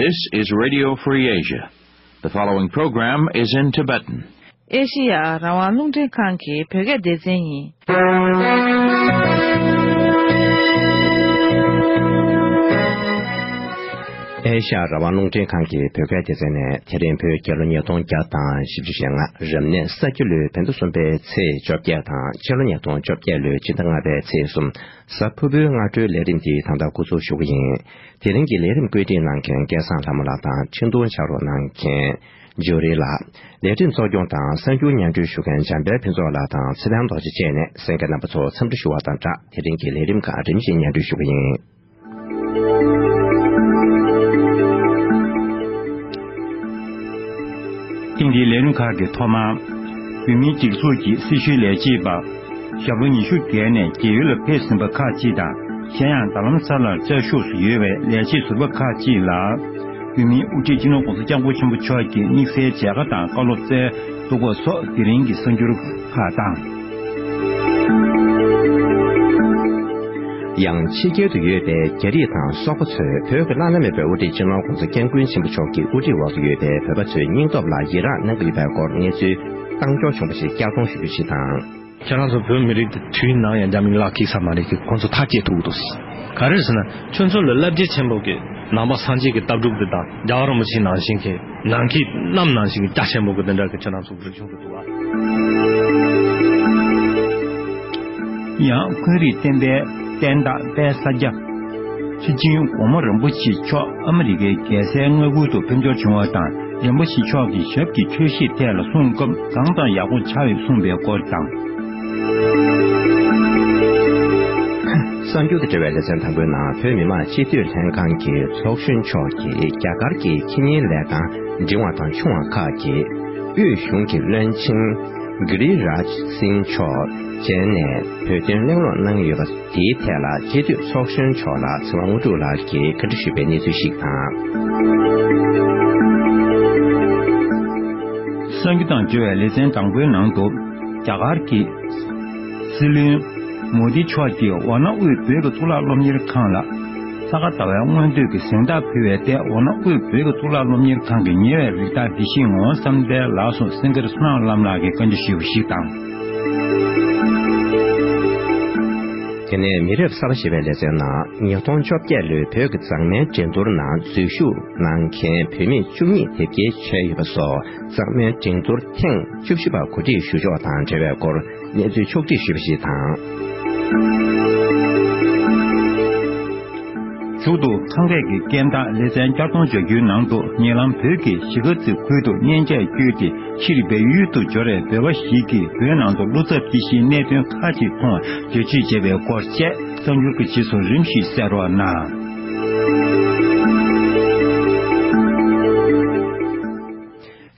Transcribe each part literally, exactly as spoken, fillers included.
This is Radio Free Asia. The following program is in Tibetan. ཨེ་ཤི་ཡ་རང་དབང་རླུང་འཕྲིན་ཁང་གི་བོད་སྐད་སྡེ་ཚན་ཡིན། ཨེ་ཤ་ཡ་རང་དབང་རླུང་འཕྲིན་ཁང་གི་བོད་སྐད་སྡེ་ཚན་ནས་དེ་རིང་བོད་རྒྱལ་ལོ་ཉིས་སྟོང་བརྒྱ་དང་བཞི་བཅུ་ཞེ་ལྔ་རབ་གནས་ས་ཁྱི་ལོའི་བོད་ཟླ་གསུམ་པའི་ཚེས་བཅོ་བརྒྱད་དང་། སྤྱི་ལོ་ཉིས་སྟོང་བཅོ་བརྒྱད་ལོའི་སྤྱི་ཟླ་ལྔ་པའི་ཚེས་གསུམ། གཟའ་ཕུར་བུའི་སྔ་དྲོའི་ལས་རིམ་འདི་ད་ལྟ་འགོ་འཛུགས་ཞུ་གི་ཡིན། དེ་རིང་གི་ལས་རིམ་བཀོད་སྒྲིག་གནང་མཁན་སྐལ་བཟང་ལྷ་མོ་ལགས་དང་། འཕྲིན་གཏོང་ཕྱག་རོགས་གནང་མཁན་ཇོ་རི་ལགས། ལས་རིམ་གཙོ་སྐྱོང་དང་གསར་འགྱུར་སྙན་སྒྲོན་ཞུ་མཁན་འཇམ་དཔལ་ཕུན་ཚོགས་ལགས་དང་ཚེ་བརྟན་རྡོ་རྗེ་བཅས་ནས་གསན་མཁན་རྣམ་པ་ཚོ་འཚམས་འདྲི་ཞུ་བ་དང་སྦྲགས། དེ་རིང་གི་ལས་རིམ་ཁག་རིམ་བཞིན་སྙན་སྒྲོན་ཞུ་གི་ཡིན། ཐེངས་འདིའི་ལས་རིམ་ཁག་གི་ཐོག་མར། བོད་མིའི་སྒྲིག་འཛུགས་ཀྱི་སྲི་ཞུའི་ལས་བྱེད་པ། ཞབས་ལོ་ཉི་ཤུ་བརྒལ་ནས་རྒས་ཡོལ་ལ་ཕེབས་ཟིན་པ་ཁག་ཅིག་དང་། གཞན་ཡང་རྡ་རམ་ས་ལར་བཅའ་བཞུགས་སུ་ཡོད་པའི་ལས་བྱེད་ཟུར་པ་ཁག་ཅིག་ལ། བོད་མིའི་དབུ་ཁྲིད་སྤྱི་ནོར་༸གོང་ས་༸སྐྱབས་མགོན་ཆེན་པོ་མཆོག་གིས་དམིགས་བསལ་མཇལ་ཁ་དང་བཀའ་སློབ་སྩལ་འདུག་པ་སོགས་དེ་རིང་གི་གསར་འགྱུར་ཁག་དང་། ཡང་ཕྱི་རྒྱལ་དུ་ཡོད་པའི་རྒྱ་རིགས་དང་སོག་པོ་ཚོས་བོད་ཀྱི་བླ་ན་མེད་པའི་དབུ་ཁྲིད་སྤྱི་ནོར་༸གོང་ས་༸སྐྱབས་མགོན་ཆེན་པོ་མཆོག་གི་དབུ་ཁྲིད་འོག་ཏུ་ཡོད་པའི་བོད་པ་ཚོའི་སྙིང་སྟོབས་ལ་ཡི་རངས་གནང་གི་ཡོད་པའི་སྐོར་གནས་ཚུལ་བཏང་འབྱོར་བྱུང་བ་ཞིག་བསྐྱར་གཏོང་ཞུ་རྒྱུ་ཞིག་དང་། ཁྱེད་རང་ཚོ་བོད་མི་རིགས་དེ་དུས་ནམ་ཡང་རྒྱ་མིའི་ལག་འཁེལ་ས་མ་རེད་ཀྱི་ཁོང་ཚོ་ཐག་བཅད་ཐུབ་ཀྱི་འདུག་ག་རེ་ཟེར་ན་ཁྱོད་ཚོ་ལ་རླབས་ཆེན་ཆེན་པོ་གི་ནང་པ་སངས་རྒྱས་ཀྱི་ལྟ་གྲུབ་དེ་དང་རྒྱལ་བ་རིན་པོ་ཆེའི་ནང་བཞིན་གྱི་ནང་ཁུལ་གནམ་ནང་བཞིན་གྱི་རྒྱ་ཆེན་པོ་གི་དེ་འདྲ་གི་ཁྱེད་རང་ཚོ་རིག་གཞུང་གི་འདུག་བ། ཡང་ཁོན་རིགས་བསྟན་པའི་བསྟན་བདག་དཔལ་ས་སྐྱ། ཚུལ་ཆེན་གོང་མ་རིན་པོ་ཆེ་མཆོག་ཨ་མི་རི་ཀའི་རྒྱལ་སའི་མངའ་ཁུལ་དུ་ཕེབས་འབྱོར་བྱུང་བ་དང་། རིན་པོ་ཆེ་མཆོག་གིས་ཞབས་ཀྱི་མཆོད་བཤད་ཐད་ལ་གསུང་སྐབས་གང་དང་ཡག་པོ་ཆགས་ཡོད་གསུངས་པའི་སྐོར་དང་། གསར་འགྱུར་དང་འབྲེལ་བའི་ལེ་ཚན་དང་པོའི་ནང་བོད་མི་མང་སྤྱི་འཐུས་ལྷན་ཁང་གི་ཚོགས་གཞོན་མཆོག་གིས་རྒྱ་གར་གྱི་ཁེ་ཉིན་ལས་ཁང་འབྲིང་བ་དང་ཆུང་བ་ཁག་གི་དབུས་གཞུང་གི་བློན་ཆེན་གྷི་རི་རཱཇ་སིང་མཆོག་མཇལ་ནས་བོད་དོན་གླེང་སློང་གནང་ཡོད་པ་དེའི་ཐད་ལ་སྤྱི་འཐུས་ཚོགས་གཞོན་མཆོག་ལ་ཚེ་དབང་དངོས་གྲུབ་ལགས་ཀྱིས་བཀའ་འདྲི་ཞུས་པའི་གནས་ཚུལ་ཞིག་དང་། གསར་འགྱུར་དང་འབྲེལ་བའི་ལེ་ཚན་དང་པོའི་ནང་དུ། རྒྱ་གར་གྱི་སྲིད་བློན་མོ་དི་མཆོག་གིས་ཝཱ་ཎ་དབུས་བོད་ཀྱི་གཙུག་ལག་སློབ་གཉེར་ཁང་ལ། ས་ག་ཟླ་བའི་སྔོན་དུས་ཀྱི་གཟེངས་རྟགས་ཕུལ་བའི་ཐད་ཝཱ་ཎ་དབུས་བོད་ཀྱི་གཙུག་ལག་སློབ་གཉེར་ཁང་གི་ཉེ་བའི་རིགས་བདག་དགེ་བཤེས་ངག་དབང་བསམ་གཏན་ལགས་སུ་སེང་གེར་བསོད་ནམས་བླ་མ་ལགས་ཀྱིས་བཀའ་འདྲི་ཞུས་པ་ཞིག་དང་། དེ་ནས་མི་རབས་གསར་པ་ཞེས་པའི་ལེ་ཚན་ནང་ཉིས་སྟོང་བཅོ་བརྒྱད་ལོའི་བོད་ཀྱི་མཛངས་མའི་འགྲན་བསྡུར་ནང་འཛུལ་ཞུགས་གནང་མཁན་བུད་མེད་བཅུ་གཉིས་དེབ་སྐྱེལ་བྱས་ཡོད་པ་སོགས་མཛངས་མའི་འགྲན་བསྡུར་ཐེངས་བཅུ་བཞི་པ་གོ་སྒྲིག་ཞུ་ཕྱོགས་དང་འབྲེལ་བའི་སྐོར་གནས་ཚུལ་ཕྱོགས་བསྒྲིགས་ཞུས་པ་ཞིག་དང་། མཇུག་ཏུ་ཁམས་སྐད་ཀྱི་སྐད་གདངས་ལེ་ཚན་བསྐྱར་གཏོང་བྱ་རྒྱུའི་ནང་དུ། ཉེ་ལམ་བོད་ཀྱི་གཞིས་ཀ་རྩེ་ཁུལ་དུ་གཉེན་ཆས་བསྐྱོད་དེ་ཕྱིར་བལ་ཡུལ་དུ་འབྱོར་བའི་བོད་པ་ཞིག་གིས་བོད་ནང་དུ་བློ་འཚབ་སྐྱེ་གཞིའི་གནད་དོན་ཁག་ཅིག་མཐོང་བར་བརྗོད་བྱེད་བྱས་པའི་སྐོར་བཅས་གསར་འགྱུར་གྱི་རྗེས་སུ་རིམ་བཞིན་གསན་རོགས་གནང་།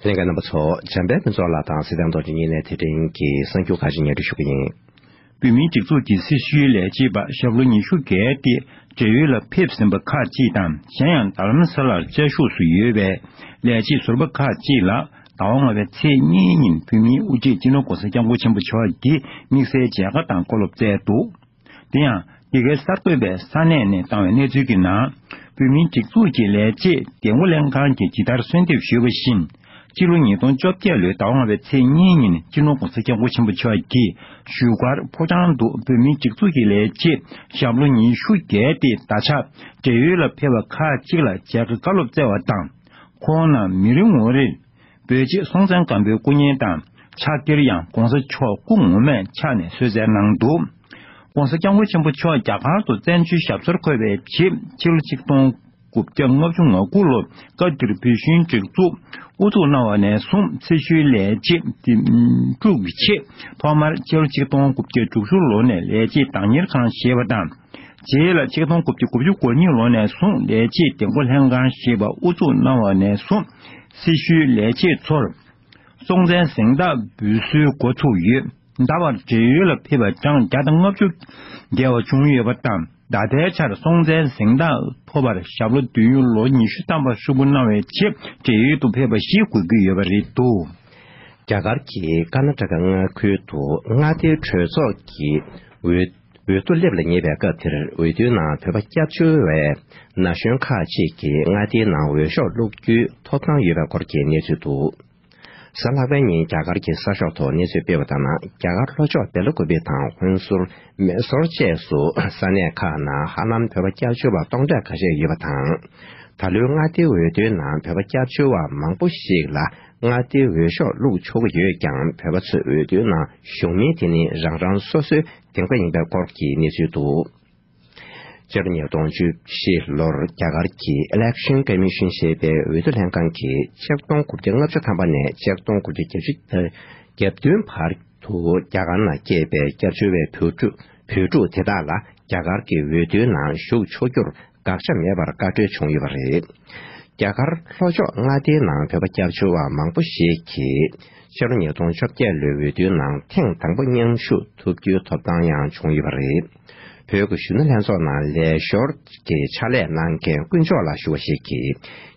ལྷན་རྒྱས་རྣམ་པ་ཚོ། འཇམ་དཔལ་ཕུན་ཚོགས་ལགས་དང་སྲིད་བཟང་རྡོ་རྗེ་གཉིས་ནས་དེ་རིང་གི་གསར་འགྱུར་ཁག་ཅིག་སྙན་སྒྲོན་ཞུ་གི་ཡིན། བོད་མིའི་སྒྲིག་འཛུགས་ཀྱི་སྲི་ཞུའི་ལས་བྱེད་པ་ཞབས་ལོ་ཉི་ཤུ་བརྒལ་ཏེ་བགྲེས་ཡོལ་ལ་ཕེབས་ཟིན་པ་ཁག་ཅིག་དང་། གཞན་ཡང་རྡ་རམ་ས་ལར་བཅའ་བཞུགས་སུ་ཡོད་པའི་ལས་བྱེད་ཟུར་པ་ཁག་ཅིག་ལ་ཟླ་བ་ལྔ་པའི་ཚེས་གཉིས་ཉིན་བོད་མིའི་དབུ་ཁྲིད་སྤྱི་ནོར་༸གོང་ས་༸སྐྱབས་མགོན་ཆེན་པོ་མཆོག་གིས་དམིགས་བསལ་མཇལ་ཁ་དང་བཀའ་སློབ་སྩལ་འདུག་དེ་ཡང་འདི་གའི་གསར་འགོད་པས་ས་གནས་ནས་བཏང་བའི་གནས་ཚུལ་གྱི་ནང་། བོད་མིའི་སྒྲིག་འཛུགས་ཀྱི་ལས་བྱེད་འདེམས་བསྐོ་ལྷན་ཁང་གིས་ཇི་ལྟར་གསོལ་འདེབས་ཞུས་པ་བཞིན། སྤྱི་ལོ་ཉིས་སྟོང་བཅོ་བརྒྱད་ལོའི་ཟླ་བ་ལྔ་པའི་ཚེས་གཉིས་ཉིན་སྤྱི་ནོར་༸གོང་ས་༸སྐྱབས་མགོན་ཆེན་པོ་མཆོག་གིས་བཞུགས་སྒར་ཕོ་བྲང་དུ་བོད་མིའི་སྒྲིག་འཛུགས་ཀྱི་ལས་བྱེད་ཞབས་ལོ་ཉི་ཤུ་བརྒལ་ཏེ་ད་ཆ་བགྲེས་ཡོལ་ལ་ཕེབས་པ་ཁག་ཅིག་ལ་མཇལ་ཁ་བཀའ་སློབ་སྩལ་བ་དང་། ཁོང་རྣམས་མི་རེ་ངོ་རེར་བོད་རྗེ་སྲོང་བཙན་སྒམ་པོའི་སྐུ་བརྙན་དང་ཕྱག་འཁྱེར་ཡང་༸གོང་ས་མཆོག་སྐུ་ངོ་མས་ཕྱག་ནས་གསོལ་སྩལ་གནང་འདུག ༸གོང་ས་༸སྐྱབས་མགོན་ཆེན་པོ་མཆོག་རྒྱ་གར་དུ་བཙན་བྱོལ་ཞབས་སོར་འཁོད་པའི་རྗེས་ཕྱི་ལོ་ཆིག་སྟོང་དགུ་བརྒྱ་ལྔ་བཅུ་ང་དགུ་ལོར་སྐབས་དེར་བོད་གཞུང་སྒྲིག་འཛུགས་དབུ་འཛུགས་གནང་བ་ནས་བཟུང་སྲི་ཞུའི་ལས་བྱེད་དེ་དཀྲུག་གི་ཆེད་ཐོག་མར་ཕྱི་ལོ་ཆིག་སྟོང་དགུ་བརྒྱ་དྲུག་ཅུ་ལོ་ནས་ལས་བྱེད་བདག་གཉེར་ཁང་ཞེས་པ་དང་། རྗེས་ལ་ཆིག་སྟོང་དགུ་བརྒྱ་དགུ་བཅུ་གོ་གཉིས་ལོ་ནས་བཟུང་ལས་བྱེད་འདེམས་བསྐོ་ལྷན་ཁང་ཞེས་པ་དབུ་འཛུགས་གནང་བ་ནས་བཟུང་སྲི་ཞུའི་ལས་བྱེད་ཚོར་སྲོང་བཙན་གཟེངས་རྟགས་འབུལ་སྲོལ་འགོ་ཚུགས་ཡོད། ད་བར་བགྲེས་ཡོལ་ལ་ཕེབས་པ་གྲངས་བརྒྱ་དང་ལྔ་བཅུ་བརྒལ་བ་བྱུང་ཡོད་པ་དང་། ད་ལྟའི་ཆར་སྲོང་བཙན་གཟེངས་རྟགས་ཐོབ་པར་ཞབས་ལོ་དུས་ཡུན་ལོ་ཉི་ཤུ་ཐམ་པ་ཧྲིལ་པོ་གནང་བའི་ཆེད་བགྲེས་ཡོལ་དུ་ཕེབས་པ་ཞིག་དགོས་ཀྱི་ཡོད་པ་རེད་འདུག་རྒྱ་གར་གྱི་ཀར་ན་ཊ་ཀ་མངའ་ཁུལ་དུ་མངའ་སྡེའི་གྲོས་ཚོགས་ཀྱི་འོས་ འོས་བསྡུ་སླེབས་ལ་ཉེ་བའི་སྐབས་དེར། འོས་བསྡུའི་ནང་བོད་པ་སྐྱབས་བཅོལ་བའི་ན་གཞོན་ཁག་ཅིག་གིས་མངའ་སྡེའི་ནང་འོས་ཤོག་བླུག་རྒྱུའི་ཐོབ་ཐང་ཡོད་པའི་སྐོར་གྱི་གནས་ཚུལ་འདུག། གཟའ་ལྷག་པའི་ཉིན་རྒྱ་གར་གྱི་གསར་ཤོག་ཐོག་གནས་ཚུལ་སྤེལ་བ་ལྟར་ན། རྒྱ་གར་ལྷོ་ཕྱོགས་སྦེལ་ཀོབ་དང་ཧོན་སུར། མེ་སོར་བཅས་སུ་ས་གནས་ཁག་ནང་ཧ་ལམ་བོད་པ་སྐྱབས་བཅོལ་བ་སྟོང་ཕྲག་ཁ་ཤས་ཡོད་པ་དང་། ད་ལོའི་མངའ་སྡེའི་འོས་བསྡུའི་ནང་བོད་པ་སྐྱབས་བཅོལ་བ་མང་པོ་ཞིག་ལ་མངའ་སྡེའི་འོས་ཤོག་བླུག་ཆོག་གི་ཡོད་ཀྱང་། བོད་པ་ཚོས་འོས་བསྡུའི་ནང་ཞུགས་མིན་དེ་ནི་རང་རང་སོ་སོའི་འདེམས་ཀ་ཡིན་པའི་སྐོར་གྱི་གནས་ཚུལ་འདུག། སྤྱི་ལོ་ཉིས་སྟོང་བཅུ་བཞི་ལོར་རྒྱ་གར་གྱི་Election Commission ཞེས་པའི་འོས་བསྡུ་ལྷན་ཁང་གིས་ཆིག་སྟོང་དགུ་བརྒྱ་ལྔ་བཅུ་ཐམ་པ་ནས་ཆིག་སྟོང་དགུ་བརྒྱ་བརྒྱད་ཅུ་གྱ་བདུན་བར་དུ་རྒྱ་གར་ནང་སྐྱེས་པའི་སྐྱབས་བཅོལ་བའི་བོད་ཕྲུག་བོད་ཕྲུག་དེ་དག་ལ་རྒྱ་གར་གྱི་འོས་བསྡུའི་ནང་ཞུགས་ཆོག་རྒྱུར་དགག་བྱ་མེད་པར་བཀའ་འཁྲོལ་བྱུང་ཡོད་པ་རེད། རྒྱ་གར་ལྷོ་ཕྱོགས་མངའ་སྡེའི་ནང་བོད་པ་སྐྱབས་བཅོལ་བ་མང་པོ་ཞིག་གིས་ཕྱི་ལོ་ཉིས་སྟོང་བཅོ་བརྒྱད་ལོའི་འོས་བསྡུའི་ནང་ཐེངས་དང་པོ་མཉམ་ཞུགས་ཐུབ་རྒྱུའི་ཐོབ་ཐང་ཡང་བྱུང་ཡོད་པ་རེད། བོད་ཀྱི་གཞོན་ནུ་ལྷན་ཚོགས་ནང་ལས་ཞོར་གྱི་ཕྱག་ལས་གནང་མཁན་དཀོན་མཆོག་ལགས་ཞུ་བ་ཞིག་གིས།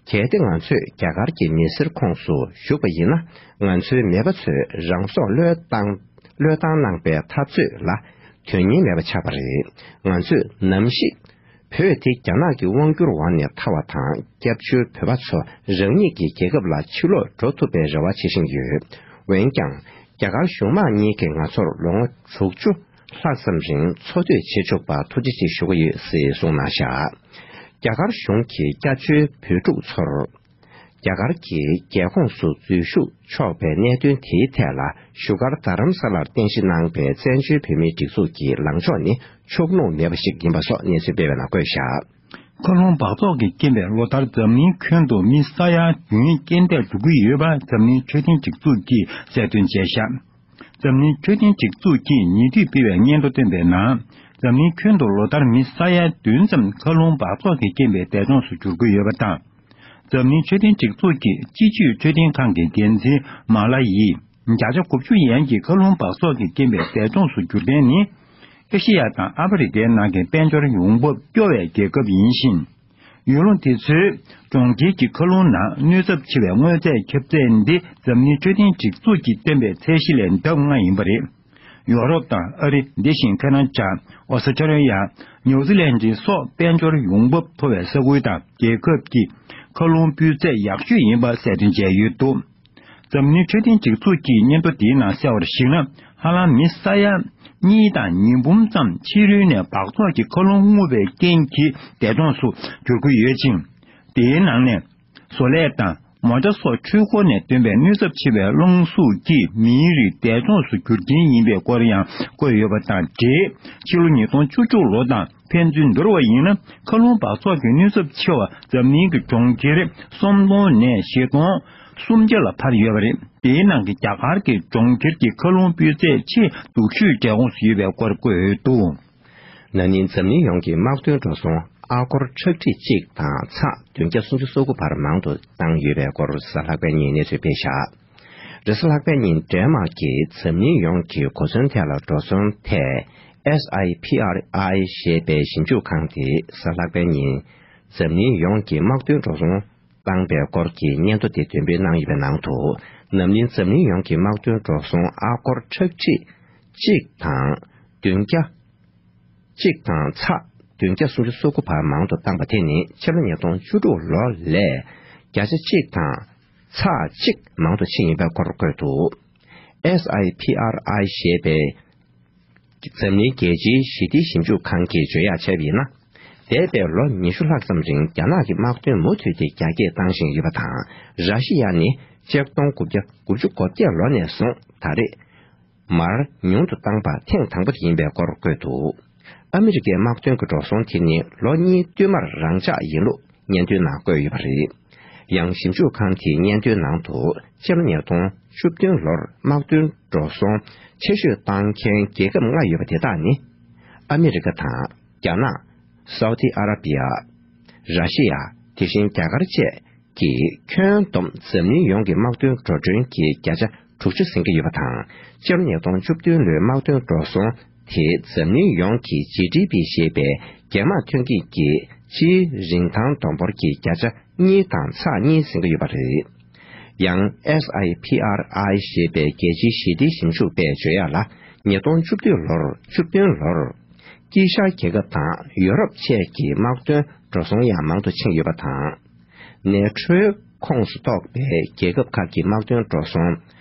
གལ་ཏེ་ང་ཚོས་རྒྱ་གར་གྱི་མི་སེར་ཁོངས་སུ་ཞུགས་པ་ཡིན་ན། ང་ཚོའི་མེས་པོ་ཚོས་རང་སྲོག་བློས་བཏང་བློས་བཏང་གནང་པའི་འཐབ་རྩོད་ལ་དོན་སྙིང་མེད་པ་ཆགས་པ་རེད། ང་ཚོས་ནམ་ཞིག་བོད་དེ་རྒྱ་ནག་གི་དབང་སྒྱུར་འོག་ནས་ཐར་བ་དང་། སྐྱབས་བཅོལ་བོད་པ་ཚོ་རང་ཉིད་ཀྱི་རྒྱལ་ཁབ་ལ་ཕྱིར་ལོག་འགྲོ་ཐུབ་པའི་རེ་བ་བྱེད་བཞིན་ཡོད། འོན་ཀྱང་། རྒྱ་གར་གཞུང་མང་གཉིས་ཀྱིས་ང་ཚོར་ལོ་ངོ་དྲུག་ཅུ་ལྷག་ཙམ་རིང་འཚོ་སྡོད་བྱེད་ཆོག་པར་ཐུགས་རྗེ་ཆེ་ཞུ་གི་ཡོད་ཅེས་གསུངས་གནང་བཞག། རྒྱ་གར་གཞུང་གིས་སྐྱབས་བཅོལ་བོད་ཕྲུག་ཚོར་རྒྱ་གར་གྱི་རྒྱལ་ཁོངས་སུ་འཛུལ་ཞུགས་ཆོག་པའི་གནད་དོན་དེའི་ཐད་ལ། བཞུགས་སྒར་རྡ་རམ་ས་ལར་རྟེན་གཞི་གནང་པའི་བཙན་བྱོལ་བོད་མིའི་སྒྲིག་འཛུགས་ཀྱི་ལངས་ཕྱོགས་ནི་ཕྱོགས་ལྷུང་མེད་པ་ཞིག་ཡིན་པ་སོགས་གནས་ཚུལ་སྤེལ་བའི་ནང་བཀོད་བཞག། མཁའ་རླུང་འབག་བཙོག་གི་རྐྱེན་པས་ལོ་ལྟར་འཛམ་གླིང་ཁྱོན་དུ་མི་ས་ཡ་བདུན་རྐྱེན་འདས་འགྲོ་གི་ཡོད་པ་འཛམ་གླིང་འཕྲོད་བསྟེན་སྒྲིག་འཛུགས་ཀྱིས་གསལ་སྟོན་བྱས་བཞག། འཛམ་གླིང་འཕྲོད་བསྟེན་སྒྲིག་འཛུགས་ཀྱིས་ཉེ་དུས་སྤེལ་བའི་སྙན་ཐོ་བཏོན་པའི་ནང་། འཛམ་གླིང་ཁྱོན་དུ་ལོ་ལྟར་མི་ས་ཡ་བདུན་ཙམ་མཁའ་རླུང་འབག་བཙོག་གི་རྐྱེན་པས་འདས་གྲོངས་སུ་གྱུར་གྱི་ཡོད་པ་དང་། འཛམ་གླིང་འཕྲོད་བསྟེན་སྒྲིག་འཛུགས་ཀྱི་སྤྱི་སྤྱོད་འཕྲོད་བསྟེན་ཁང་གི་འགན་འཛིན་མཱ་ལ་ཡིས། བརྒྱ་ཆ་དགུ་བཅུ་ཡན་གྱི་མཁའ་རླུང་འབག་བཙོག་གི་རྐྱེན་པས་འདས་གྲོངས་སུ་གྱུར་མཁན་ནི། ཨེ་ཤེ་ཡ་དང་ཨ་ཕི་རི་ཀའི་ནང་གི་དཔལ་འབྱོར་ཡོང་འབབ་སྐྱོ་བའི་རྒྱལ་ཁབ་ཡིན་ཞིང་། ཡུལ་ལུང་དེ་ཚོའི་གྲོང་ཁྱེར་གྱི་མཁའ་རླུང་ནང་གནོད་ཚབས་ཆེ་བའི་དངོས་རྫས་ཁྱབ་ཚད་འདི་འཛམ་གླིང་འཕྲོད་བསྟེན་སྒྲིག་འཛུགས་ཀྱིས་བཏོན་པའི་ཚད་གཞི་ལས་ལྡབ་ལྔ་ཡིན་པ་རེད། ཡོ་རོབ་དང་ཨ་རི། དེ་བཞིན་ཁ་ན་ཌ། ཨོ་སི་ཁྲ་ལི་ཡ། ནིའུ་ཛི་ལན་ཌི་སོགས་དཔལ་འབྱོར་ཡོང་འབབ་མཐོ་བའི་ས་ཁུལ་དང་རྒྱལ་ཁབ་ཀྱི་མཁའ་རླུང་སྤུས་ཚད་ཡག་ཤོས་ཡིན་པ་གསལ་སྟོན་བྱས་ཡོད་འདུག། འཛམ་གླིང་འཕྲོད་བསྟེན་སྒྲིག་འཛུགས་ཀྱི་སྙན་ཐོ་དེའི་ནང་གསལ་བར་གཞིགས་ན། ཧ་ལམ་མི་ས་ཡ་གཉིས་དང་ཉིས་འབུམ་ཙམ་ཕྱི་རོལ་ནས་འབག་བཙོག་གི་མཁའ་རླུང་རྔུབ་པའི་རྐྱེན་གྱིས་འདས་གྲོངས་སུ་གྱུར་གྱི་ཡོད་ཅིང་། དེའི་ནང་ནས་བཟོ་ལས་དང་མོ་ཊ་སོགས་འཕྲུལ་འཁོར་ནས་ཐོན་པའི་གནོད་ཚབས་ཆེ་བའི་རླུང་གཟུགས་ཀྱིས་མིའི་རིགས་འདས་གྲོངས་སུ་གྱུར་རྐྱེན་ཡིན་པའི་སྐོར་ཡང་བཀོད་ཡོད་པ་དང་འབྲེལ། ཕྱི་ལོ་ཉིས་སྟོང་བཅུ་དྲུག་ལོ་དང་ཕན་ཚུན་བསྡུར་བ་ཡིན་ན། མཁའ་རླུང་འབག་བཙོག་གི་གནོད་ཚབས་ཆེ་བ་འཛམ་གླིང་གི་གྲོང་ཁྱེར་སུམ་སྟོང་ནས་བཞི་སྟོང་སུམ་བརྒྱ་ལ་འཕར་ཡོད་པ་རེད། དེའི་ནང་གི་རྒྱ་གར་གྱི་གྲོང་ཁྱེར་གྱི་མཁའ་རླུང་སྤུས་ཚད་ཆེས་སྡུག་ཤོས་འདས་གྲོངས་སུ་ཡོད་པའི་སྐོར་བཀོད་འདུག། ན་ནིང་འཛམ་གླིང་ཡོངས་ཀྱི་དམག་དོན་འགྲོ་སོང་ཨ་སྒོར་ཁྲག་ཁྲིག་གཅིག་དང་ཚེག་བདུན་བརྒྱ་སུམ་ཅུ་སོ་དགུ་བར་མང་དུ་བཏང་ཡོད་པའི་སྐོར་གཟའ་ལྷག་པའི་ཉིན་གནས་ཚུལ་སྤེལ་བཞག། རེས་གཟའ་ལྷག་པའི་ཉིན་ཌེན་མཱག་གིས་འཛམ་གླིང་ཡོངས་ཀྱི་གོ་མཚོན་ཐད་ལ་འགྲོ་སོང་ཐད། S I P R I ཞེས་པའི་ཞིབ་འཇུག་ཁང་དེས་གཟའ་ལྷག་པའི་ཉིན་འཛམ་གླིང་ཡོངས་ཀྱི་དམག་དོན་འགྲོ་སོང་བཏང་པའི་སྐོར་གྱི་སྙན་ཐོ་དེ་འདོན་སྤེལ་གནང་ཡོད་པའི་ནང་དུ། ན་ནིང་འཛམ་གླིང་ཡོངས་ཀྱི་དམག་དོན་འགྲོ་སོང་ཨ་སྒོར་ཁྲག་ཁྲིག་གཅིག་དང་བདུན་བརྒྱ། གཅིག་དང་ཚེག་བདུན་བརྒྱ་སུམ་ཅུ་སོ་དགུ་བར་མང་དུ་བཏང་པ་དེ་ནི་ཕྱི་ལོ་ཉིས་སྟོང་བཅུ་དྲུག་ལོ་ལས་བརྒྱ་ཆ་གཅིག་དང་ཚེག་གཅིག་མང་དུ་ཕྱིན་ཡིན་པའི་སྐོར་བཀོད་འདུག། S I P R I ཞེས་པའི་འཛམ་གླིང་རྒྱལ་སྤྱིའི་ཞི་བདེའི་ཞིབ་འཇུག་ཁང་གིས་བརྗོད་ཡག་བྱས་པ་ཡིན་ན། འདས་པའི་ལོ་ཉི་ཤུ་ལྷག་ཙམ་རིང་རྒྱ་ནག་གི་དམག་དོན་མུ་མཐུད་དེ་རྒྱ་སྐྱེད་བཏང་བཞིན་ཡོད་པ་དང་། ར་ཤི་ཡ་ནི་ཆིག་སྟོང་དགུ་བརྒྱ་དགུ་བཅུ་གོ་བརྒྱད་ལོ་ནས་བཟུང་ད་རེས་མར་ཉུང་དུ་བཏང་པ་ཐེངས་དང་པོ་དེ་ཡིན་པའི་སྐོར་བཀོད་འདུག། ཨ་མི་རི་ཀའི་དམག་དོན་གྱི་འགྲོ་སོང་དེ་ནི་ལོ་གཉིས་བསྟུད་མར་རང་འཇགས་ཡིན་ལུགས་སྙན་ཐོའི་ནང་བཀོད་ཡོད་པ་རེད། ཡང་ཞིབ་འཇུག་ཁང་དེའི་སྙན་ཐོའི་ནང་དུ། ཕྱི་ལོ་ཉིས་སྟོང་བཅུ་བདུན་ལོར་དམག་དོན་འགྲོ་སོང་ཆེ་ཤོས་བཏང་མཁན་རྒྱལ་ཁབ་ལྔ་ཡོད་པ་དེ་དག་ནི། ཨ་མི་རི་ཀ་དང་། རྒྱ་ནག། སའུ་ཏི་ཨ་ར་པི་ཡ། ར་ཤི་ཡ། དེ་བཞིན་རྒྱ་གར་བཅས་ཀྱིས་ཁྱོན་བསྡོམས་འཛམ་གླིང་ཡོངས་ཀྱི་དམག་དོན་འགྲོ་གྲོན་གྱི་བརྒྱ་ཆ་དྲུག་ཅུ་ཟིན་གྱི་ཡོད་པ་དང་། སྤྱི་ལོ་ཉིས་སྟོང་བཅུ་བདུན་ལོའི་དམག་དོན་འགྲོ་སོང་དེ་འཛམ་གླིང་ཡོངས་ཀྱི་ཇི་ཌི་པི་ཞེས་པའི་རྒྱ་དམག་ཐོན་སྐྱེད་ཀྱི་སྤྱིའི་རིན་ཐང་བསྡོམས་འབོར་གྱི་བརྒྱ་ཆ་གཉིས་དང་ཚེག་གཉིས་ཟིན་གྱི་ཡོད་པ་རེད། ཡང་S I P R I ཞེས་པའི་རྒྱལ་སྤྱིའི་ཞི་བདེའི་ཞིབ་འཇུག་པས་བརྗོད་ཡག་ལ། ཉིས་སྟོང་བཅུ་བདུན་ལོར་བཅུ་བདུན་ལོར། དཀྱིལ་ཤར་རྒྱལ་ཁབ་དང་ཡོ་རོབ་བཅས་ཀྱི་དམག་དོན་འགྲོ་སོང་ཡང་མང་དུ་ཕྱིན་ཡོད་པ་དང་། ནེ་ཊོའི་ཁོངས་སུ་གཏོགས་པའི་རྒྱལ་ཁབ་ཁག་གི་དམག་དོན་འགྲོ་སོང་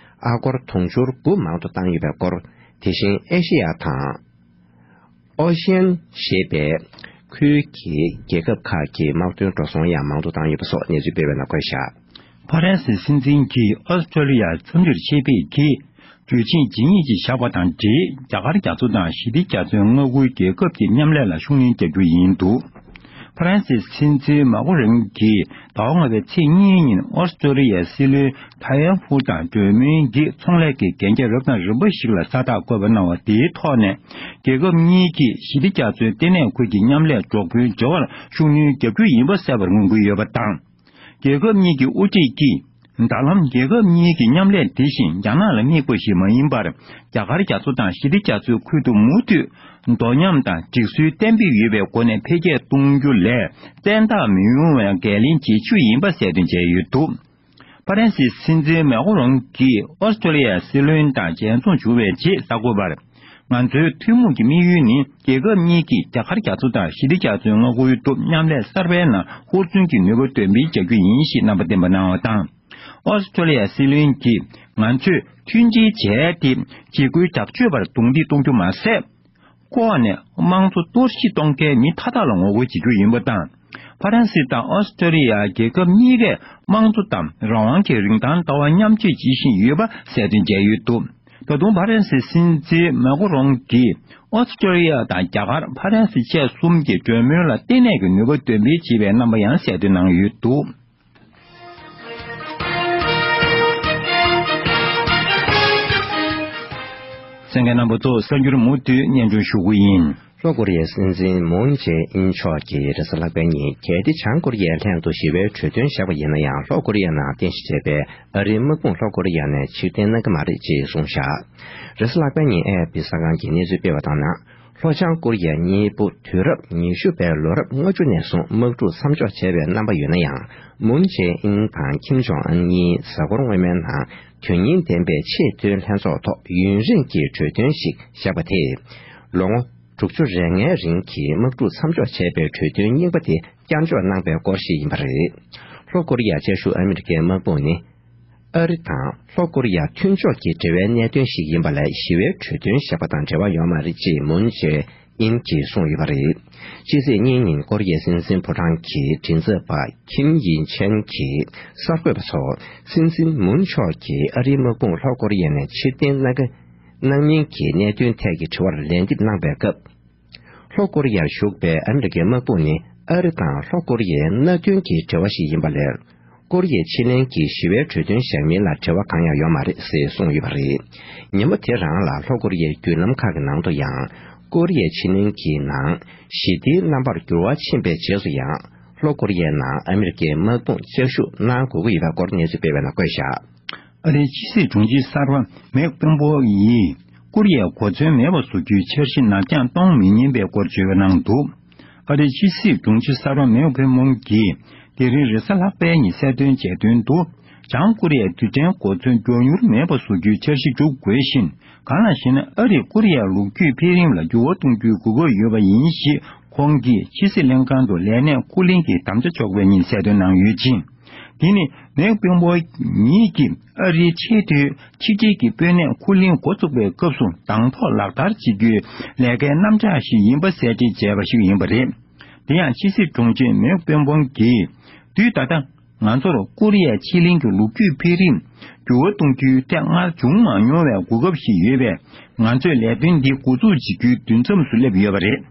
ཨ་སྒོར་དུང་ཕྱུར་དགུ་མང་དུ་བཏང་ཡོད་པའི་སྐོར། དེ་བཞིན་ཨེ་ཤེ་ཡ་དང་། ཨོ་ཤན་ཞེས་པའི་ཁུལ་གྱི་རྒྱལ་ཁབ་ཁག་གི་དམག་དོན་འགྲོ་སོང་ཡང་མང་དུ་བཏང་ཡོད་པ་སོགས་གནས་ཚུལ་སྤེལ་བའི་ནང་འཁོད་བཞག། ཕ་རན་སིའི་སྲིད་འཛིན་གྱིས་ཨོ་སི་ཀྲོ་ལི་ཡར་འཚམས་འདྲིར་ཆེད་ཕེབས་ཀྱིས་གྲོས་ཆིངས་ཇི་སྙེད་ཅིག་བཞག་པ་དང་འབྲེལ། རྒྱ་གར་རྒྱ་མཚོ་དང་ཞི་བདེ་རྒྱ་མཚོའི་མངའ་ཁུལ་རྒྱལ་ཁབ་ཀྱི་མཉམ་ལས་ལ་ཤུགས་སྣོན་རྒྱག་རྒྱུ་ཡིན་འདུག། ཕ་རན་སིའི་སྲིད་འཛིན་མཱ་ཀོ་རོན་གྱིས་ཟླ་བ་སྔོན་མའི་ཚེས་གཉིས་ཉིན་ཨོ་སི་ཀྲོ་ལི་ཡའི་སྲིད་བློན་ཐ་ཡན་ཧུར་དང་གྲོས་མོལ་གྱིས་ཚོང་ལས་ཀྱི་གན་རྒྱ་རབ་དང་རིམ་པ་ཞིག་ལ་ས་རྟགས་བཀོད་པ་གནང་བ་དེའི་ཐོག་ནས། རྒྱལ་ཁབ་གཉིས་ཀྱིས་ཞི་བདེ་རྒྱ་མཚོའི་ལྟེ་གནས་ཁུལ་གྱི་མཉམ་ལས་འགྲོ་མགོན་འབྱོར་བར་ཤུགས་སྣོན་རྒྱག་རྒྱུ་ཡིན་པ་གསལ་བར་མངོན་གྱི་ཡོད་པ་དང་། རྒྱལ་ཁབ་གཉིས་ཀྱི་དབུ་ཁྲིད་ཀྱིས། ད་ལམ་རྒྱལ་ཁབ་གཉིས་ཀྱི་མཉམ་ལས་དེ་བཞིན་རྒྱ་ནག་ལ་དམིགས་པ་ཞིག་མ་ཡིན་པར། རྒྱ་གར་རྒྱ་མཚོ་དང་ཞི་བདེ་རྒྱ་མཚོའི་ཁུལ་དུ་མུ་མཐུད་དོ་མཉམ་དང་སྒྲིག་སྲོལ་གཏན་འབེབས་ཡོད་པའི་སྒོ་ནས་འཕེལ་རྒྱས་གཏོང་རྒྱུ་ལས་བཙན་ཐབས་མི་ཡོང་བའི་འགན་ལེན་བྱེད་ཆོག་ཡིན་པ་གསལ་སྟོན་བྱས་ཡོད་འདུག། ཕ་རན་སིའི་སྲིད་འཛིན་མེག་རོན་གྱིས་ཨོ་སི་ཀྲོ་ལི་ཡའི་སྲིད་བློན་དང་མཇལ་འཛོམས་བྱུང་བའི་རྗེས་གསར་འགོད་པར། ང་ཚོའི་ཐུན་མོང་གི་དམིགས་ཡུལ་ནི་རྒྱལ་ཁབ་གཉིས་ཀྱིས་རྒྱ་གར་རྒྱ་མཚོ་དང་ཞི་བདེ་རྒྱ་མཚོའི་མངའ་ཁུལ་དུ་མཉམ་ལས་གསར་པའི་ནང་ཧུར་བརྩོན་གྱིས་ནུས་པ་འདོན་སྤེལ་བྱ་རྒྱུ་ཡིན་ཞེས་རྣམ་པ་བསྟན་པ་གནང་བ་དང་། ཨོ་སི་ཀྲོ་ལི་ཡའི་སྲིད་བློན་གྱིས་ང་ཚོས་མཐུན་སྒྲིལ་བྱས་ཏེ་འཇིགས་སྐུལ་དྲག་སྤྱོད་པར་རྡུང་རྡེག་གཏོང་རྒྱུ་མ་ཟད། ལྐོག་ནས་དམངས་གཙོ་གཏོར་བཤིག་གཏོང་མཁན་མི་མཐའ་དག་ལ་ངོ་རྒོལ་བྱེད་རྒྱུ་ཡིན་པ་དང་། ཕ་རན་སི་དང་ཨོ་སི་ཀྲོ་ལི་ཡ་རྒྱལ་ཁབ་གཉིས་ཀས་དམངས་གཙོ་དང་རང་དབང་གི་རིན་ཐང་ལྟ་བ་མཉམ་སྤྱོད་བྱེད་བཞིན་ཡོད་པ་གསལ་སྟོན་བྱས་ཡོད་འདུག། ད་དུང་ཕ་རན་སིའི་སྲིད་འཛིན་མཱ་ཀོ་རོང་གིས་ཨོ་སི་ཀྲོ་ལི་ཡ་དང་རྒྱ་གར་ཕ་རན་སི་བཅས་གསུམ་གྱི་གྲོས་མོལ་ལ་བརྟན་གནས་ཀྱི་ནུས་པ་འདོན་སྤེལ་བྱེད་པའི་རྣམ་པ་ཡང་གསལ་སྟོན་གནང་ཡོད་འདུག། གསན་མཁན་རྣམ་པ་ཚོ་གསར་འགྱུར་མུ་མཐུད་སྙན་སྒྲོན་ཞུ་གི་ཡིན། ལྷོ་ཀོ་རི་ཡའི་སྲིད་འཛིན་མུན་ཇེ་ཨིན་མཆོག་གིས་རེས་གཟའ་ལྷག་པའི་ཉིན་གལ་ཏེ་བྱང་ཀོ་རི་ཡའི་ལྷན་དུ་ཞི་བའི་གྲོས་མཐུན་བཞག་པ་ཡིན་ན་ཡང་། ལྷོ་ཀོ་རི་ཡའི་ནང་རྟེན་གཞི་བྱས་པའི་ཨ་རིའི་དམག་དཔུང་ལྷོ་ཀོ་རི་ཡ་ནས་ཕྱིར་འཐེན་གནང་གི་མ་རེད་ཅེས་གསུངས་བཞག། རེས་གཟའ་ལྷག་པའི་ཉིན་ཨེ་ཨེཕ་པི་གསར་ཁང་གིས་གནས་ཚུལ་སྤེལ་བ་ལྟར་ན། ལྷོ་བྱང་ཀོ་རི་ཡ་གཉིས་པོ་དུས་རབས་ཉི་ཤུ་པའི་ལོ་རབས་ལྔ་བཅུ་ནས་བཟུང་དམག་འཁྲུག་མཚམས་འཇོག་བྱས་པའི་རྣམ་པ་ཡོད་ན་ཡང་། མུན་ཇེ་ཨིན་དང་ཁིམ་ཇོང་ཨན་གཉིས་གཟའ་འཁོར་སྔོན་མའི་ནང་དོན་སྙིང་ལྡན་པའི་ཆེས་མཐོའི་ལྷན་ཚོགས་ཐོག་ཡུན་རིང་གི་གྲོས་མཐུན་ཞིག་བཞག་པ་དེས། ལོ་ངོ་དྲུག་ཅུ་རེ་ལྔའི་རིང་གི་དམག་འཁྲུག་མཚམས་འཇོག་བྱས་པའི་གྲོས་མཐུན་རྙིང་པ་དེ་བསྐྱར་འཇོག་གནང་པའི་སྐོར་ཞིག་ཡིན་པ་རེད། ལྷོ་ཀོ་རི་ཡ་བཅའ་བཞུགས་ཨ་མི་རི་ཀའི་དམག་དཔུང་ནི། ཨ་རི་དང་ལྷོ་ཀོ་རི་ཡ་མཐུན་ཕྱོགས་ཀྱི་འབྲེལ་བའི་གནད་དོན་ཞིག་ཡིན་པ་ལས་ཞི་བའི་གྲོས་མཐུན་བཞག་པ་དང་འབྲེལ་བ་ཡོད་མ་རེད་ཅེས་མུན་ཇེ་ཨིན་གྱིས་གསུངས་ཡོད་པ་རེད། ཕྱི་ཚེས་གཉིས་ཉིན་ཀོ་རི་ཡའི་སྲིད་འཛིན་ཕོ་བྲང་གི་མགྲིན་ཚབ་པ་ཁིམ་ཡིན་ཆན་གྱིས་གསར་འགོད་པ་ཚོར། སྲིད་འཛིན་མུན་མཆོག་གིས་ཨ་རིའི་དམག་དཔུང་ལྷོ་ཀོ་རི་ཡ་ནས་ཕྱིར་འཐེན་གནང་གི་གནང་མིན་གྱི་གནད་དོན་ཐད་ཀྱི་དྲི་བར་ལན་འདེབས་གནང་པའི་སྐབས། ལྷོ་ཀོ་རི་ཡར་བཞུགས་པའི་ཨ་མི་རི་ཀའི་དམག་དཔུང་ནི་ཨ་རི་དང་ལྷོ་ཀོ་རི་ཡའི་མནའ་མཐུན་གྱི་འབྲེལ་བ་ཞིག་ཡིན་པ་ལས། ཀོ་རི་ཡའི་ཕྱེད་གླིང་གི་ཞི་བའི་གྲོས་མཐུན་བཞག་མིན་ལ་འབྲེལ་བ་གང་ཡང་ཡོད་མ་རེད་ཟེར་གསུངས་ཡོད་པ་རེད། ཉིན་མོ་དེ་རང་ལ་ལྷོ་ཀོ་རི་ཡའི་བརྒྱུད་ལམ་ཁག་གི་ནང་དུ་ཡང་། ཀོ་རི་ཡའི་ཕྱེད་གླིང་གི་ནང་ཞི་བདེའི་རྣམ་པར་འགྱུར་བ་ཕྱིན་པའི་རྗེས་སུ་ཡང་། ལྷོ་ཀོ་རི་ཡའི་ནང་ཨ་མི་རི་ཀའི་དམག་དཔུང་བཅའ་བཞུགས་གནང་དགོས་ཀྱི་ཡོད་པའི་སྐོར་གནས་ཚུལ་སྤེལ་བའི་ནང་བཀོད་བཞག། ཨ་རིའི་ཕྱི་སྲིད་དྲུང་ཆེ་གསར་པ་མེག་པིང་པོ་ཡིས་ཀོ་རི་ཡའི་གོ་མཚོན་མེད་པ་བཟོ་རྒྱུའི་འཆར་གཞི་ནར་འགྱངས་གཏོང་མི་ཉན་པའི་སྐོར་བརྗོད་པ་གནང་འདུག། ཨ་རིའི་ཕྱི་སྲིད་དྲུང་ཆེ་གསར་པ་མེག་པིང་པོ་གིས་དེ་རིང་རེས་གཟའ་ལྷག་པའི་ཉིན་གསལ་སྟོན་བྱས་དོན་དུ། བྱང་ཀོ་རི་ཡའི་རྡུལ་ཕྲན་གོ་མཚོན་མགྱོགས་མྱུར་མེད་པ་བཟོ་རྒྱུའི་འཆར་གཞི་སྒྲུབ་དགོས་ཤིང་། གང་ལགས་ཤེ་ན། ཨ་རིས་ཀོ་རི་ཡའི་ལོ་རྒྱུས་འཕེལ་རིམ་ལ་འགྱུར་བ་གཏོང་རྒྱུའི་གོ་སྐབས་ཡོད་པ་ཡིན་ཞེས་ཁོང་གིས་ཕྱི་སྲིད་ལྷན་ཁང་དུ་ལས་གནས་འཁུར་ལེན་གྱི་དམ་བཅའ་འཇོག་པའི་ཉིན་གསལ་སྟོན་གནང་ཡོད་ཅིང་། དེ་ནི་མེག་པིང་པོ་ཉིད་ཀྱིས་ཨ་རིའི་ཆེས་མཐོའི་ཕྱི་འབྲེལ་གྱི་དཔོན་གནས་འཁུར་ལེན་འགོ་བཙུགས་པའི་སྐབས་སུ་དང་ཐོག་ལག་བསྟར་བྱེད་རྒྱུའི་ལས་ཀའི་རྣམ་གྲངས་ཤིག་ཡིན་པ་གསལ་བསྒྲགས་བྱས་པ་ཞིག་ཡིན་པ་རེད། དེ་ཡང་ཕྱི་སྲིད་དྲུང་ཆེ་མེག་པིང་པོ་གིས་དུས་ད་ལྟ། ང་ཚོར་ཀོ་རི་ཡའི་ཕྱེད་གླིང་གི་ལོ་རྒྱུས་འཕེལ་རིམ་འགྱུར་བ་གཏོང་རྒྱུའི་ཐད་སྔར་བྱུང་མ་མྱོང་བའི་གོ་སྐབས་ཤིག་ཡོད་པས། ང་ཚོས་ལས་དོན་འདི་འགོ་འཛུགས་བྱེད་རྒྱུའི་མདུན་མཚམས་སུ་སླེབས་ཡོད་པ་རེད།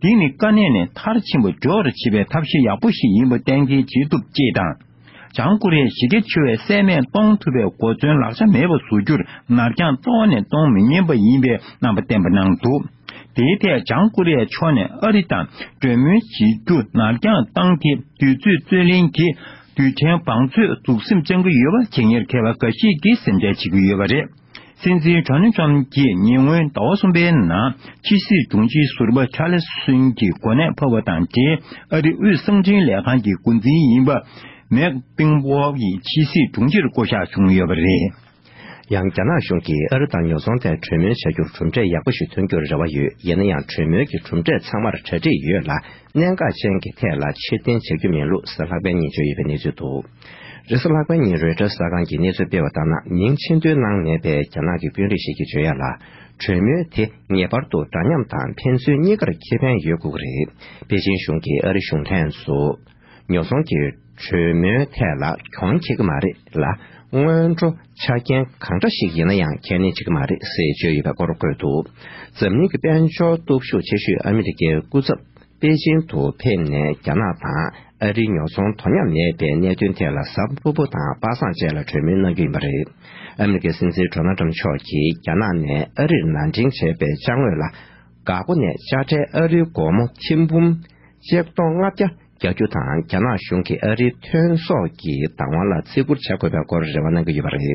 འདི་ནི་དཀའ་གནད་ནས་མཐར་ཕྱིན་པ་འགྲོ་བར་བྱེད་པའི་ཐབས་ཤེས་ཡག་པོ་ཞིག་ཡིན་པ་གཏན་འཁེལ་བྱེད་ཐུབ་ཅེས་དང་། བྱང་ཀོ་རི་ཡས་གཞི་རྒྱ་ཆེ་བའི་བསད་རྨས་གཏོང་ཐུབ་པའི་གོ་མཚོན་ལག་ཆ་མེད་པ་བཟོ་རྒྱུར་ནར་འགྱངས་རྩ་བ་ནས་གཏོང་མི་ཉན་པ་ཡིན་པའི་རྣམ་པ་བསྟན་པ་གནང་འདུག། དེའི་ཐད་བྱང་ཀོ་རི་ཡའི་ཕྱོགས་ནས་ཨ་རི་དང་གྲོས་མོལ་བྱེད་རྒྱུ་ནར་འགྱངས་བཏང་སྟེ། དུས་ཚོད་རྩོད་ལེན་གྱིས་རྡུལ་ཕྲན་བང་མཛོད་འཛུགས་སེམས་བཅངས་ཀྱི་ཡོད་པ་ཇེ་ཉེར་མཁས་པ་འགའ་ཞིག་གིས་སེམས་ཁྲལ་བྱེད་ཀྱི་ཡོད་པ་རེད། སྲིད་འཛིན་ཌོ་ནལ་ཊམ་གྱིས་ཉེ་སྔོན་ཟླ་བ་གསུམ་པའི་ནང་ཕྱི་སྲིད་དྲུང་ཆེ་ཟུར་པ་ཆཱ་ལི་སུན་གྱི་གོ་གནས་ཕབ་པ་དང་འབྲེལ། ཨ་རིའི་དབུས་གསང་འཕྲིན་ལས་ཁང་གི་འགོ་འཛིན་ཡིན་པ་མེག་པིང་པོ་ཡི་ཕྱི་སྲིད་དྲུང་ཆེར་བསྐོ་གཞག་བྱུང་ཡོད་པ་རེད། ཡང་རྒྱ་ནག་གཞུང་གིས་ཨ་རི་དང་ཉོ་ཚོང་ཐད་གྲོས་མོལ་བྱ་རྒྱུར་གྲུབ་འབྲས་ཡག་པོ་ཞིག་ཐོན་རྒྱུར་རེ་བ་ཡོད། ཡིན་ན་ཡང་གྲོས་མོལ་གྱི་གྲུབ་འབྲས་ཚང་མར་གྲ་སྒྲིག་ཡོད་ལ། གནད་འགག་ཅན་གྱི་ཐད་ལ་ཕྱིར་འཐེན་བྱ་རྒྱུ་མིན་ལུགས་རེས་གཟའ་ལྷག་པའི་ཉིན་བརྗོད་ཡོད་པའི་གནས་ཚུལ་འདུག་རེས་གཟའ་ལྷག་པའི་ཉིན་རོའི་ཊར་གསར་ཁང་གིས་གནས་ཚུལ་སྤེལ་བ་ལྟར་ན། མིང་ཆེ་འདོན་གནང་མེད་པའི་རྒྱ་ནག་གི་དཔོན་རིགས་ཤིག་གིས་བརྗོད་ཡ་ལ། གྲོས་མོལ་དེ་ངེས་པར་དུ་འདྲ་མཉམ་དང་ཕན་ཚུན་གཉིས་ཀར་ཁེ་ཕན་ཡོད་དགོས་ཀྱི་རེད། པེ་ཅིན་གཞུང་གིས་ཨ་རི་གཞུང་ལྷན་ཚོ་ཉོ་ཚོང་གི་གྲོས་མོལ་ཐད་ལ་གྱོང་འཁྱེར་གྱི་མ་རེད་ལ། སྔོན་འགྲོ་ཆ་རྐྱེན་གང་འདྲ་ཞིག་ཡིན་ན་ཡང་ཁས་ལེན་བྱེད་ཀྱི་མ་རེད་ཟེར་བརྗོད་ཡོད་པའི་སྐོར་བཀོད་འདུག་འཛམ་གླིང་གི་དཔལ་འབྱོར་སྟོབས་ཤུགས་ཆེ་ཤོས་ཨ་མི་རི་ཀའི་སྐུ་ཚབ་པེ་ཅིན་དུ་ཕེབས་ནས། རྒྱ་ནག་དང་ཨ་རིའི་ཉོ་ཚོང་དོ་མཉམ་མེད་པའི་གནད་དོན་ཐད་ལ་གཟའ་ཕུར་བུ་དང་པ་སངས་བཅས་ལ་གྲོས་མོལ་གནང་རྒྱུ་ཡིན་པ་རེད། ཨ་མི་རི་ཀའི་སྲིད་འཛིན་ཌོ་ནལ་ཊམ་མཆོག་གིས་རྒྱ་ནག་ནས་ཨ་རིར་ནང་འདྲེན་བྱས་པའི་ཅ་དངོས་ལ། འགག་སྒོ་ནས་དཔྱ་ཁྲལ་ཨ་རིའི་སྒོར་མོ་ཐེར་འབུམ་ཆིག་སྟོང་ལྔ་བརྒྱ་རྒྱག་རྒྱུ་དང་། རྒྱ་ནག་གཞུང་གིས་ཨ་རིའི་ཐོན་ཟོག་གི་བདག་དབང་ལ་བརྩི་བཀུར་བྱ་དགོས་པའི་སྐོར་རེ་བ་གནང་གི་ཡོད་པ་རེད།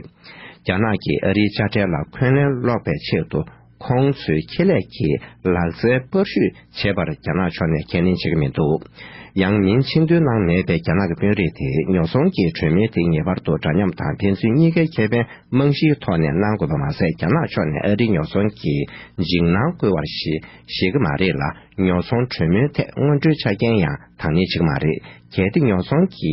རྒྱ་ནག་གིས་ཨ་རིའི་དཔྱ་ཁྲལ་ལ་འཁོན་ལན་སློག་པའི་ཆེད་དུ། ཁོང་ཚོའི་ཁེ་ལས་ཀྱི་ལག་རྩལ་པར་བཤུས་བྱེད་པར་རྒྱ་ནག་ཕྱོགས་ནས་ཁས་ལེན་བྱེད་ཀྱི་མི་འདུག་ཡང་མིང་ཆེ་འདོན་གནང་མེད་པའི་རྒྱ་ནག་གི་དཔོན་རིགས་དེས། ཉོ་ཚོང་གི་གྲོས་མོལ་དེ་ངེས་པར་དུ་འདྲ་མཉམ་དང་ཕན་ཚུན་གཉིས་ཀའི་ཁེ་ཕན་རྨང་གཞིའི་ཐོག་ནས་གནང་དགོས་པ་མ་ཟད། རྒྱ་ནག་ཕྱོགས་ནས་ཨ་རིའི་ཉོ་ཚོང་གི་འཇིགས་སྣང་བསྐུལ་བར་བཞེད་ཤེས་ཀྱི་མ་རེད་ལ། ཉོ་ཚོང་གྲོས་མོལ་ཐད་སྔོན་འགྲོའི་ཆ་རྐྱེན་ཡང་དང་ལེན་བྱེད་ཀྱི་མ་རེད། གལ་ཏེ་ཉོ་ཚོང་གི་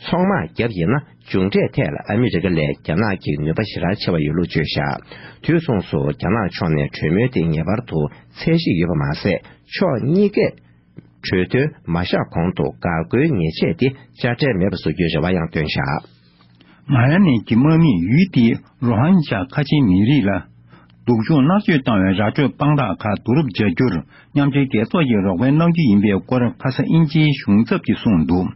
ཚོང་དམག་བརྒྱབ་ཡིན་ན། མཇུག་འབྲས་ཐད་ལ་ཨ་མི་རི་ཀ་ལས་རྒྱ་ནག་གི་ནུས་པ་ཞེ་དྲག་ཆེ་བ་ཡོད་ལུགས་བརྗོད་བཞག་དུས་མཚུངས་སུ་རྒྱ་ནག་ཕྱོགས་ནས་གྲོས་མོལ་དེ་ངེས་པར་དུ་ཚད་གཞི་ཡོད་པ་མ་ཟད། ཕྱོགས་གཉིས་ཀས་གྲོས་མཐུན་མ་བཞག་གོང་དུ་འགག་སྒོའི་ཉེས་ཆད་དེ་དཔྱ་ཁྲལ་མེད་པ་བཟོ་རྒྱུའི་རེ་བ་ཡང་བཏོན་བཞག་མ་ཡ་མེན་གྱི་དམག་མིས་ཡུལ་དེའི་རོ་ཧིན་ཇཱ་ཁ་ཆེའི་མི་རིགས་ལ་སྡུག་སྦྱོང་མནར་གཅོད་བཏང་བའི་ར་སྤྲོད་དཔང་རྟགས་ཁག་བསྡུ་རུབ་བྱ་རྒྱུར་མཉམ་འབྲེལ་རྒྱལ་ཚོགས་ཀྱིས་རོགས་ཕན་གནང་རྒྱུ་ཡིན་པའི་སྐོར། ཁ་ས་དབྱིན་ཇིའི་གཞུང་ཚབ་ཀྱིས་གསུངས་འདུག་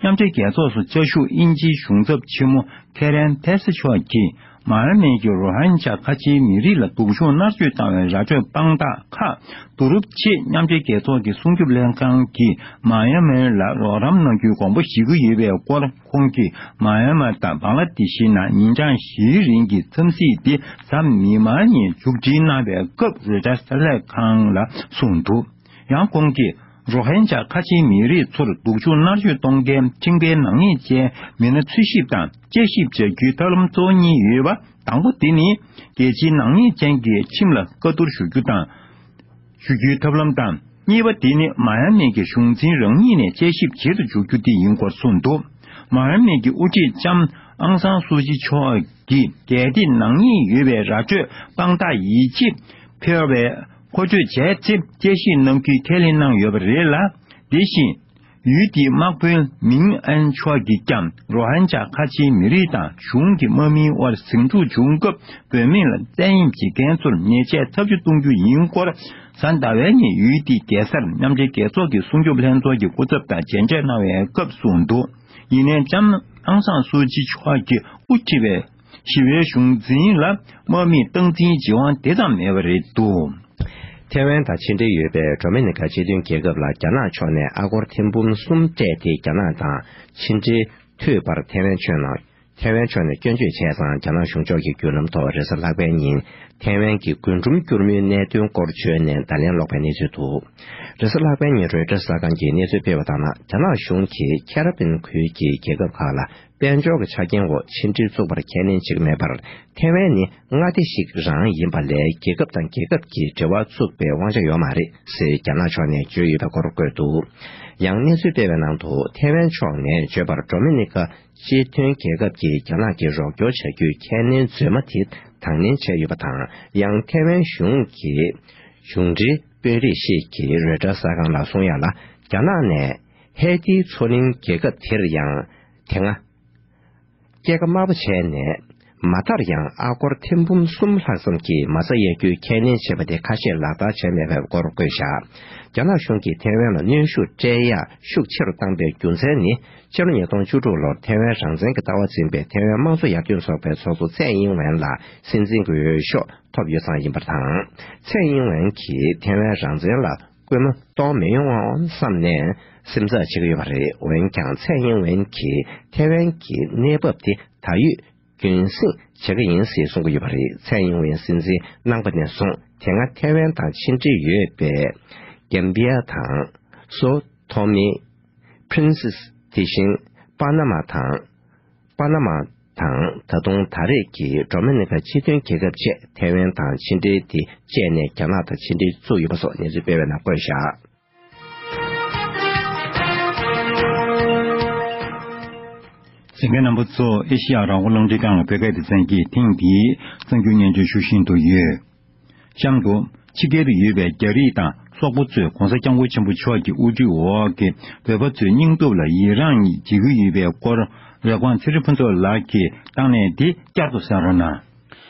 མཉམ་འབྲེལ་རྒྱལ་ཚོགས་སུ་བཅའ་བཞུགས་དབྱིན་ཇིའི་གཞུང་ཚབ་ཆེན་མོ་ཁེ་རན་ཐེ་སི་མཆོག་གིས། མ་ཡ་མེན་གྱི་རོ་ཧིན་ཇཱ་ཁ་ཆེའི་མི་རིགས་ལ་སྡུག་སྦྱོང་མནར་གཅོད་བཏང་བའི་ར་སྤྲོད་དཔང་རྟགས་ཁག་བསྡུ་རུབ་ཆེད། མཉམ་འབྲེལ་རྒྱལ་ཚོགས་ཀྱི་སྲུང་སྐྱོབ་ལྷན་ཁང་གིས་མ་ཡ་མེན་ལ་རོགས་རམ་གནང་རྒྱུའི་དགོངས་པ་བཞེས་ཀྱི་ཡོད་པའི་སྐོར། ཁོང་གིས་མ་ཡ་མེན་དང་བང་ལ་དེ་ཤི་ནང་ཉིན་གྲངས་བཞིའི་རིང་གི་འཚམས་གཟིགས་དེ་གཟའ་མིག་དམར་ཉིན་མཇུག་སྒྲིལ་གནང་བའི་སྐབས། རོའི་ཊར་གསར་ལས་ཁང་ལ་གསུངས་འདུག་ཡང་ཁོང་གིས། རོ་ཧིན་ཇཱ་ཁ་ཆེའི་མི་རིགས་ཚོར་སྡུག་སྦྱོང་མནར་གཅོད་གཏོང་མཁན་ཁྲིམས་འགལ་ནག་ཉེས་ཅན་མི་སྣ་འཚོལ་ཞིབ་དང་དཔྱད་ཞིབ་བྱ་རྒྱུའི་ཐབས་ལམ་གཙོ་བོ་གཉིས་ཡོད་པ། དང་པོ་དེ་ནི་རྒྱལ་སྤྱིའི་ནག་ཉེས་ཅན་གྱི་ཁྲིམས་ལ་བཀའ་བསྡུར་ཞུ་རྒྱུ་དང་། ཞུ་རྒྱུའི་ཐབས་ལམ་དང་། གཉིས་པ་དེ་ནི་མ་ཡ་མེན་གྱི་གཞུང་འཛིན་རང་ཉིད་ནས་དཔྱད་ཞིབ་བྱེད་དུ་འཇུག་རྒྱུ་དེ་ཡིན་སྐོར་གསུངས་འདུག་མ་ཡ་མེན་གྱི་དབུ་ཁྲིད་ལྕམ་ཨང་སང་སུ་ཅི་མཆོག་གིས་གལ་ཏེ་ནག་ཉེས་ཡོད་པའི་ར་སྤྲོད་དཔང་རྟགས་ཡིད་ཆེས་འཕེར་བའི་མཁོ་སྤྲོད་བྱས་ཚེ། དཔྱད་ཞིབ་གནང་རྒྱུའི་ཁས་ལེན་གནང་ཡོད་པ་རེད་ལ། དེ་བཞིན། ཡུལ་དེའི་དམག་དཔོན་མིང་ཨན་མཆོག་གིས་ཀྱང་རོ་ཧན་ཇཱ་ཁ་ཆེའི་མི་རིགས་དང་གཞུང་གི་དམག་མིའི་དབར་ཟིང་འཁྲུག་བྱུང་སྐབས་བུད་མེད་ལ་བཙན་གཡེམ་བྱེད་མཁན་ཚོར་ཉེས་ཆད་ཐབས་ཇུས་གཏོང་རྒྱུ་ཡིན་སྐོར། གཟའ་ཟླ་བའི་ཉིན་ཡུལ་དེའི་རྒྱལ་སར་མཉམ་འབྲེལ་རྒྱལ་ཚོགས་ཀྱི་སྲུང་སྐྱོབ་ལྷན་ཚོགས་ཀྱི་སྐུ་ཚབ་དང་མཇལ་འཕྲད་གནང་བའི་སྐབས་གསུངས་འདུག་ཡིན་ནའི་ལྕམ་ཨང་སང་སུ་ཅི་མཆོག་གིས་དབུ་ཁྲིད་པའི་ཞི་བའི་གཞུང་འཛིན་ལ་དམག་མིས་སྟངས་འཛིན་བྱེད་དབང་དེ་ཙམ་མེད་པ་རེད་འདུག་ཐེ་ཝན་དང་ཕྱི་འབྲེལ་ཡོད་པའི་ཌོ་མི་ནི་ཀ་སྤྱི་མཐུན་རྒྱལ་ཁབ་ལ་རྒྱ་ནག་ཕྱོགས་ནས་ཨ་སྒོར་ཐེར་འབུམ་གསུམ་སྤྲད་དེ། རྒྱ་ནག་དང་ཕྱི་འབྲེལ་མཐུད་པར་ཐེ་ཝན་ཕྱོགས་ནས། ཐེ་ཝན་ཕྱོགས་ནས་སྐྱོན་བརྗོད་བྱས་ཙང་། རྒྱ་ནག་གཞུང་ཕྱོགས་ཀྱིས་བརྒྱུད་ལམ་ཐོག་རེས་གཟའ་ལྷག་པའི་ཉིན་ཐེ་ཝན་གྱི་རྒུན་འབྲུམ་སྐྱུར་མོའི་གནད་དོན་སྐོར་བརྗོད་ནས་བརྡ་ལན་སློག་པའི་གནས་ཚུལ་འདུག་རེས་གཟའ་ལྷག་པའི་ཉིན་རོའི་ཊར་གསར་ཁང་གིས་གནས་ཚུལ་སྤེལ་བ་ལྟར་ན། རྒྱ་ནག་གཞུང་གིས་ཁེ་ར་བིན་ཁུལ་གྱི་རྒྱལ་ཁབ་ཁག་ལ་དཔལ་འབྱོར་གྱི་ཆ་རྐྱེན་འོག་ཕྱི་འབྲེལ་བཙུགས་པར་ཁས་ལེན་བྱེད་ཀྱི་མེད་པར། ཐེ་ཝན་ནི་མངའ་སྡེ་ཞིག་རང་ཡིན་པ་ལས་རྒྱལ་ཁབ་དང་རྒྱལ་ཁབ་ཀྱི་འབྲེལ་བ་བཙུགས་པའི་དབང་ཆ་ཡོད་མ་རེད་ཟེར་རྒྱ་ནག་ཕྱོགས་ནས་བརྗོད་ཡོད་པའི་སྐོར་བཀོད་འདུག་ཡང་གནས་ཚུལ་སྤེལ་བའི་ནང་དུ། ཐེ་ཝན་ཕྱོགས་ནས་བརྗོད་པར། ཌོ་མི་ནི་ཀ་སྤྱི་མཐུན་རྒྱལ་ཁབ་ཀྱིས་རྒྱ་ནག་གི་རོགས་སྐྱོར་བྱ་རྒྱུའི་ཁས་ལེན་རྫུན་མ་དེ་དང་ལེན་བྱས་ཡོད་པ་དང་། ཡང་ཐེ་ཝན་གཞུང་གི་གཞུང་འབྲེལ་དཔོན་རིགས་ཤིག་གིས་རོའི་ཊར་གསར་ཁང་ལ་གསུངས་ཡ་ལ། རྒྱ་ནག་ནས་ཧེ་ཏིའི་མཚོ་གླིང་རྒྱལ་ཁབ་དེར་ཡང་དེ་སྔ་སྐྱེད་ཀ་དམའ་པོ་བྱས་ནས། མ་མཐར་ཡང་ཨ་སྒོར་ཐེར་འབུམ་གསུམ་ལྷག་ཙམ་གྱི་མ་རྩ་གཡར་རྒྱུའི་ཁས་ལེན་བྱས་པ་དེ་ཁ་ཤས་ལག་བསྟར་བྱས་མེད་པའི་སྐོར་བཀོད་བཞག་རྒྱ་ནག་གཞུང་གིས་ཐེ་ཝན་ལ་གནོན་ཤུགས་སྤྲད་ཡ་ཤུགས་ཆེ་རུ་བཏང་པའི་རྒྱུ་མཚན་ནི། ཕྱི་ལོ་ཉིས་སྟོང་བཅུ་དྲུག་ལོར་ཐེ་ཝན་རང་བཙན་གྱི་ལྟ་བ་འཛིན་པའི་ཐེ་ཝན་དམངས་གཙོ་ཡར་ཐོན་ཚོགས་པའི་ཚོགས་གཙོ་ཚའེ་ཨིན་ཝེན་ལ་སྲིད་འཛིན་གྱི་འོས་ཤོག་ཐོབ་ཡོད་ཙང་ཡིན་པ་དང་། ཚའེ་ཨིན་ཝེན་གྱིས་ཐེ་ཝན་རང་བཙན་ལ་སྐུལ་མ་གཏོང་མི་ཡོང་ངམ་བསམ་ནས་སེམས་འཚབ་བྱེད་ཀྱི་ཡོད་པ་རེད། འོན་ཀྱང་། ཚའེ་ཨིན་ཝེན་གྱིས་ཐེ་ཝན་གྱི་གནས་བབ་དེ་ད་ཡོད་རྒྱུན་སྲིང་བྱེད་ཀྱི་ཡིན་ཞེས་གསུང་གི་ཡོད་པ་རེད། ཚའེ་ཨིན་ཝེན་སྲིད་འཛིན་གནང་པ་ནས་བཟུང་། དེ་སྔ་ཐའེ་ཝན་དང་ཕྱི་འབྲེལ་ཡོད་པའི་གྷམ་བི་ཡ་དང་སོ་ཐོ་མི་ཕི་རིན་སི། དེ་བཞིན་པ་ན་མ་དང་། པ་ན་མ། དང་། ད་དུང་ད་རེས་ཀྱི་ཌོ་མི་ནི་ཀ་སྤྱི་མཐུན་རྒྱལ་ཁབ་བཅས་ཐའེ་ཝན་དང་ཕྱི་འབྲེལ་དེ་བཅས་ནས་རྒྱ་ནག་དང་ཕྱི་འབྲེལ་བཙུགས་ཡོད་པ་སོགས་གནས་ཚུལ་སྤེལ་བའི་ནང་བཀོད་བཞག་གསན་མཁན་རྣམ་པ་ཚོ། ཨེ་ཤི་ཡ་རང་དབང་རླུང་འཕྲིན་ཁང་གི་བོད་སྐད་སྡེ་ཚན་གྱིས་ཐེངས་འདིའི་གསར་འགྱུར་སྙན་སྒྲོན་ཞུ་བཞིན་དུ་ཡོད། གཤམ་དུ། ཕྱི་རྒྱལ་དུ་ཡོད་པའི་རྒྱ་རིགས་དང་སོག་པོ་ཚོས་༸གོང་ས་༸སྐྱབས་མགོན་ཆེན་པོ་མཆོག་གི་དབུ་ཁྲིད་འོག་གི་བོད་པ་ཚོའི་སྙིང་སྟོབས་ལ་ཡི་རངས་བྱེད་ཀྱི་ཡོད་པའི་སྐོར། རེབ་གོང་ཚེ་རིང་ཕུན་ཚོགས་ལགས་ཀྱིས་བཏང་གནས་འདི་བསྐྱར་དུ་གསན་རོགས་གནང་།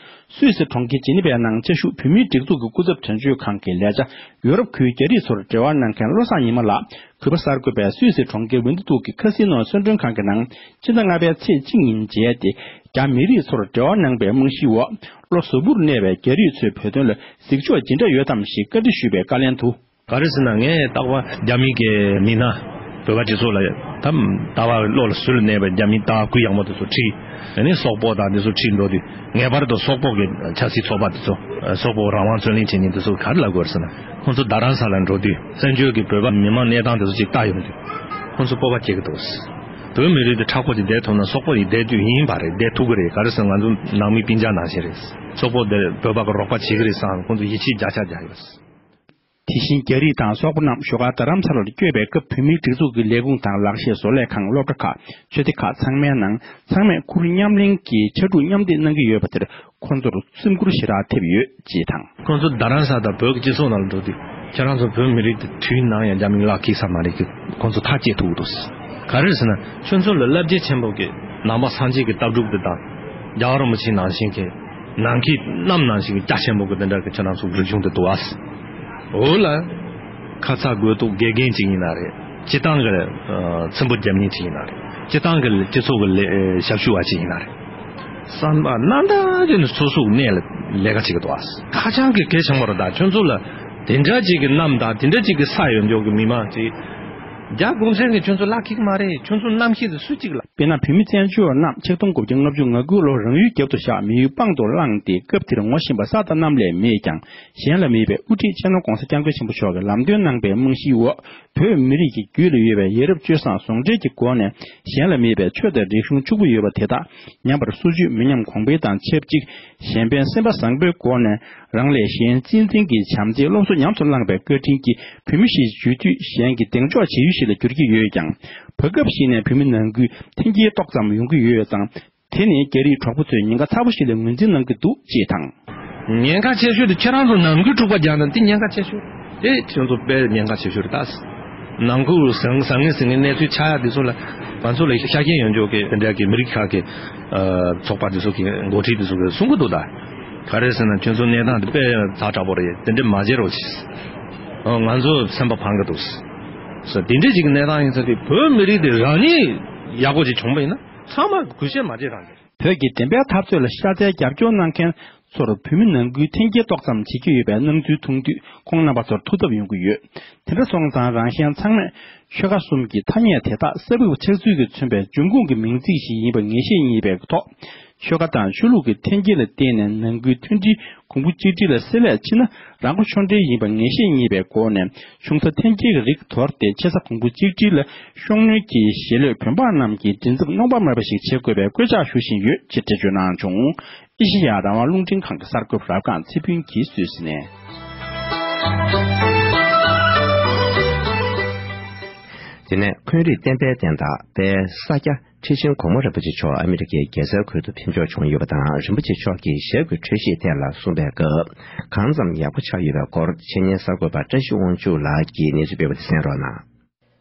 སུད་སི་གྲོང་ཁྱེར་ཇི་ནི་ཝའི་ནང་བཅའ་བཞུགས་བོད་མིའི་སྒྲིག་འཛུགས་ཀྱི་སྐུ་ཚབ་དོན་གཅོད་ཁང་གི་ལས་བྱ། ཡོ་རོབ་ཁུལ་རྒྱ་རིགས་ཚོར་འབྲེལ་བ་གནང་མཁན་བློ་བཟང་ཉི་མ་ལགས་གུས་པ་གསར་འགོད་པས་སུད་སི་གྲོང་ཁྱེར་ཝིན་ཏི་ཏུག་གི་ཁ་སི་ནོ་གསོལ་མགྲོན་ཁང་གི་ནང་ཕྱི་ཟླ་ལྔ་པའི་ཚེས་གཅིག་ཉིན་མཇལ་ཏེ། རྒྱ་མི་རིགས་ཚོར་འབྲེལ་བ་གནང་པའི་རྨང་གཞིའི་འོག་བློ་གཟུ་བོར་གནས་པའི་རྒྱ་རིགས་ཚོས་བོད་དོན་ལ་གཟིགས་ཕྱོགས་ཇི་འདྲ་ཡོད་དམ་ཞེས་བཀའ་འདྲི་ཞུས་པའི་བཀའ་ལན་དུ། ག་རེ་ཟེར་ན། ངས་རྟག་པར་རྒྱ་མི་གི་མི་སྣ་བོད་པ་སྤྱི་ཚོགས་ལ་ད་ལྟ་བ་བློ་ལ་གཟུ་ལ་གནས་པའི་རྒྱ་མི་ལྟ་བ་གུ་ཡངས་པོ་དེ་ཚོ་ཁྲིད། ཨ་ནི་སོག་པོ་དང་དེ་ཚོ་ཁྲིད་འགྲོ་དུས། ངེས་པར་དུ་སོག་པོ་གི་ཆབ་སྲིད་ཚོགས་པ་དེ་ཚོ། སོག་པོ་རང་དབང་རྩོད་ལེན་བྱེད་མཁན་དེ་ཚོ་ག་རེ་ལབ་དགོས་རེད་ཟེར་ན། ཁོང་ཚོ་རྡ་རམ་ས་ལ་འགྲོ་དུས་བཙན་བྱོལ་གྱི་བོད་པ་མི་མང་གནས་སྟངས་དེ་ཚོ་ཅིག་ལྟ་ཡོང་དུས། ཁོང་ཚོ་སྤོབས་པ་སྐྱེ་གི་འདུག་བོད་མི་རིགས་དེ་མཁྲེགས་པོ་ཅིག་བསྡད་ཐུབ་ན། སོག་པོ་ཡིས་བསྡད་དུས་ཡིན་པ་རེད། བསྡད་ཐུབ་ཀྱི་རེད། ག་རེ་ཟེར་ན། ང་ཚོ་ནང་མི་སྤུན་ཀྱག་ནང་བཞིན་རེད། སོག་པོ་དེ་བོད་པ་གི་རོགས་པ་བྱེད་ཀྱི་རེད་བསམ། ཁོང་ཚོ་ཡིད་ཆེས་བརྒྱ་ཆ་བརྒྱ་ཡོད། དེ་བཞིན་རྒྱ་རིགས་དང་སོག་པོ་རྣམས་བཞུགས་སྒར་རྡ་རམ་ས་ལར་བསྐྱོད་པའི་སྐབས། བོད་མིའི་སྒྲིག་འཛུགས་ཀྱི་ལས་ཁུངས་དང་ལག་ཤེས་བཟོ་ལས་ཁང་། སློབ་གྲྭ་ཁག་ཆོས་སྡེ་ཁག་ཚང་མའི་ནང་ཚང་མས་ཁུར་མཉམ་ལེན་གྱིས་ཕྱར་གྲུ་མཉམ་འདེགས་གནང་གི་ཡོད་པ་དེར། ཁོ་ཚོར་སེམས་འགུལ་ཞེ་དྲག་ཐེབས་ཡོད་ཅེས་དང་། ཁོ་ཚོ་རྡ་རམ་ས་དང་བོད་ཀྱི་སྤྱི་ཚོགས་ནང་ལ་འགྲོ་དུས། ཁྱེད་རང་ཚོ་བོད་མི་རིགས་དེ་དུས་ནམ་ཡང་རྒྱ་མིའི་ལག་འཁེལ་ས་མ་རེད་ཀྱི། ཁོ་ཚོ་ཐག་བཅད་ཐུབ་ཀྱི་འདུག་ག་རེ་ཟེར་ན། ཁྱོད་ཚོ་ལ་རླབས་ཆེན་ཆེན་པོ་གི་ནང་པ་སངས་རྒྱས་ཀྱི་ལྟ་གྲུབ་དེ་དང་། རྒྱལ་བ་རིན་པོ་ཆེ་ནང་བཞིན་གྱི་ནམ་མཁའི་གནམ་ནང་བཞིན་གྱི་རྒྱ་ཆེན་པོ་གི་དེ་འདྲ་གི་ཁྱེད་རང་ཚོ་རིག་གཞུང་དེ་འདུག་ཨ། འོ་ལ། ཁ་ཚ་དགོས་གཏུགས་དགེ་རྒན་ཅིག་ཡིན་ན་རེད། སྤྱི་བཏང་གི་ཨ་ཚིམ་པོ་རྒྱབ་མཁན་ཅིག་ཡིན་ན་རེད། སྤྱི་བཏང་གི་སྤྱི་ཚོགས་ཀྱི་ལས་ཞབས་ཞུ་བ་ཅིག་ཡིན་ན་རེད། བསམ་པ་རྣམ་དག་ཅིག་ནས་སོ་སོའི་གནས་ལ་ལས་ཀ་བྱེད་ཀྱི་འདུག་ཨ། ཁ་བྱང་གི་གལ་ཆེན་པོ་རེད། ད་ཁྱོད་ཚོ་ལ་དེ་འདྲ་ཅིག་གི་གནམ་དང་དེ་འདྲ་ཅིག་གི་ས་ཡོད་འཇོག་གི་མི་མང་ཅིག་རྒྱ་གུང་ཁྲན་གྱིས་ཁྱོད་ཚོ་བརླག་ཁིག་མ་རེད། ཁྱོད་ཚོ་རྣམ་ཤེས་དེ་སུ་གཅིག་ལ། དཔེར་ན། བོད་མི་བཙན་བྱོལ་རྣམས་ཆིག་སྟོང་དགུ་བརྒྱ་ལྔ་བཅུ་ང་དགུ་ལོར་རང་ཡུལ་རྒྱབ་ཏུ་བཞག་མི་ཡུལ་དཔང་དུ་བླངས་ཏེ། སྐབས་དེར་ངོ་ཤེས་པ་ས་དང་གནམ་ལས་མེད་ཀྱང་། གཞན་ལ་མེད་པའི་དབུ་ཁྲིད་སྤྱི་ནོར་༸གོང་ས་༸སྐྱབས་མགོན་ཆེན་པོ་མཆོག་གིས་ལམ་སྟོན་གནང་པའི་རྨང་གཞིའི་འོག་བོད་མི་རིགས་ཀྱི་རྒྱུད་ལ་ཡོད་པའི་ཡ་རབས་སྤྱོད་བཟང་ཟུང་འབྲེལ་གྱི་སྒོ་ནས། གཞན་ལ་མེད་པའི་ཆོས་དང་རིག་གཞུང་ཕྱུག་པོ་ཡོད་པ་དེ་དག་ཉམས་པར་སོར་ཆུད་མི་ཉམས་གོང་འཕེལ་དང་ཆབས་ཅིག་གཞན་ཕན་སེམས་པ་བཟང་པོའི་སྒོ་ནས། རང་ལས་གཞན་གཅེས་འཛིན་གྱི་བྱམས་བརྩེའི་སློབ་གསོ་ཉམས་སུ་བླངས་པའི་བཀའ་དྲིན་གྱིས། བོད་མི་ཞེས་བརྗོད་དུས་གཞན་གྱི་གདེང་འཇོག་བྱེད་ཡུལ་ཞིག་ལ་འགྱུར་གྱི་ཡོད་ཀྱང་། བར་སྐབས་ཤིག་ནས་བོད་མི་ནང་ཁུལ་འཐེན་འཁྱེར་ཏོག་ཙམ་ཡོང་གི་ཡོད་ཙང་། དེ་ནི་རྒྱ་རིགས་གྲོགས་པོ་ཚོས་ཉེན་ཁ་ཚ་པོ་ཞིག་ལ་ངོས་འཛིན་གནང་གི་འདུག་ཅེས་དང་། ཉེན་ཁ་ཆེ་ཤོས་དེ་ཁྱེད་རང་ཚོ་ནང་ཁུལ་འཁྲུག་པ་རྒྱག་ན་དེ་ཉེན་ཁ་ཆེ་ཤོས། དེ་ཁྱེད་ཚོ་དཔེ་ཉེན་ཁ་ཆེ་ཤོས་རེད་ད། ནང་ཁུལ་ཟང་ཟང་ངེ་ཟིང་ངེ་གནས་ཚུལ་ཆགས་ཡག་དེ་ཚོ་ལ། ང་ཚོ་ལ་ཤ་རྐྱེན་ཡོད་འཇོག་གི་དེ་འདྲ་གི་མི་རིགས་ཁག་གི་ཚོགས་པ་དེ་ཚོ་གི་འགོ་ཁྲིད་དེ་ཚོ་གི་གསུང་གི་འདུག་ད། ག་རེ་ཟེར་ན། ཁྱོད་ཚོ་གནས་སྟངས་དེ་དཔེ་ཛ་དྲག་པོ་རེད། དེ་འདྲ་མ་བྱེད་རོགས་གྱིས། ང་ཚོ་སེམས་པ་ཕངས་གི་འདུག་ཟེར། དེ་འདྲ་ཅིག་གི་གནས་སྟངས་ཡིན་ཙང་དེ། བོད་མི་རིགས་དེ་རང་ཉིད་ཡག་པོ་ཅིག་བྱུང་པ་ཡིན་ན། ཚང་མ་གུས་ཞབས་མ་བྱེད་རང་གི། བོད་ཀྱི་བདེན་པའི་འཐབ་རྩོད་ལ་ཤ་ཚའི་རྒྱབ་སྐྱོར་གནང་མཁན་ཚོར་བོད་མི་ནང་ཁུལ་འཐེན་འཁྱེར་ཏོག་ཙམ་བྱེད་ཀྱི་ཡོད་པའི་སྣང་ཚུལ་མཐོང་དུས། ཁོང་རྣམ་པ་ཚོར་ཐུགས་འཚབ་ཡོང་གི་ཡོད། དེ་འདྲ་སོང་ཙང་། རང་གཞན་ཚང་མས་ཆོལ་ཁ་གསུམ་གྱི་ཐ་སྙད་དེ་དག་ས་བབ་ཆགས་ཚུལ་གྱིས་མཚོན་པའི་འབྱུང་ཁུངས་ཀྱི་མིང་ཚིག་ཞིག་ཡིན་པ་ངེས་ཤེས་རྙེད་པའི་ཐོག་ཆོལ་ཁ་དང་ཆོས་ལུགས་ཀྱི་འཐེན་འཁྱེར་ལ་བརྟེན་ནས་ནང་ཁུལ་མཐུན་སྒྲིལ་གོང་བུ་གཅིག་སྒྲིལ་ལ་བསྲེ་བསླད་ཕྱིན་ན། རང་མགོ་ཆོད་འགྲིལ་ཡིན་པ་ངེས་ཤེས་རྙེད་པའི་སྒོ་ནས། ཆུང་ས་འཐེན་འཁྱེར་གྱི་རིགས་དོར་ཏེ། ཆེ་ས་གོང་བུ་གཅིག་སྒྲིལ་ལ་ཤོང་ནུས་ཀྱི་ཞེ་ལོས་བོད་འབངས་རྣམས་ཀྱི་མགྲིན་ཚབ་གནོང་པ་མེད་པ་ཞིག་བྱེད་དགོས་པའི་སྐུལ་ལྕག་ཞུ་བཞིན་ཡོད་ཅེས་འགྲེལ་བརྗོད་གནང་བྱུང་། ཨེ་ཤེ་ཡ་རང་དབང་རླུང་འཕྲིན་ཁང་གི་གསར་འགོད་པ་རབ་སྒང་ཚེ་ཕུན་གྱིས་སུད་སི་ནས། དེ་ནས་འཁོན་རིགས་བསྟན་པའི་བསྟན་བདག་དཔལ་ས་སྐྱ་ཁྲི་ཆེན་གོང་མ་རིན་པོ་ཆེ་མཆོག་ཨ་མི་རི་ཀའི་རྒྱལ་སའི་ཁུལ་དུ་ཕེབས་འབྱོར་བྱུང་ཡོད་པ་དང་། རིན་པོ་ཆེ་མཆོག་གིས་ཞབས་ཀྱི་འཕྲོད་བཞེས་ཐད་ལ་གསུངས་པའི་སྐབས། གང་ཙམ་ཡག་པོ་ཆགས་ཡོད་པའི་སྐོར། འཆད་ཉན་གསར་འགོད་པ་བཀྲ་ཤིས་དབང་ཕྱུག་ལགས་ཀྱིས་གནས་ཚུལ་སྤེལ་བ་དེ་གསན་རོགས་གནང་།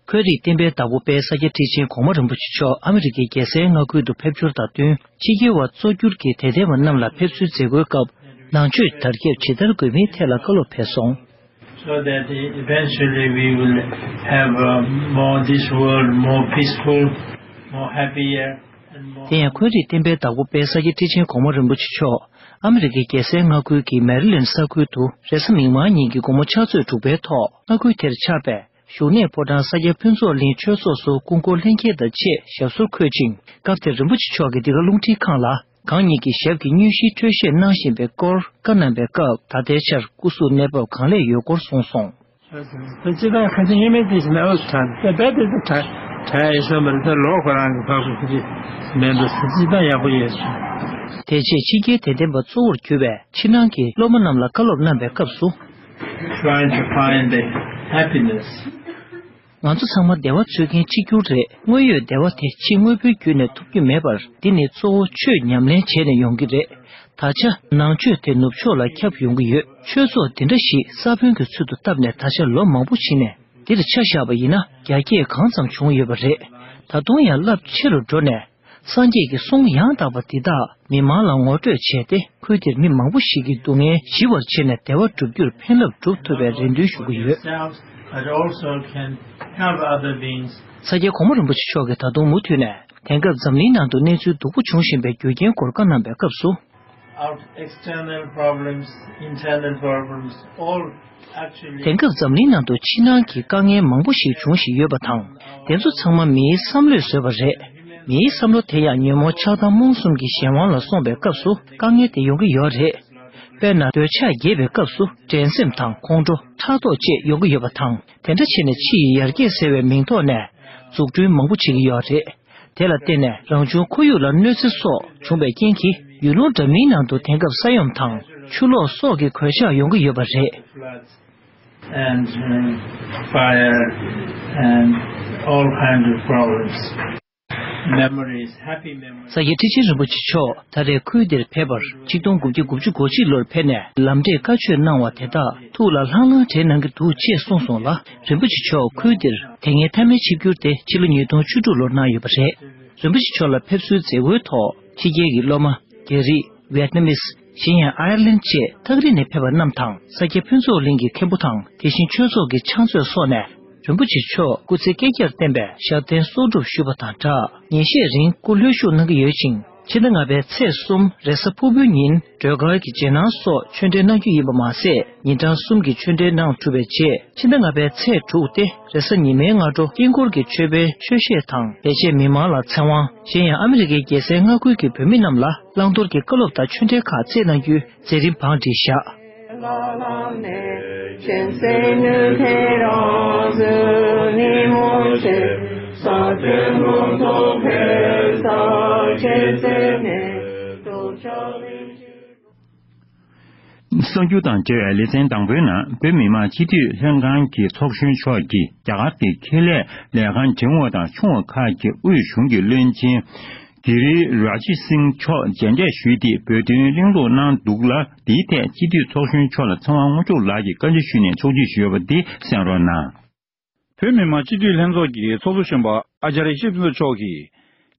འཁོན་རིགས་བསྟན་པའི་བདག་པོ་དཔལ་ས་སྐྱ་ཁྲི་ཆེན་གོང་མ་རིན་པོ་ཆེ་མཆོག་ཨ་མི་རི་ཀའི་རྒྱལ་སའི་མངའ་ཁུལ་དུ་ཕེབས་འབྱོར་དང་བསྟུན། ཕྱི་རྒྱལ་བ་གཙོ་གྱུར་གྱི་དད་ལྡན་པ་རྣམས་ལ་ཕེབས་བསུའི་མཛད་སྒོའི་སྐབས། ནང་ཆོས་དར་ཁྱབ་ཇི་ལྟར་དགོས་མིན་ཐད་ལ་བཀའ་སློབ་ཕེབས་སོང་། So that eventually we will have a more, this world more peaceful, more happier, and more དེ་ཡང་འཁོན་རིགས་བསྟན་པའི་བདག་པོ་དཔལ་ས་སྐྱ་ཁྲི་ཆེན་གོང་མ་རིན་པོ་ཆེ་མཆོག་ཨ་མི་རི་ཀའི་རྒྱལ་སའི་མངའ་ཁུལ་གྱི་མེ་རི་ལེན་ས་ཁུལ་དུ་རེས་གཟའ་མིག་དམར་ཉིན་གྱི་དགོང་མོ་ཕྱག་ཚོད་དྲུག་པའི་ཐོག་མངའ་ཁུལ་དེར་ཆགས་པའི་བཞུགས་གནས་ཕོ་བྲང་ས་སྐྱ་ཕུན་ཚོགས་གླིང་ཆོས་ཚོགས་སུ་སྐུ་འཁོར་ལྷན་རྒྱས་དང་བཅས་ཞབས་སོར་འཁོད་ཅིང་། སྐབས་དེར་རིན་པོ་ཆེ་མཆོག་གིས་འདི་ག་རླུང་འཕྲིན་ཁང་ལ། གང་ཉིད་ཀྱི་ཞབས་ཀྱི་མངོན་ཤེས་འཕྲོད་བཞེས་གནང་བཞིན་པའི་སྐོར་བཀའ་གནང་བའི་སྐབས། ད་ལྟའི་ཆར་སྐུ་གཟུགས་གནས་བབ་གང་ལེགས་ཡོད་སྐོར་གསུངས་སོང་། སྤྱི་བཏང་ཁ་ཆེ་ངེས་མེད་དེ་ཞིག་ན་ཨོ་སུ་ཁྲ་དེ་རྦད་དེ་དེ་ཁྲ་ གྲྭ་ཡི་སོན་པར་ད་ལོ་ཁོ་རང་གི་ཕག་སུ་ཁུ་ཅི་མེད་འདུག་ཟེར་ཅི་ད་ཡག་པོ་ཡོད། དེ་རྗེས་ཕྱི་རྒྱལ་དད་ལྡན་པ་གཙོ་བོར་གྱུར་པའི་ཕྱི་ནང་གི་སློབ་མ་རྣམས་ལ་བཀའ་སློབ་གནང་བའི་སྐབས་སུ། Trying to find the happiness. ང་ཚོ་ཚང་མ་བདེ་བ་འཚོལ་མཁན་གཅིག་གྱུར་རེད། དངོས་ཡོད་བདེ་བ་དེ་ཕྱི་དངོས་པོའི་བརྒྱུད་ནས་ཐོབ་རྒྱུ་མེད་པར། འདི་ནི་གཙོ་བོ་ཆོས་ཉམས་ལེན་བྱས་ནས་ཡོང་གི་རེད། ད་ཆ་ནང་ཆོས་དེ་ནུབ་ཕྱོགས་ལ་ཁྱབ་ཡོང་གི་ཡོད། ཆོས་ཚོགས་འདི་འདྲ་ཞིག་ས་བོན་གྱི་ཚུལ་དུ་བཏབ་ནས་ད་ཆ་ལོ་མང་པོ་ཕྱིན་ནས་འདིར་ཆ་བཞག་པ་ཡིན་ན་རྒྱ་སྐྱེད་གང་ཙམ་བྱུང་ཡོད་པ་རེད། ད་དུང་ཡང་རླབས་ཆེ་རུ་འགྲོ་ནས། སངས་རྒྱས་ཀྱི་གསུང་ཡང་དག་པ་འདི་དག་མི་མང་ལ་ངོ་སྤྲོད་བྱས་ཏེ། ཁུལ་འདིར་མི་མང་པོ་ཞིག་གི་སྡུག་བསྔལ་ཞི་བར་བྱས་ནས་བདེ་བ་བསྒྲུབ་རྒྱུར་ཕན་རླབས་སྒྲུབ་ཐུབ་པའི་རེ་འདུན་ཞུ་གི་ཡོད། But also can help other beings. ས་སྐྱ་གོང་མ་རིན་པོ་ཆེ་མཆོག་གིས་ད་དུང་མུ་མཐུད་ནས་དེང་སྐབས་འཛམ་གླིང་ནང་དུ་གནས་ཚུལ་སྡུག་པོ་འབྱུང་བཞིན་པའི་རྒྱུ་རྐྱེན་སྐོར་བཀའ་གནང་བའི་སྐབས་སུ། Out external problems, internal problems, all actually དེང་སྐབས་འཛམ་གླིང་ནང་དུ་ཕྱི་ནང་གི་དཀའ་ངལ་མང་པོ་ཞིག་འབྱུང་བཞིན་ཡོད་པ་དང་། དེ་ཚོ་ཚང་མ་མིའི་བསམ་བློས་བཟོས་པ་རེད། མིའི་བསམ་བློ་དེ་ཡང་ཉོན་མོངས་ཆགས་སྡང་རྨོངས་གསུམ་གྱི་གཞན་དབང་ལ་སོང་བའི་སྐབས་སུ་དཀའ་ངལ་དེ་ཡོང་གི་ཡོད་རེད། དཔེར་ན་འདོད་ཆགས་རྒྱས་པའི་སྐབས་སུ་འགྲན་སེམས་དང་ཁོང་ཁྲོ། ཕྲག་དོག་བཅས་ཡོང་གི་ཡོད་པ་དང་། དེ་འདྲ་བྱས་ནས་ཕྱི་ཡི་ཡར་རྒྱས་ཟེར་བའི་མིང་ཐོག་ནས་འཛུགས་སྐྲུན་མང་པོ་བྱེད་ཀྱི་ཡོད་རེད། དེ་ལ་བརྟེན་ནས་རང་བྱུང་ཁོར་ཡུག་ལ་གནོད་འཚེ་སོགས་བྱུང་བའི་རྐྱེན་གྱིས་ཡུལ་ལུང་འདྲ་མིན་ནང་དུ་དེང་སྐབས་ས་ཡོམ་དང་ཆུ་ལོག་སོགས་ཀྱི་གོད་ཆག་ཡོང་གི་ཡོད་པ་རེད། Floods and, uh, fire and all kinds of problems. Memories, happy memories. ས་སྐྱ་ཁྲི་ཆེན་རིན་པོ་ཆེ་མཆོག་ད་རེས་ཁུལ་འདིར་ཕེབས་པར་ཆིག་སྟོང་དགུ་བརྒྱ་དགུ་བཅུ་གོ་གཅིག་ལོར་ཕེབས་ནས་ལམ་འབྲས་བཀའ་ཆོས་གནང་བ་དེ་དག་ཐུགས་ལ་ལྷང་ལྷང་དྲན་གནང་གི་འདུག་ཅེས་གསུངས་སོང་ལ། རིན་པོ་ཆེ་མཆོག་ཁུལ་འདིར་དེ་སྔའི་མཐའ་མའི་ཆིབས་བསྒྱུར་དེ་ཕྱི་ལོ་ཉིས་སྟོང་བཅུ་དྲུག་ལོར་གནང་ཡོད་པ་རེད། རིན་པོ་ཆེ་མཆོག་ལ་ཕེབས་བསུའི་མཛད་སྒོའི་ཐོག་ཕྱི་རྒྱལ་གྱི་སློབ་མ། རྒྱ་རིགས། ཝེད་ནམ་མིས། གཞན་ཡང་ཨའི་ལན་བཅས་ཐག་རིང་ནས་ཕེབས་པ་རྣམས་དང་། ས་སྐྱ་ཕུན་ཚོགས་གླིང་གི་མཁན་པོ་དང་། དེ་བཞིན་ཆོས་ཚོགས་ཀྱི་ཕྱག་མཛོད་སོགས་ནས། རིན་པོ་ཆེ་མཆོག་སྐུ་ཚེ་བསྐལ་བརྒྱར་བརྟན་པའི་ཞབས་བརྟན་གསོག་སྒྲུབ་ཞུས་པ་དང་སྦྲགས། ཉིན་ཤས་རིང་སྐུ་ལྷོད་བཞུགས་གནང་གི་ཡོད་ཅིང་། ཕྱི་ཟླ་ལྔ་པའི་ཚེས་གསུམ་རེས་གཟའ་ཕུར་བུའི་ཉིན་སྒྲོལ་དཀར་གྱི་རྗེས་གནང་སོགས་ཆོས་འབྲེལ་གནང་རྒྱུ་ཡིན་པ་མ་ཟད། ཉིན་གྲངས་གསུམ་གྱི་ཆོས་འབྲེལ་གནང་གྲུབ་པའི་རྗེས། ཕྱི་ཟླ་ལྔ་པའི་ཚེས་དྲུག་སྟེ་རེས་གཟའ་ཉི་མའི་སྔ་དྲོ་དཀྱིལ་འཁོར་གྱི་མཆོད་པའི་ཆོས་བཤད་དང་ལས་བྱེད་མི་མང་ལ་ཚེ་དབང་། གཞན་ཡང་ཨ་མི་རི་ཀའི་རྒྱལ་སའི་མངའ་ཁུལ་གྱི་བོད་མི་རྣམས་ལ་བླང་དོར་གྱི་བཀའ་སློབ་དང་ཆོས་འབྲེལ་ཁག་སྩལ་གནང་རྒྱུའི་མཛད་རིམ་བང་བསྒྲིགས་བཞག། གསར་འགྱུར་དང་འབྲེལ་བའི་ལེ་ཚན་དང་པོའི་ནང་བོད་མི་མང་སྤྱི་འཐུས་ལྷན་ཁང་གི་ཚོགས་གཞོན་མཆོག་གིས་རྒྱ་གར་གྱི་ཁེ་ལས་ལས་ཁང་འབྲིང་བ་དང་ཆུང་བ་ཁག་གི་དབུས་གཞུང་གི་བློན་ཆེན་གྷི་རི་རཱཇ་སིང་མཆོག་མཇལ་འཕྲད་ཞུས་ཏེ་བོད་དོན་གླེང་སློང་གནང་འདུག་ལ། དེའི་ཐད་སྤྱི་འཐུས་ཚོགས་གཞོན་མཆོག་ལ་ཚེ་དབང་དངོས་གྲུབ་ལགས་ཀྱིས་བཀའ་འདྲི་ཞུས་ནས་ཕྱོགས་སྒྲིག་ཞུས་ཡོད་པ་འདི་གསན་རོགས་གནང་། བོད་མི་མང་སྤྱི་འཐུས་ལྷན་ཚོགས་ཀྱི་ཚོགས་གཙོ་གཞོན་པ་ཨ་ཅཱརྱ་ཤིབ་ཛོ་མཆོག་གིས་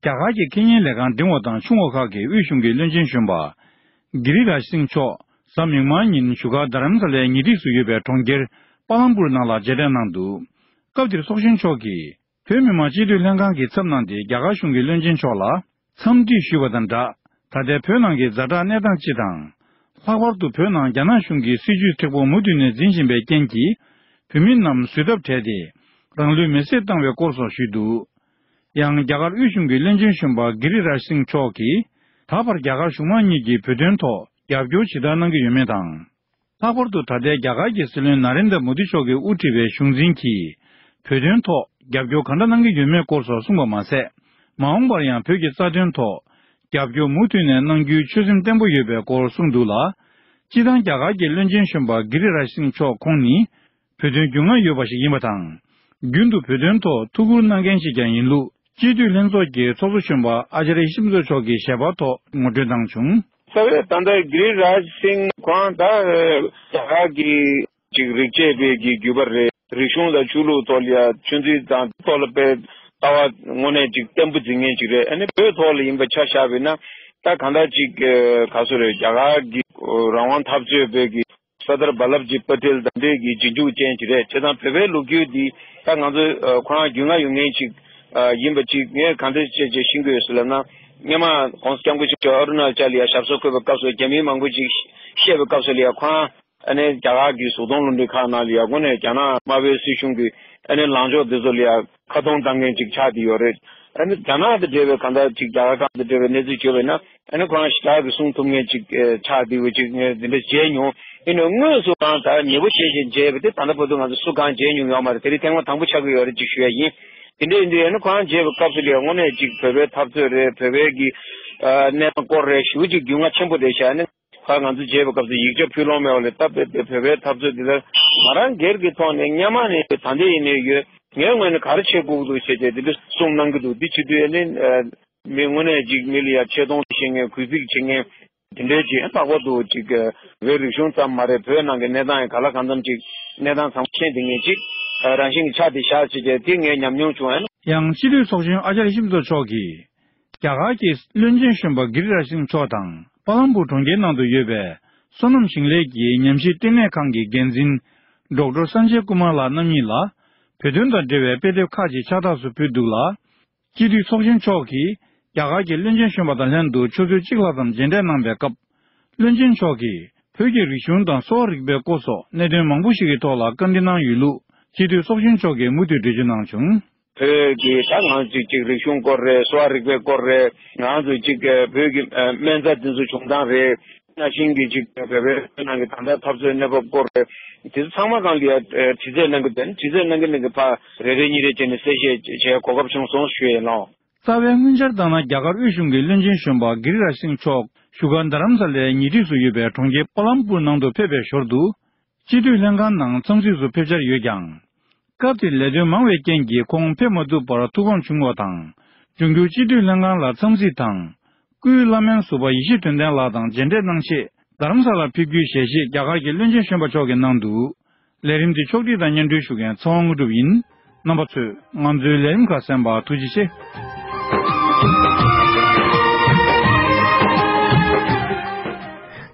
རྒྱ་གར་གྱི་ཁེ་ཉེན་ལས་ཁང་འབྲིང་བ་དང་ཆུང་བ་ཁག་གི་དབུས་གཞུང་གི་བློན་ཆེན་གཞོན་པ་གྷི་རི་རཱཇ་སིང་མཆོག་གཟའ་མིག་དམར་ཉིན་བཞུགས་སྒར་རྡ་རམ་ས་ལའི་ཉེ་འཁྲིས་སུ་ཡོད་པའི་གྲོང་ཁྱེར་པ་ལམ་པུར་ནང་ལ་མཇལ་འཕྲད་གནང་འདུག་སྐབས་དེར་ཚོགས་གཞོན་མཆོག་གིས། བོད་མི་མང་སྤྱི་འཐུས་ལྷན་ཁང་གི་ཚབ་གནང་སྟེ་རྒྱ་གར་གཞུང་གི་བློན་ཆེན་མཆོག་ལ་འཚམས་འདྲི་ཞུས་པ་དང་སྦྲགས། ད་ལྟའི་བོད་ནང་གི་ཛ་དྲག་གནས་སྟངས་སྤྱི་དང་། ལྷག་པར་དུ་བོད་ནང་རྒྱ་ནག་གཞུང་གིས་སྲིད་བྱུས་མཁྲེགས་པོ་མུ་མཐུད་ནས་འཛིན་བཞིན་པའི་རྐྱེན་གྱིས། བོད་མི་རྣམས་གཟུགས་ཐབ་བྲལ་ཏེ། རང་ལུས་མེར་སྲེག་བཏང་བའི་སྐོར་སོགས་ཞུས་འདུག་ཡང་རྒྱ་གར་དབུས་གཞུང་གི་བློན་ཆེན་གཞོན་པ་གྷི་རི་རཱཇ་སིང་མཆོག་གིས། ད་བར་རྒྱ་གར་གཞུང་མང་གཉིས་ཀྱིས་བོད་དོན་ཐོག་རྒྱབ་སྐྱོར་ཇི་ལྟར་གནང་གི་ཡོད་མེད་དང་། ལྷག་པར་དུ་ད་ལྟའི་རྒྱ་གར་གྱི་སྲིད་བློན་ན་རེན་དྲ་མོ་དི་མཆོག་གིས་དབུ་ཁྲིད་པའི་གཞུང་འཛིན་གྱིས་བོད་དོན་ཐོག་རྒྱབ་སྐྱོར་ག་འདྲ་གནང་གི་ཡོད་མེད་སྐོར་སོགས་གསུངས་པ་མ་ཟད། མ་འོངས་པར་ཡང་བོད་ཀྱི་རྩ་དོན་ཐོག་རྒྱབ་སྐྱོར་མུ་མཐུད་ནས་གནང་རྒྱུའི་ཆོད་སེམས་བརྟན་པོ་ཡོད་པའི་སྐོར་གསུངས་འདུག་ལ། སྤྱིར་བཏང་རྒྱ་གར་གྱི་བློན་ཆེན་གཞོན་པ་གྷི་རི་རཱཇ་སིང་མཆོག་ཁོང་ནི་བོད་དོན་རྒྱུས་མངའ་ཡོད་པ་ཞིག་ཡིན་པ་དང་། རྒྱུན་དུ་བོད་དོན་ཐོག་ཐུགས་ཁུར་གནང་མཁན་ཞིག་ཀྱང་ཡིན་ལུགས། སྤྱི་འཐུས་ལྷན་ཚོགས་ཀྱི་ཚོགས་གཙོ་གཞོན་པ་ཨ་ཅཱརྱ་ཤིབ་ཛོ་མཆོག་གིས་ཞལ་པར་ཐོག་ངོ་སྤྲོད་གནང་བྱུང་། རྩ་བའི་ད་ལྟ་གྷི་རི་རཱཇ་སིང་ཁོང་ད་རྒྱ་གར་གྱི་ཅིག་རིག་བྱེད་པའི་གི་བརྒྱུད་པ་རེད། རིག་གཞུང་དང་ཆོས་ལུགས་ཐོག་ལ་ཡ་ཆུང་དུས་དང་ཐོག་ལ་དཔེ་ལྟ་བ་དངོས་གནས་ཅིག་བརྟན་པོ་འཛིན་མཁན་ཅིག་རེད། ཨ་ནི་བོད་ཐོག་ལ་ཡིན་པ་ཆ་བཞག་པ་ཡིན་ན་ད་གང་ལྟར་ཅིག་ག་ཚོད་རེད། རྒྱ་གར་གྱི་རང་དབང་འཐབ་རྩོད་པའི་གི་སར་དར་ཝལ་ལབ་ཇི་པ་ཏེལ་དང་འདྲའི་གི་རྗེས་འཇུག་ཅན་ཅིག་རེད། བྱས་ཙང་བོད་པའི་ལོ་རྒྱུས་འདི་ད་ང་ཚོ་ཁོ་རང་རྒྱུས་མངའ་ཡོད་མཁན་ཅིག་ཡིན་པ་ཅིག་ངས་གང་འདྲ་བྱས་བྱས་ཤེས་ཀྱི་ཡོད་ཟེར་ལབ་ན། སྔོན་མ་༸གོང་ས་༸སྐྱབས་མགོན་ཆེན་པོ་མཆོག་ཨ་རུ་ན་ཅལ་ལ་ཡ་ཞབས་སོར་འཁོད་པའི་སྐབས་སུ་རྒྱ་མི་མང་པོ་ཅིག་བཤད་པའི་སྐབས་སུ་ལ་ཡ་ཁོ་རང་ཨ་ནི་རྒྱ་གར་གྱི་བཟོ་ཚོང་ལུང་འདྲེན་ཁང་ནང་ལ་ཡ་དངོས་གནས་རྒྱ་ནག་དམར་པོའི་སྲིད་གཞུང་གི་ཨ་ནི་ལངས་ཕྱོགས་འདི་ཚོ་ལ་ཡ་ཁ་རྡུང་བཏང་མཁན་ཅིག་ཆགས་བསྡད་ཡོད་རེད། ཨ་ནི་རྒྱ་ནག་དང་འབྲེལ་བའི་གང་ལྟར་ཅིག་རྒྱ་གར་གང་དང་འབྲེལ་བའི་གནས་ཚུལ་བརྗོད་པ་ཡིན་ན། ཨ་ནི་ཁོ་རང་ཞེ་དྲག་གི་གསུང་ཐུབ་མཁན་ཅིག་ཨེ་ཆགས་བསྡད་པ་ཅིག་ངས་འདི་འདྲ་མཇལ་མྱོང་། ཡིན་ནའི་དངོས་སུ་རང་ད་མྱུལ་པོ་བྱས་བྱས་མཇལ་བ་དེ་ད་ལྟ་བར་དུ་ང་ཚོ་སུ་གང་མཇལ་མྱོང་ཡོད་མ་རེད། དེ་རིང་ཐེངས་མ་དང་པོ་ཆགས་ཀྱི་ཡོད་རེད་ཅིག་ཞུ་ཡ་ཡིན། དེ་འདྲ་ཡིན་དུས་ཨ་ནི་ཁོ་རང་མཇལ་བའི་སྐབས་སུ་ལ་དངོས་གནས་ཅིག་བོད་པའི་འཐབ་རྩོད་རེད། བོད་པའི་གི་ཨ་གནས་སྟངས་སྐོར་རེད། ཞེ་པོ་ཅིག་རྒྱུས་མངའ་ཆེན་པོ་རེད་ཤག་ཨ་ནི་ཁ་ང་ཚོ་མཇལ་བའི་སྐབས་སུ་ཡིག་ཆ་ཕུལ་ལོང་མེད་པ་ལས་སྟབས་བདེ་བདེ་བོད་པའི་འཐབ་རྩོད་འདི་ལ་ང་རང་སྒེར་གྱི་ཐོག་ནས་སྔོན་མ་ནས་ད་ལྟ་ཡིན་ནའི་ཡོད། ངའི་ངོས་ནས་ག་རེ་བྱེད་དགོས་ཀྱི་འདུག་བྱས་ཏེ་འདི་འདྲ་གསུངས་གནང་གི་འདུག་འདི་བྱེད་དུས་ཨ་ནི་ཨ་མི་དངོས་གནས་ཅིག་མི་ལ་ཡ་ཆེ་མཐོང་བཤད་མཁན། གུས་བརྩི་བྱེད་མཁན། དེ་འདྲའི་ཅིག་ལྷག་པར་དུ་ཅིག་བོད་རིག་གཞུང་ཙམ་མ་རེད། བོད་ནང་གི་གནས་སྟངས་ཡང་ག་ལ་གང་འཚམ་ཅིག་གནས་སྟངས་ཚང་མ་ཤེས་བསྡད་མཁན་ཅིག་རང་བཞིན་གྱི་ཆགས་བསྡད་ཤག་ཅིག་དེ་ངས་ཉམས་མྱོང་བྱུང་། ཡང་། ཡང་སྤྱི་འཐུས་ཚོགས་གཞོན་ཨ་ཅར་ཡེ་ཤེས་མཚོ་མཆོག་གིས། རྒྱ་གར་གྱི་བློན་ཆེན་གཞོན་པ་གྷི་རི་རཱཇ་སིང་མཆོག་དང་། པ་ལམ་པུར་གྲོང་ཁྱེར་ནང་དུ་ཡོད་པའི་སོ་ནམ་ཞིང་ལས་ཀྱི་ཉམས་ཞིབ་ལྟེ་གནས་ཁང་གི་འགན་འཛིན་ཌོག་ཊར་སན་ཇེ་ཀུ་མར་ལགས་རྣམ་གཉིས་ལ། བོད་དོན་དང་འབྲེལ་བའི་དཔེ་དེབ་ཁག་ཅིག་ཕྱག་རྟགས་སུ་ཕུལ་འདུག་ལ། སྤྱི་འཐུས་ཚོགས་གཞོན་མཆོག་གིས་རྒྱ་གར་གྱི་བློན་ཆེན་གཞོན་པ་དང་ལྷན་དུ་ཆུ་ཚོད་གཅིག་ལྷག་ཙམ་མཇལ་འཕྲད་གནང་པའི་སྐབས། བློན་ཆེན་མཆོག་གིས་བོད་ཀྱི་རིག་གཞུང་དང་གསོ་བ་རིག་པའི་སྐོར་སོགས་གནད་དོན་མང་པོ་ཞིག་གི་ཐོག་ལ་བཀའ་འདྲི་གནང་ཡོད་ལུགས་སྤྱི་འཐུས་ཚོགས་གཞོན་མཆོག་གིས་མུ་མཐུད་འགྲེལ་བརྗོད་གནང་བྱུང་། བོད་ཀྱི་ད་ང་ཚོའི་ཅིག་རིག་གཞུང་སྐོར་རེད། གསོ་བ་རིག་པའི་སྐོར་རེད། ང་ཚོའི་ཅིག་བོད་ཀྱི་སྨན་རྩྭ་འདི་ཚོ་བྱུང་སྟངས་རེད། ནང་བཞིན་གྱི་ཅིག་བོད་པའི་བོད་ནང་གི་ད་ལྟ་འཐབ་རྩོད་གནས་བབ་སྐོར་རེད། དེ་ཚོ་ཚང་མ་སྒང་ལ་ཡ་དྲི་རྩད་གནང་གི་འདུག་དྲི་རྩད་གནང་གི་གནང་གི་ཕར་རེ་རེ་གཉིས་རེ་བྱས་ནས་གསལ་བཤད་བྱེད་གོ་སྐབས་བྱུང་སོང་ཞུ་ཡས་ལགས། རྩ་བའི་སྔོན་འཆར་ལྟར་ན། རྒྱ་གར་དབུས་གཞུང་གི་བློན་ཆེན་གཞོན་པ་གྷི་རི་རཱཇ་སིང་མཆོག་བཞུགས་སྒར་རྡ་རམ་ས་ལའི་ཉེ་འཁྲིས་སུ་ཡོད་པའི་གྲོང་ཁྱེར་པ་ལམ་པུར་ནང་དུ་ཕེབས་པའི་ཞོར་དུ། སྤྱི་འཐུས་ལྷན་ཁང་ནང་འཚམས་གཟིགས་སུ་ཕེབས་འཆར་ཡོད་ཀྱང་། སྐབས་དེར་ལས་དོན་མང་བའི་རྐྱེན་གྱིས་ཁོང་ཕེབས་མ་ཐུབ་པར་ཐུགས་ཕམ་བྱུང་བ་དང་། འབྱུང་འགྱུར་སྤྱི་འཐུས་ལྷན་ཁང་ལ་འཚམས་གཟིགས་དང་། སྐུའི་བླ་སྨན་ཟུར་པ་ཡེ་ཤེས་དོན་ལྡན་ལགས་དང་མཇལ་འཕྲད་གནང་ཆེད་རྡ་རམ་ས་ལར་ཕེབས་རྒྱུའི་ཞལ་བཞེས་རྒྱ་གར་གྱི་བློན་ཆེན་གཞོན་པ་མཆོག་གིས་གནང་འདུག་ལས་རིམ་འདི་ཕྱོགས་སྒྲིག་དང་སྙན་སྒྲོན་ཞུ་མཁན་ཚེ་དབང་དངོས་གྲུབ་ཡིན། རྣམ་པ་ཚོས་ང་ཚོའི་ལས་རིམ་ཁག་གསན་པར་ཐུགས་རྗེ་ཆེ།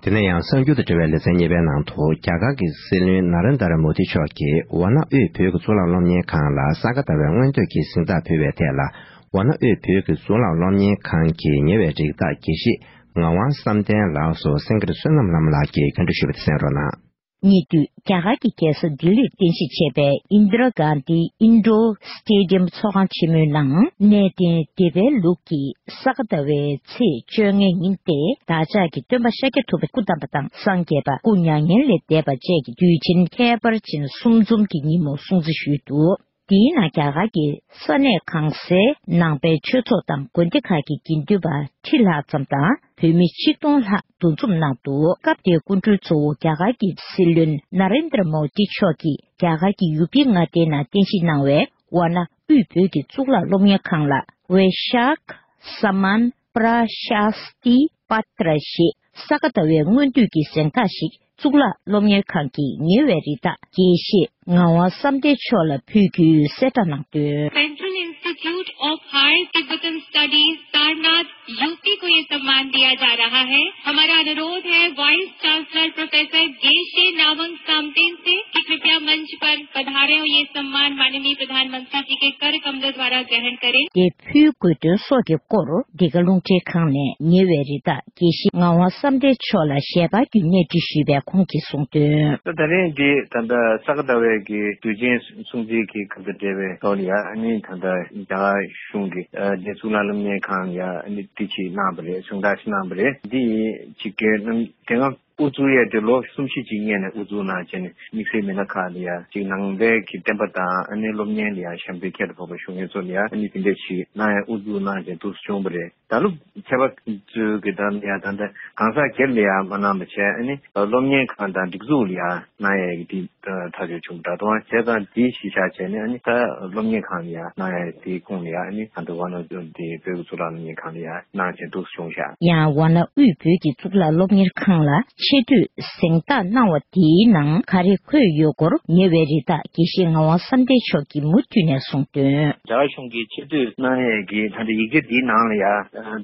དེ་ནས་ཡང་གསར་འགྱུར་དང་འབྲེལ་བའི་ལེ་ཚན་གཉིས་པའི་ནང་དུ། རྒྱ་གར་གྱི་སྲིད་བློན་ན་རེན་དར་མོ་དི་མཆོག་གིས་ཝཱ་ཎ་དབུས་བོད་ཀྱི་གཙུག་ལག་སློབ་གཉེར་ཁང་ལ་ས་ག་ཟླ་བའི་སྔོན་དུས་ཀྱི་གཟེངས་རྟགས་ཕུལ་བའི་ཐད་ལ། ཝཱ་ཎ་དབུས་བོད་ཀྱི་གཙུག་ལག་སློབ་གཉེར་ཁང་གི་ཉེ་བའི་རིགས་བདག་དགེ་བཤེས་ངག་དབང་བསམ་གཏན་ལགས་སུ་སེང་གེ་བསོད་ནམས་ལྷ་མོ་ལགས་ཀྱིས་སྐྱོན་བརྗོད་ཞུས་པ་དེ་གསན་རོགས་གནང་། ཉེ་དུས་རྒྱ་གར་གྱི་རྒྱལ་ས་ལྡི་ལིར་རྟེན་གཞི་བྱས་པའི་ཨིན་དྲ་གྷན་དྷི་ཨིན་ཌོར་སི་ཊེ་ཌི་ཡམ་ཚོགས་ཁང་ཆེན་མོའི་ནང་གནས་བརྟན་སྡེ་པའི་ལུགས་ཀྱི་ས་ག་ཟླ་བའི་ཚེས་བཅོ་ལྔའི་ཉིན་ཏེ། བདག་ཅག་གི་སྟོན་པ་ཤཱཀྱ་ཐུབ་པ་སྐུ་བལྟམས་པ་དང་། སངས་རྒྱས་པ་སྐུ་མྱ་ངན་ལས་འདས་པ་བཅས་ཀྱི་དུས་ཆེན་ཁྱད་པར་ཅན་གསུམ་འཛོམས་ཀྱི་ཉིན་མོ་སྲུང་བརྩི་ཞུས་འདུག་དེའི་ནང་རྒྱ་གར་གྱི་ས་གནས་གང་སའི་ནང་པའི་ཆོས་ཚོགས་དང་དགོན་སྡེ་ཁག་གི་དགེ་འདུན་པ་ཁྲི་ལྷག་ཙམ་དང་བོད་མི་ཆིག་སྟོང་ལྷག་འདུ་འཛོམས་གནང་འདུག་སྐབས་དེའི་སྐུ་མགྲོན་གཙོ་བོ་རྒྱ་གར་གྱི་སྲིད་བློན་ན་རེན་དྲ་མོ་དི་མཆོག་གིས་རྒྱ་གར་གྱི་ཡུ་པི་མངའ་སྡེའི་ནང་རྟེན་གཞི་གནང་བའི་ཝཱ་ཎ་དབུས་བོད་ཀྱི་གཙུག་ལག་སློབ་གཉེར་ཁང་ལ་ཝེ་ཤཱཀ་ས་མཱན་པྲ་ཤཱས་ཏི་པ་ཏྲ་ཞེས་ས་ག་ཟླ་བའི་སྔོན་དུས་ཀྱི་གཟེངས་རྟགས་ཤིག་གཙུག་ལག་སློབ་གཉེར་ཁང་གི་ཉེ་བའི་རིགས་བདག་དགེ་བཤེས་ངག་དབང་བསམ་གཏན་མཆོག་ལ་ཕུལ་རྒྱུའི་གསལ་བསྒྲགས་གནང་དོན། Central Institute of Higher Tibetan Studies, Sarnath, UP को ये सम्मान दिया जा रहा है। हमारा अनुरोध है वाइस चांसलर प्रोफेसर गेशे नावंग सामतेन से कि कृपया मंच पर पधारें और ये सम्मान माननीय प्रधानमंत्री जी के कर कमलों द्वारा ग्रहण करें। དེ་ཕུལ་དགོས་དོན་སོགས་ཀྱི་སྐོར་འདི་ག་རླུང་འཕྲིན་ཁང་ནས་ཉེ་བའི་རིགས་བདག་དགེ་བཤེས་ངག་དབང་བསམ་གཏན་མཆོག་ལ་ཞལ་པར་བརྒྱུད་གནས་འདྲི་ཞུས་པའི་ཁོང་གིས་གསུངས་དོན། ད་ད་རིང་འདི་ད་ལྟ་ས་ག་ཟླ་བའི་གི་དུས་ཆེན་སྲུང་བརྩི་གི་སྐབས་དང་འབྲེལ་བའི་ཐོག་ལ་ཡ། ཨ་ནི་ད་ལྟ་རྒྱ་གར་གཞུང་གི་ཨ་འདི་གཙུག་ལག་སློབ་གཉེར་ཁང་ལ་ཡ། ཨ་ནི་འདི་ཅིག་གནང་བ་རེད། གཟེངས་རྟགས་ཤིག་གནང་བ་རེད། འདི་ཅིག་གི་དེ་སྔ་དབུ་བཙུགས་ཡས་དེ་ལོ་གསུམ་བཞི་ཅིག་སྔོན་ནས་དབུ་བཙུགས་གནང་བྱས་ནས་དམིགས་བསལ་མི་སྣ་ཁག་ལ་ཡ་ཅིག་ནང་པའི་གི་བསྟན་པ་དང་ཨ་ནི་སློབ་གཉེར་ལ་ཡ་ཞབས་འདེགས་ཁྱད་དུ་འཕགས་པ་ཞུ་མཁན་ཚོ་ལ་ཡ། ཨ་ནི་དེ་འདྲ་ཞིག་གནང་ཡས་དབུ་བཙུགས་གནང་བྱས་འདུག་སེ་བྱུང་བ་རེད། ད་ལོ་ཁྱད་པར་ཚོས་གི་ད་ལྟ་ཡ་ད་ལྟ་གང་ཟག་སྒེར་ལ་ཡ་མ་གནང་བ་བྱས། ཨ་ནི་སློབ་གཉེར་ཁང་དང་སྒྲིག་འཛུགས་ལ་ཡ་གནང་ཡས་ཀྱི་དེ་ཐག་གཅོད་བྱུང་བ་འདྲ། དོན་བྱས་ཙང་དེ་གཞི་བཞག་བྱས་ནས་ཨ་ནི་ད་སློབ་གཉེར་ཁང་ལ་ཡ་གནང་ཡས་དེའི་ཁོངས་ལ་ཡ། ཨ་ནི་ད་ལྟ་ཝཱ་ཎ་དེ་བོད་ཀྱི་གཙུག་ལག་སློབ་གཉེར་ཁང་ལ་ཡ་གནང་བྱས་འདུག་སེ་བྱུང་ཤག་ཡང་ཝཱ་ཎ་དབུས་བོད་ཀྱི་གཙུག་ལག་སློབ་གཉེར་ཁང་ལ་ཆེ་བསྟོད་གཟེངས་རྟགས་གནང་བ་དེའི་ནང་ག་རེ་འཁོད་ཡོད་སྐོར་ཉེ་བའི་རིགས་བདག་དགེ་བཤེས་ངག་དབང་བསམ་གཏན་མཆོག་གིས་མུ་མཐུད་ནས་གསུངས་དོན། རྒྱ་གར་གཞུང་གིས་ཆེ་བསྟོད་གནང་ཡས་ཀྱི་ད་ལྟ་ཡིག་ཆ་འདིའི་ནང་ལ་ཡ་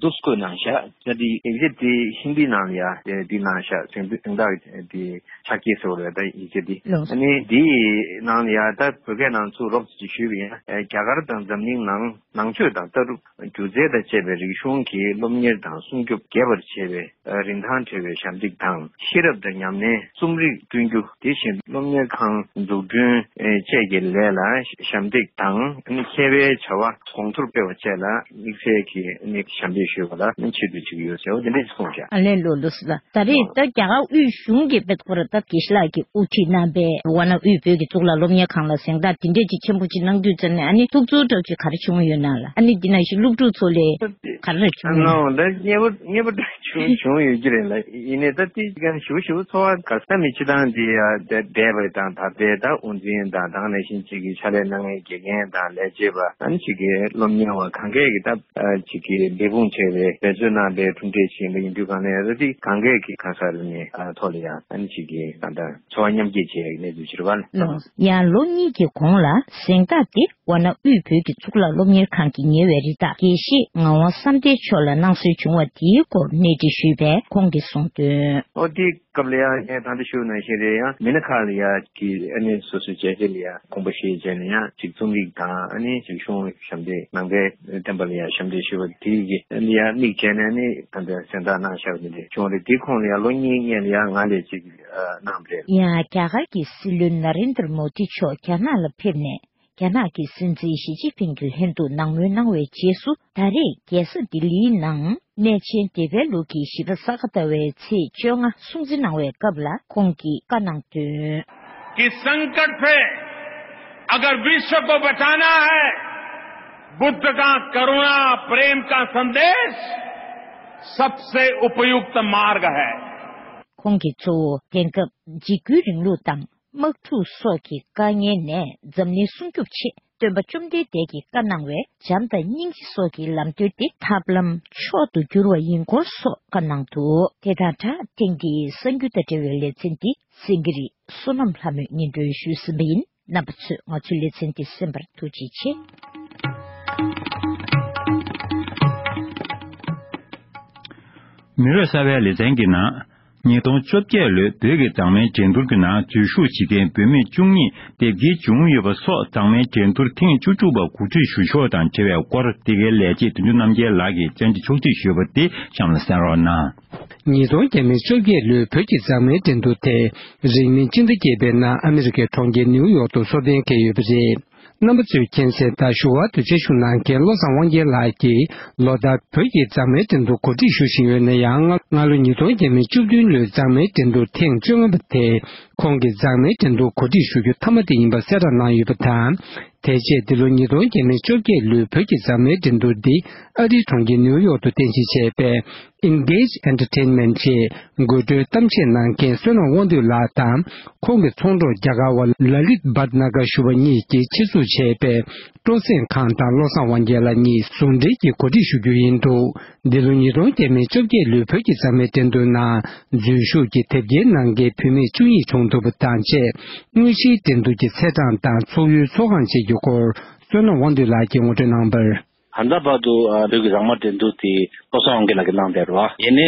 འདུག་སེ་བཀོད་གནང་ཤག་ད་ལྟ་ཡིག་ཆ་འདི་ཧིན་དིའི་ནང་ལ་ཡ་འདི་གནང་ཤག་གཟེངས་གཟེངས་རྟགས་འདི་ཕྱག་འཁྱེར་ཟེར་བ་རེད། ད་ཡིག་ཆ་འདི། ལགས་སོ། ཨ་ནི་འདིའི་ནང་ལ་ཡ་ད་བོད་སྐད་ནང་ཚུར་རོབ་ཙམ་ཞུས་པ་ཡིན། རྒྱ་གར་དང་འཛམ་གླིང་ནང་ནང་ཆོས་དང་ལྟ་གྲུབ། སྒྱུ་རྩལ་དང་བཅས་པའི་རིག་གཞུང་གི་སློབ་གཉེར་དང་སྲུང་སྐྱོབ་རྒྱས་པར་བྱེད་པའི་རིན་ཐང་བྲལ་བའི་ཞབས་འདེགས་དང་ ཤེས་རབ་དང་ཉམས་ལེན་རྩོམ་རིག་བསྐྲུན་རྒྱུ། དེ་བཞིན་སློབ་གཉེར་ཁང་འཛུགས་སྐྲུན་བཅས་ཀྱི་ལས་ལ་ཞབས་འདེགས་དང་། མཁས་པའི་བྱ་བ་གོང་མཐོར་སྤེལ་བ་བཅས་ལ་དམིགས་བསལ་གྱི་ཞབས་འདེགས་ཞུ་བ་ལ་ཆེད་དུ་བྱེད་ཀྱི་ཡོད་ཟེར་བ་དེ་འདྲ་ཞིག་གསུངས་བཞག་ཨ་ལན་ལོ་ལོ་སི་ལ། ད་རེས་ད་རྒྱ་གར་དབུས་གཞུང་གི་དཔེ་ཁོ་ར་ད་དགེ་བཤེས་ལགས་ཀྱིས་དབུ་ཁྲིད་གནང་པའི་ཝཱ་ཎ་དབུས་བོད་ཀྱི་གཙུག་ལག་སློབ་གཉེར་ཁང་ལ་གཟེངས་རྟགས་དེ་འདྲས་ཅིག་ཆེན་པོ་ཅིག་གནང་དུས་ཙམ་ནས། ཨ་ནི་ཐུགས་ཚོར་འདྲ་ཅིག་ག་རེ་བྱུང་ཡོད་ན་ལ། ཨ་ནི་འདི་ན་ཞིག་སློབ་ཕྲུག་ཚོ་ལས་ག་རེ་བྱུང་ཡོད། ལའོ་ད་མཉེས་པོ་མཉེས་པོ་འདྲ་བྱུང་བྱུང་ཡོད་ཀྱི་རེད་ལ། ཡིན་ནའི་ད་དེ་ཡང་ཞུ་ཞུ་ཚོར་བ་ག་ས་མི་སྤྱི་བཏང་འདི་ཡ་འདས་པ་དང་ད་ལྟའི་ད་དབུ་འཛིན་དང་དེ་ནང་བཞིན་ཅིག་གི་ཕྱག་ལས་གནང་མཁན་དགེ་རྒན་དང་ལས་བྱེད་པ། ཨ་ནི་ཅིག་གི་སློབ་གཉེར་བ་གང་གས་ཀྱི་ད་ཅིག་གི་འབད་འབུངས་བྱས་པའི་འབད་རྩོལ་གནང་པའི་གྲུབ་འབྲས་ཤིག་ཡིན་པ་ཡིན་དུས། གང་ལས་ར་དེ་གང་གས་ཀྱི་གང་ཟག་རེ་ནས་ཐོག་ལ་ཡང་ཨ་ནི་ཅིག་གི་ད་ལྟ་ཚོར་བ་མཉམ་སྐྱེད་བྱེད་ཡག་གནས་ཚུལ་ཕྱིར་བ་ལ། ཡང་ལོ་གཉིས་ཀྱི་གོང་ལ་གཟེངས་རྟགས་དེ་ཝཱ་ཎ་དབུས་བོད་ཀྱི་གཙུག་ལག་སློབ་གཉེར་ཁང་གི་ཉེ་བའི་རི་དྭགས་དགེ་བཤེས་ངག་དབང་བསམ་གཏན་མཆོག་ལ་གནང་སྲོལ་བྱུང་བ་དེའི་སྐོར་གནས་འདྲི་ཞུས་པས་ཁོང་གིས་གསུངས་དོན། ཨོ་དེའི་སྐབས་ལ་ཡང་ངས་ད་ལྟ་ཞུས་ནང་བཞིན་རེད། ཡང་མི་སྣ་ཁག་ལ་ཡང་གི་ཨ་ནི་སོ་སོའི་བྱས་རྗེས་ལ་ཡང་དགོངས་པ་བཞེས་བྱས་ནས་ཡང་ཅིག་རྩོམ་རིག་དང་ཨ་ནི་ཅིག་གཞུང་ཞབས་འདེགས་གནང་པའི་བསྟན་པ་ལ་ཡང་ཞབས་འདེགས་ཞུ་བ་དེ་གི་ཨ་ནི་ཡང་དམིགས་བྱས་ནས་ཨ་ནི་ད་ལྟ་གཟེངས་རྟགས་གནང་བཞག་པ་འདི་བྱུང་རེད། དེའི་གོང་ལ་ཡང་ལོ་གཉིས་སྔོན་ལ་ཡང་ང་ལས་ཅིག་གནང་པ་རེད། ཡང་རྒྱ་གར་གྱི་སྲིད་བློན་ན་རེན་དར་མོ་དི་མཆོག་རྒྱ་ནག་ལ་ཕེབས་ནས། རྒྱ་ནག་གི་སྲིད་འཛིན་ཞི་ཅིན་ཕིང་གི་ལྷན་དུ་ནང་མོལ་གནང་བའི་རྗེས་སུ། ད་རེས་རྒྱལ་ས་ལྡི་ལིའི་ནང་གནས་ཆེན་འདས་པའི་ལོ་གི་བཞི་པ་ས་ག་ཟླ་བའི་ཚེས་བཅོ་ལྔ་སྲུང་བརྩི་གནང་བའི་སྐབས་ལ་ཁོང་གིས་བཀའ་གནང་དོན། कि संकट से अगर विश्व को बचाना है, बुद्ध का करुणा प्रेम का संदेश सबसे उपयुक्त मार्ग है। ཁོང་གིས་གཙོ་བོ་དེང་སྐབས་འཇིགས་སྐུལ་རིང་ལུགས་དང་། དམག་འཁྲུག་སོགས་ཀྱི་དཀའ་ངལ་ནས་འཛམ་གླིང་སྲུང་སྐྱོབ་ཆེད་སྟོན་པ་བཅོམ་ལྡན་འདས་ཀྱིས་བཀའ་གནང་བའི་བྱམས་དང་སྙིང་རྗེ་སོགས་ཀྱི་ལམ་སྟོན་དེ་ཐབས་ལམ་མཆོག་ཏུ་གྱུར་བ་ཡིན་སྐོར་སོགས་བཀའ་གནང་འདུག་དེ་དང་སྦྲགས་ཐེངས་འདིའི་གསར་འགྱུར་དང་འབྲེལ་བའི་ལེ་ཚན་འདི་གསན་གྱི་རེད། བསོད་ནམས་ལྷ་མོས་སྙན་སྒྲོན་ཞུས་ཟིན་པ་ཡིན། རྣམ་པ་ཚོས་ང་ཚོའི་ལེ་ཚན་འདི་གསན་པར་ཐུགས་རྗེ་ཆེ། མི་རབས་གསར་པའི་ལེ་ཚན་གྱི་ནང་། ཉིས་སྟོང་བཅོ་བརྒྱད་ལོའི་བོད་ཀྱི་མཛངས་མའི་འགྲན་བསྡུར་གྱི་ནང་འཛུལ་ཞུགས་བྱེད་མཁན་བུད་མེད་བཅུ་གཉིས་དེབ་སྐྱེལ་བྱུང་ཡོད་པ་སོགས། མཛངས་མའི་འགྲན་བསྡུར་ཐེངས་བཅུ་དྲུག་པ་གོ་སྒྲིག་ཞུ་ཕྱོགས་དང་འབྲེལ་བའི་སྐོར། འདི་གའི་ལས་བྱེད་དོན་གྲུབ་རྣམ་རྒྱལ་ལགས་ཀྱིས་བཅར་འདྲི་ཕྱོགས་སྒྲིག་ཞུས་པ་དེ་གཤམ་ལ་གསན་རོགས་གནང་། ཉིས་སྟོང་བརྒྱ་མེད་བཅོ་བརྒྱད་ལོའི་བོད་ཀྱི་མཛངས་མའི་འགྲན་བསྡུར་དེ། རིང་མིན་སྤྱི་ཟླ་བརྒྱད་པའི་ནང་ཨ་མི་རི་ཀའི་གྲོང་ཁྱེར་ནིའུ་ཡོག་ཏུ་གཙོ་འདོན་བྱས་ཡོད་པ་རེད། རྣམ་པ་ཚོས་མཁྱེན་གསལ་ལྟར། ཞུ་བ་དུ་ཆེད་ཞུགས་གནང་མཁན་བློ་བཟང་དབང་རྒྱལ་ལགས་ཀྱིས། ལོ་ལྟར་བོད་ཀྱི་མཛངས་མའི་འགྲན་བསྡུར་གོ་སྒྲིག་ཞུ་བཞིན་ཡོད་ན་ཡང་། སྔ་ལོ་ཉིས་སྟོང་བརྒྱ་མེད་བཅུ་བདུན་ལོའི་མཛངས་མའི་འགྲན་བསྡུར་ཐེངས་བཅོ་ལྔ་པ་དེ། ཁོང་གིས་མཛངས་མའི་འགྲན་བསྡུར་གོ་སྒྲིག་ཞུ་རྒྱུ་མཐའ་མ་དེ་ཡིན་པ་གསལ་བསྒྲགས་གནང་ཡོད་པ་དང་། དེ་རྗེས་འདི་ལོ་ཉིས་སྟོང་བརྒྱ་མེད་བཅོ་བརྒྱད་ལོའི་བོད་ཀྱི་མཛངས་མའི་འགྲན་བསྡུར་འདི་ཨ་རིའི་གྲོང་ཁྱེར་ནིའུ་ཡོག་ཏུ་རྟེན་གཞི་བྱས་པའི་Engage Entertainment ཅེས་དགོད་བྲོའི་གཏམ་བཤད་གནང་མཁན་བསོད་ནམས་དབང་འདུས་ལགས་དང་། ཁོང་གི་ཚོང་གྲོགས་རྒྱ་གར་བ་ལ་ལིད་བྷད་ན་གར་ཞུ་བ་གཉིས་ཀྱིས་ཆེད་འཛུགས་བྱས་པའི་སྤྲོ་གསེང་ཁང་དང་བློ་བཟང་དབང་རྒྱལ་ལགས་གཉིས་ཟུང་འབྲེལ་གྱིས་གོ་སྒྲིག་ཞུ་རྒྱུ་ཡིན་འདུག་འདི་ལོ་ཉིས་སྟོང་བརྒྱ་མེད་བཅོ་བརྒྱད་ལོའི་བོད་ཀྱི་མཛངས་མའི་འགྲན་བསྡུར་ནང་འཛུལ་ཞུགས་ཀྱིས་དེབ་སྐྱེལ་གནང་མཁན་བུད་མེད་བཅུ་གཉིས་བྱུང་ཐུབ་པ་དང་བཅས། དངོས་གཞིའི་འགྲན་བསྡུར་གྱི་ཚེས་གྲངས་དང་ཚོགས་ཡུལ་ཚོགས་ཁང་བཅས་ཀྱི་སྐོར་བསོད་ནམས་དབང་འདུས་ལགས་ཀྱིས་ངོ་སྤྲོད་གནང་བར། ད་ལྟ་བར་དུ་ཨ་བོད་ཀྱི་མཛངས་མ་འགྲན་བསྡུར་དེ་བློ་བཟང་དབང་རྒྱལ་ལགས་ཀྱིས་གནང་བསྡད་རེད་བ། ཡིན་ནའི་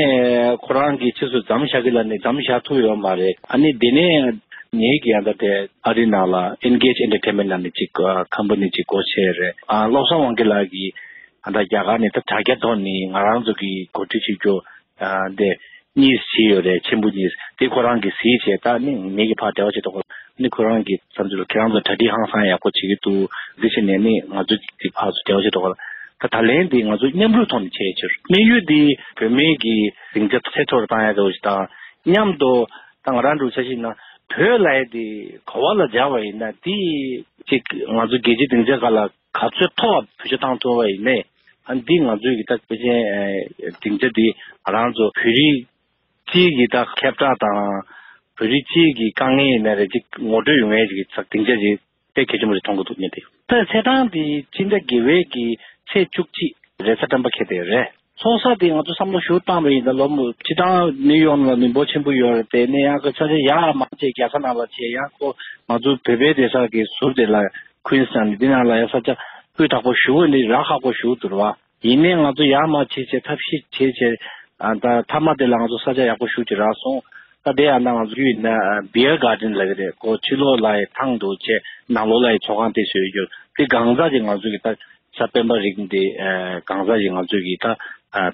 ཁོ་རང་གིས་ཕྱིས་སུ་འཛོམས་ཤག་གི་ལ་ནི་འཛོམས་ཤག་ཐུབ་ཡོད་མ་རེད། ཨ་ནི་དེ་ནས་ངེད་ཀྱིས་ཨ་ད་དེ་ཨ་རི་ནང་ལ་Engage Entertainment ལབ་ནས་ཅིག་ཨ་ཁམ་པ་ནི་ཅིག་སྒོ་ཕྱེ་རེད། ཨ་བློ་བཟང་དབང་རྒྱལ་ལགས་ཀྱིས་ཨ་ད་རྒྱ་གར་ནས་ད་དྲ་རྒྱ་ཐོག་ནས་ང་རང་ཚོ་གི་གོ་སྒྲིག་བྱེད་རྒྱུ་ཨ་དེ་གཉིས་བྱས་ཡོད་རེད། ཆེན་པོ་གཉིས་དེ་ཁོ་རང་གིས་གཟིགས་བྱས། ད་ནི་ངེད་ཀྱིས་ཕར་འབྲེལ་བ་བྱེད་དོ། ཨ་ནི་ཁོ་རང་གིས་བསམ་ཚུལ་ཁྱེད་རང་ཚོ་གྲ་སྒྲིག་ཧང་སང་ཡག་པོ་བྱེད་ཀྱི་འདུག་འདི་བྱས་ནས་ནི་ང་ཚོ་དེ་ཕར་ཚུར་འབྲེལ་བ་བྱེད་དོ། ད་ད་ལན་འདི་ང་ཚོ་མཉམ་རུབ་ཐོག་ནས་བྱས་ཕྱིར་དམིགས་ཡུལ་འདི་བོད་མི་གི་སྡིངས་ཆ་ཚད་མཐོ་རུ་བཏང་ཡག་འདྲ་བོ་ཞིག་དང་། མཉམ་དུ་ད་ང་རང་འདྲ་བོ་ཆ་བཞག་ན་བོད་ལབ་ཡག་འདི་གོ་བ་ལ་སྦྱར་བ་ཡིན་ན། འདི་ཅིག་ང་ཚོ་རྒྱལ་སྤྱིའི་སྡིངས་ཆའི་སྒང་ལ་ག་ཚོད་མཐོ་བ་བེད་སྤྱོད་བཏང་ཐུབ་པ་ཡིན་ནའི། ཨ་འདི་ང་ཚོའི་གི་ད་ཕལ་ཆེར་སྡིངས་ཆ་འདི་ང་རང་ཚོ་བོད་རིགས་སྤྱིའི་གི་ད་ཁྱབ་བསྒྲགས་དང་། བོད་རིགས་སྤྱིའི་གི་དཀའ་ངལ་ཡིན་ན་རེ་ཅིག་ངོ་སྤྲོད་ཡོང་ཡས་ཅིག་གི་སྡིངས་ཆ་ཅིག་དཔེ་གལ་ཆེན་པོ་ཞིག་མཐོང་གི་འདུག་ངས་དེ། ད་ཚེས་གྲངས་དེ་སྤྱི་ཟླ་བརྒྱད་པའི་གི་ཚེས་བཅུ་གཅིག་རེས་གཟའ་སྤེན་པ་འཁེལ་བསྡད་རེད། ཚོགས་བསགས་དེ་ང་ཚོ་བསམ་བློ་ཞིབ་བཏང་བ་ཡིན་ན་ལོ་མོ་སྤྱི་བཏང་ནིའུ་ཡོག་ལ་མི་འབོར་ཆེན་པོ་ཡོད་རེད། དེ་ནས་ཡང་ཁོ་ས་ཆ་ཡར་མར་བྱས་རྒྱལ་ས་ནང་ལ་བྱས། ཡང་ཁོ་ང་ཚོ་བོད་པའི་སྡོད་ས་གི་ཟུར་དེ་ལ་ཀུན་སི་ལབ་ནས་འདི་ནང་ལ་ཡང་ས་ཆ་སྤུས་དག་པོ་ཞེ་པོ་ནི་རག་ཁག་པོ་ཞེ་པོ་འདུག་རེད་བ། ཡིན་ནའི་ང་ཚོ་ཡར་མར་བྱས་བྱས་ཐབས་ཤེས་བྱས་བྱས། ཨ་ད་མཐའ་མ་དེ་ལ་ང་ཚོ་ས་ཆ་ཡག་པོ་ཞེ་པོ་ཅིག་རག་སོང་། ད་དེ་ཡང་ན་ང་ཚོ་ཡུལ་ཡིན་ན་Beer Garden ལབ་ཀྱི་རེད། ཁོ་ཕྱི་ལོགས་ལ་ཡི་ཐང་འདུག་བྱས་ནང་ལོགས་ལ་ཡི་ཚོགས་ཁང་དེ་བཟོས་ཡོད། དེ་གང་ཟག་ཅིག་ང་ཚོ་གི་ད་གཟའ་སྤེན་པ་རིག་འདི་གང་ཟག་ཅིག་ང་ཚོ་གི་ད་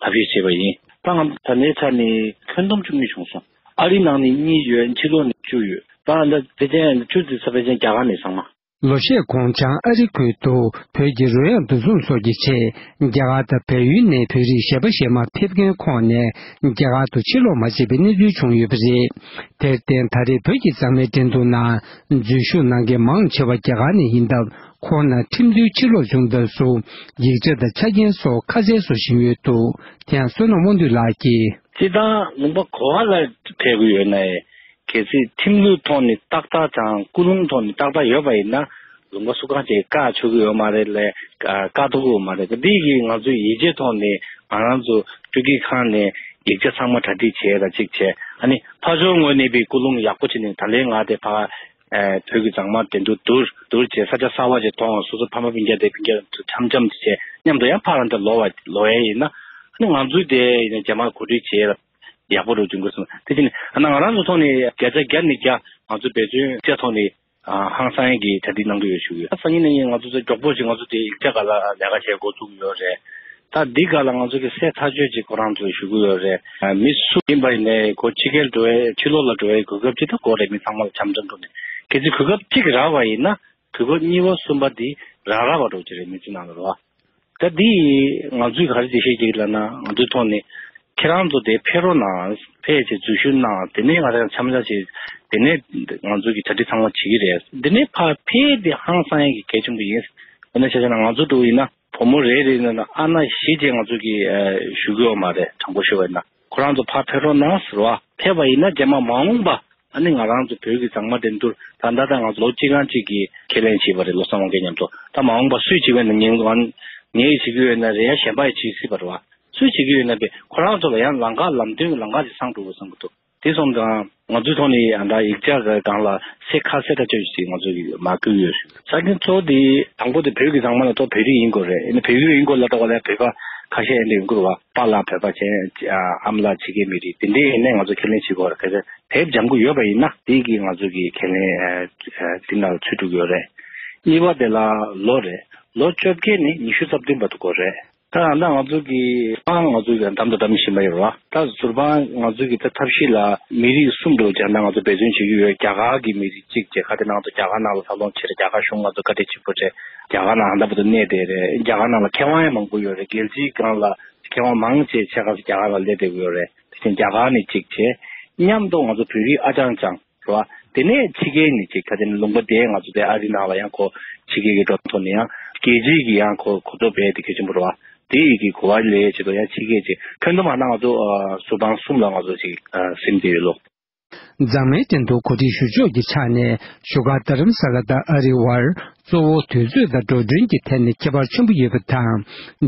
ཐབས་ཤེས་བྱས་པ་ཡིན། ད་ང་ད་ནས་ཚར་ནས་ཁྱོན་བསྡོམས་བཅུ་གཉིས་བྱུང་སོང་། ཨ་རི་ནང་ནས་གཉིས་ཡོད། ཕྱི་ལོགས་ནས་བཅུ་ཡོད། ད་ལྟ་ཕལ་ཆེར་བཅུ་དེ་ཚོ་ཕལ་ཆེར་རྒྱ་གར་ནས་ཚང་མ། ལོ་ཤས་གོང་བྱང་ཨ་རི་ཁུལ་དུ་བོད་ཀྱི་རོལ་དབྱངས་འདུ་འཛོམས་སོགས་ཀྱི་ཆེད་རྒྱ་གར་དང་བལ་ཡུལ་ནས་བོད་རིགས་གཞས་པ་གཞས་མ་ཕེབས་མཁན་ཁོངས་ནས་རྒྱ་གར་དུ་ཕྱིར་ལོག་མ་བྱས་པའི་གནས་ཚུལ་བྱུང་ཡོད་པ་རེད། དེར་བརྟེན་ད་རེས་བོད་ཀྱི་མཛངས་མའི་འགྲན་བསྡུར་ནང་འཛུལ་ཞུགས་གནང་མཁན་མང་ཆེ་བ་རྒྱ་གར་ནས་ཡིན་སྟབས། ཁོང་རྣམས་ཁྲིམས་མཐུན་ཕྱིར་ལོག་བྱུང་ཚར་སོང་། ཡིག་ཆ་དང་ཆ་རྐྱེན་སོགས་ཁ་གསལ་བཟོ་བཞིན་ཡོད་འདུག་དེ་ཡང་བསོད་ནམས་དབང་འདུས་ལགས་ཀྱིས། སྤྱིར་བཏང་ལུང་པ་ག་པ་ལ་ཕེབས་ཀྱི་ཡོད་ན་ཡང་། གལ་སྲིད་ཁྲིམས་ལུགས་ཐོག་ནས་ཏག་ཏག་དང་ཀུན་སློང་ཐོག་ནས་ཏག་ཏག་ཡོད་པ་ཡིན་ན། ལུང་པ་སུ་གང་ཅིག་བཀག་ཆོག་གི་ཡོད་མ་རེད་ལས། བཀག་ཐུབ་ཀྱི་ཡོད་མ་རེད། འདི་གིས་ང་ཚོས་ཡིད་ཆེས་ཐོག་ནས་ང་རང་ཚོ་སྤྲོད་སྐྱིད་ཁང་ནས་ཡིག་ཆ་ཚང་མ་གྲ་སྒྲིག་བྱས་ལ་གཅིག་བྱས། ཨ་ནི་ཕར་ཕྱོགས་ངོས་ནས་པའི་ཀུན་སློང་ཡག་པོ་བྱས་ནས་ད་ལན་ང་དེ་ཕར་ཨ་བོད་ཀྱི་མཛངས་མ་འགྲན་བསྡུར་བསྡུར་བསྡུར་བྱས། ས་ཆ་གསར་པ་ཞིག་མཐོང་། སོ་སོ་ཕ་མ་སྤུན་ཀྱག་དེ་སྤུན་ཀྱག་ཚོ་འཆམ་འཆམ་བྱས་མཉམ་དུ་ཡང་ཕར་རང་དུ་ལོག་པ་ལོག་ཡས་ཡིན་ན། ཨ་ནི་ང་ཚོའི་དེ་ཡིན་ན་རྗེས་མ་གོ་སྒྲིག་བྱས་ཡག་པོ་རུ་འབྱུང་དགོས་སོང་། དེ་བཞིན་ཨ་ན་ང་རང་ཚོ་ཐོག་ནས་བརྒྱ་ཆ་བརྒྱ་ནས་བརྒྱ་ང་ཚོ་འབད་བརྩོན་བྱས་ཐོག་ནས་ཨ་ཧང་སང་གི་གྲ་སྒྲིག་གནང་གི་ཡོད་ཞུ་གི་ཡོད། སང་ཉིན་ནས་ང་ཚོ་ཚོ་མགྱོགས་པོ་ཞིག་ང་ཚོ་དེ་ཡིག་ཆ་སྒང་ལ་ལས་ཀ་བྱེད་འགོ་ཚུགས་ཡོད་རེད། ད་འདི་སྒང་ལ་ང་ཚོ་གི་གསལ་ཐག་ཆོད་ཅིག་ཁོ་རང་ཚོས་ཞུ་གི་ཡོད་རེད། ཨ་མི་སུ་ཡིན་པ་ཡིན་ནའི་ཁོ་ཕྱི་རྒྱལ་འགྲོ་བའི་ཕྱི་ལོགས་ལ་འགྲོ་བའི་གོ་སྐབས་ཅིག་ད་དགོས་རེད། མི་ཚང་མ་ལ་འཆམ་འཆམ་འགྲོ་ནས་གལ་སྲིད་གོ་སྐབས་གཅིག་རག་པ་ཡིན་ན་གོ་སྐབས་གཉིས་པ་གསུམ་པ་འདི་རག་རག་པ་འགྲོ་གི་རེད། མི་ཚོའི་ནང་ལ་རེད་བ། ད་འདི་ང་ཚོས་ག་རེ་འགྲེལ་བཤད་བྱེད་ཀྱི་ལབ་ན། ང་ཚོའི་ཐོག་ནས་ཁྱེད་རང་ཚོ་དེ་ཕེབས་རོགས་གནང་། ཕེབས་བྱས་འཛུལ་ཞུགས་གནང་། དེ་ནས་ང་རང་འཆམ་འཆམ་བྱས། དེ་ནས་ང་ཚོ་གི་གྲ་སྒྲིག་ཚང་མ་བྱེད་ཀྱི་རེད། དེ་ནས་ཕར་ཕེབས་དེ་ཧང་སང་ཡས་ཀྱི་གལ་ཆེན་པོ་ཡིན། འོ་ན་ཆ་བཞག་ན་ང་ཚོ་འདྲ་བོ་ཡིན་ན་བུ་མོ་རེ་རེ་ནང་ན་ཨ་ན་བཞི་བྱས་ང་ཚོ་གི་ཨ་ཞུ་གི་ཡོད་མ་རེད། དྲང་པོ་ཞུ་བ་ཡིན་ན། ཁོ་རང་ཚོ་ཕར་ཕེབས་རོགས་གནང་ཟེར་བ། ཕེབས་པ་ཡིན་ན་རྗེས་མ་མ་འོངས་པ་ཨ་ནི་ང་རང་ཚོ་བོད་ཀྱི་མཛངས་མ་འགྲན་བསྡུར་ད་ལྟ་ད་ང་ཚོ་ལོ་གཅིག་སྒང་གཅིག་གི་ཁས་ལེན་བྱས་པ་རེད། བློ་བཟང་དབང་རྒྱལ་མཉམ་དུ། ད་མ་འོངས་པ་སུས་བྱེད་པ་ཡིན་ན། ངས་ང་ངས་བྱེད་ཀྱི་ཡོད་ན་རེད། ཡང་གཞན་པ་ཡིས་བྱེད་སྲིད་པ་རེད་བ། སུས་བྱེད་ཀྱི་ཡོད་ན་པས་ཁོ་རང་ཚོ་ལ་ཡང་ལམ་ཁ་ལམ་སྟོན་གྱི་ལམ་ཁ་ཅིག་སངས་འགྲོ་དགོས་བསམ་གྱི་འདུག་དེ་སོང་ཙང་ང་ཚོའི་ཐོག་ནས་ཡང་ད་ཡིག་ཆ་གི་སྒང་ལ་གསལ་ཁ་གསལ་ཐག་ཆོད་ཅིག་ང་ཚོ་གིས་མ་བསྐུལ་ཡོད་ཞུ། ཆ་རྐྱེན་གཙོ་བོ་དེ་དང་པོ་དེ་བོད་ཀྱི་མཛངས་མ་ལ་ཏོ་བོད་རིགས་ཡིན་དགོས་རེད། ཨ་ནི་བོད་རིགས་ཡིན་དགོས་ལབ་ད་ག་ལ་བོད་པ་ཁ་ཤས་ཡིན་དུ་ཡོང་གི་རེད་བ། པཱ་ལགས་བོད་པ་བྱས། ཨ་མ་ལགས་ཕྱི་རྒྱལ་མི་རིགས་དེ་འདྲའི་ཡིན་ནའི་ང་ཚོ་ཁས་ལེན་བྱེད་དགོས་རེད། གལ་སྲིད་དེབ་སྦྱང་གི་ཡོད་པ་ཡིན་ན་དེ་གིས་ང་ཚོ་གི་ཁས་ལེན་ཨ་ཨ་དེ་ནང་ལ་ཚུད་འགྲོ་གི་ཡོད་རེད། གཉིས་པ་དེ་ལ་ལོ་རེད། ལོ་བཅོ་བརྒྱད་ནས་ཉི་ཤུ་རྩ་བདུན་བར་དུ་དགོས་རེད། ད་ད་ང་ཚོ་གི་ཨང་ང་ཚོ་གི་འདམ་དང་འདམ་བཞིན་པ་ཡོད་རེད་བ། ད་ཟུར་དཔང་ང་ཚོ་གི་ད་ཐབས་ཤེས་ལ་མི་རིགས་གསུམ་འགྲོ་བྱས་ན་ང་ཚོ་འབད་བརྩོན་བྱེད་ཀྱི་ཡོད། རྒྱ་གར་གྱི་མི་རིགས་གཅིག་བྱས། ཁ་དེ་ནང་ཚོ་རྒྱ་གར་ནང་ལ་ད་ལོ་ཆེ་རེད། རྒྱ་གར་གཞུང་ང་ཚོ་བཀའ་དྲིན་ཆེན་པོ་རེད། རྒྱ་གར་ནང་ཧ་ད་བུ་དུ་གནས་བསྡད་རེད། རྒྱ་གར་ནང་ལ་མཁས་དབང་ཡང་མང་པོ་ཡོད་རེད། རྒྱལ་སྤྱིའི་སྒང་ལ་མཁས་དབང་མང་ཆེ་ཆེ་ཁག་རྒྱ་གར་ལ་སླེབས་བསྡད་ཀྱི་ཡོད་རེད། དེ་བཞིན་རྒྱ་གར་ནས་གཅིག་བྱས། མཉམ་དུ་ང་ཚོ་བོད་རིགས་ཨ་ཅང་ཅང་རེད་བ། དེ་ནས་ཕྱི་རྒྱལ་ནས་ཅིག་ད་དེ་ནས་ལུང་པ་དེ་ང་ཚོ་དེ་ཨ་རི་ནང་ལ་ཡང་ཁོ་ཕྱི་རྒྱལ་གྱི་འགྲོ་སྟངས་ཐོག་ནས་ཡང་རྒྱལ་སྤྱིའི་གི་ཡང་ཁོ་གོ་རྟོགས་སྤེལ་དེ་གལ་ཆེན་པོ་རེད་བ། དེ་ཡི་གི་གོ་བ་ལེན་ཆེད་དུ་ཡང་ཕྱི་རྒྱལ་ཅིག་ཁྱོན་བསྡོམས་མ་ན་ང་ཚོ་ཨ་ཟུར་དཔང་གསུམ་ལ་ང་ཚོ་ཅིག་ཨ་ཟིན་བསྡད་ཡོད་ལོ། མཛངས་མའི་འགྲན་བསྡུར་གོ་སྒྲིག་ཞུ་ཕྱོགས་ཀྱི་ཆ་ནས་བཞུགས་སྒར་རྡ་རམ་ས་ལ་དང་ཨ་རིའི་བར་གཙོ་བོ་དུས་ཚོད་དང་འགྲོ་གྲོན་གྱི་ཐད་ནས་ཁྱད་པར་ཆེན་པོ་ཡོད་པ་དང་།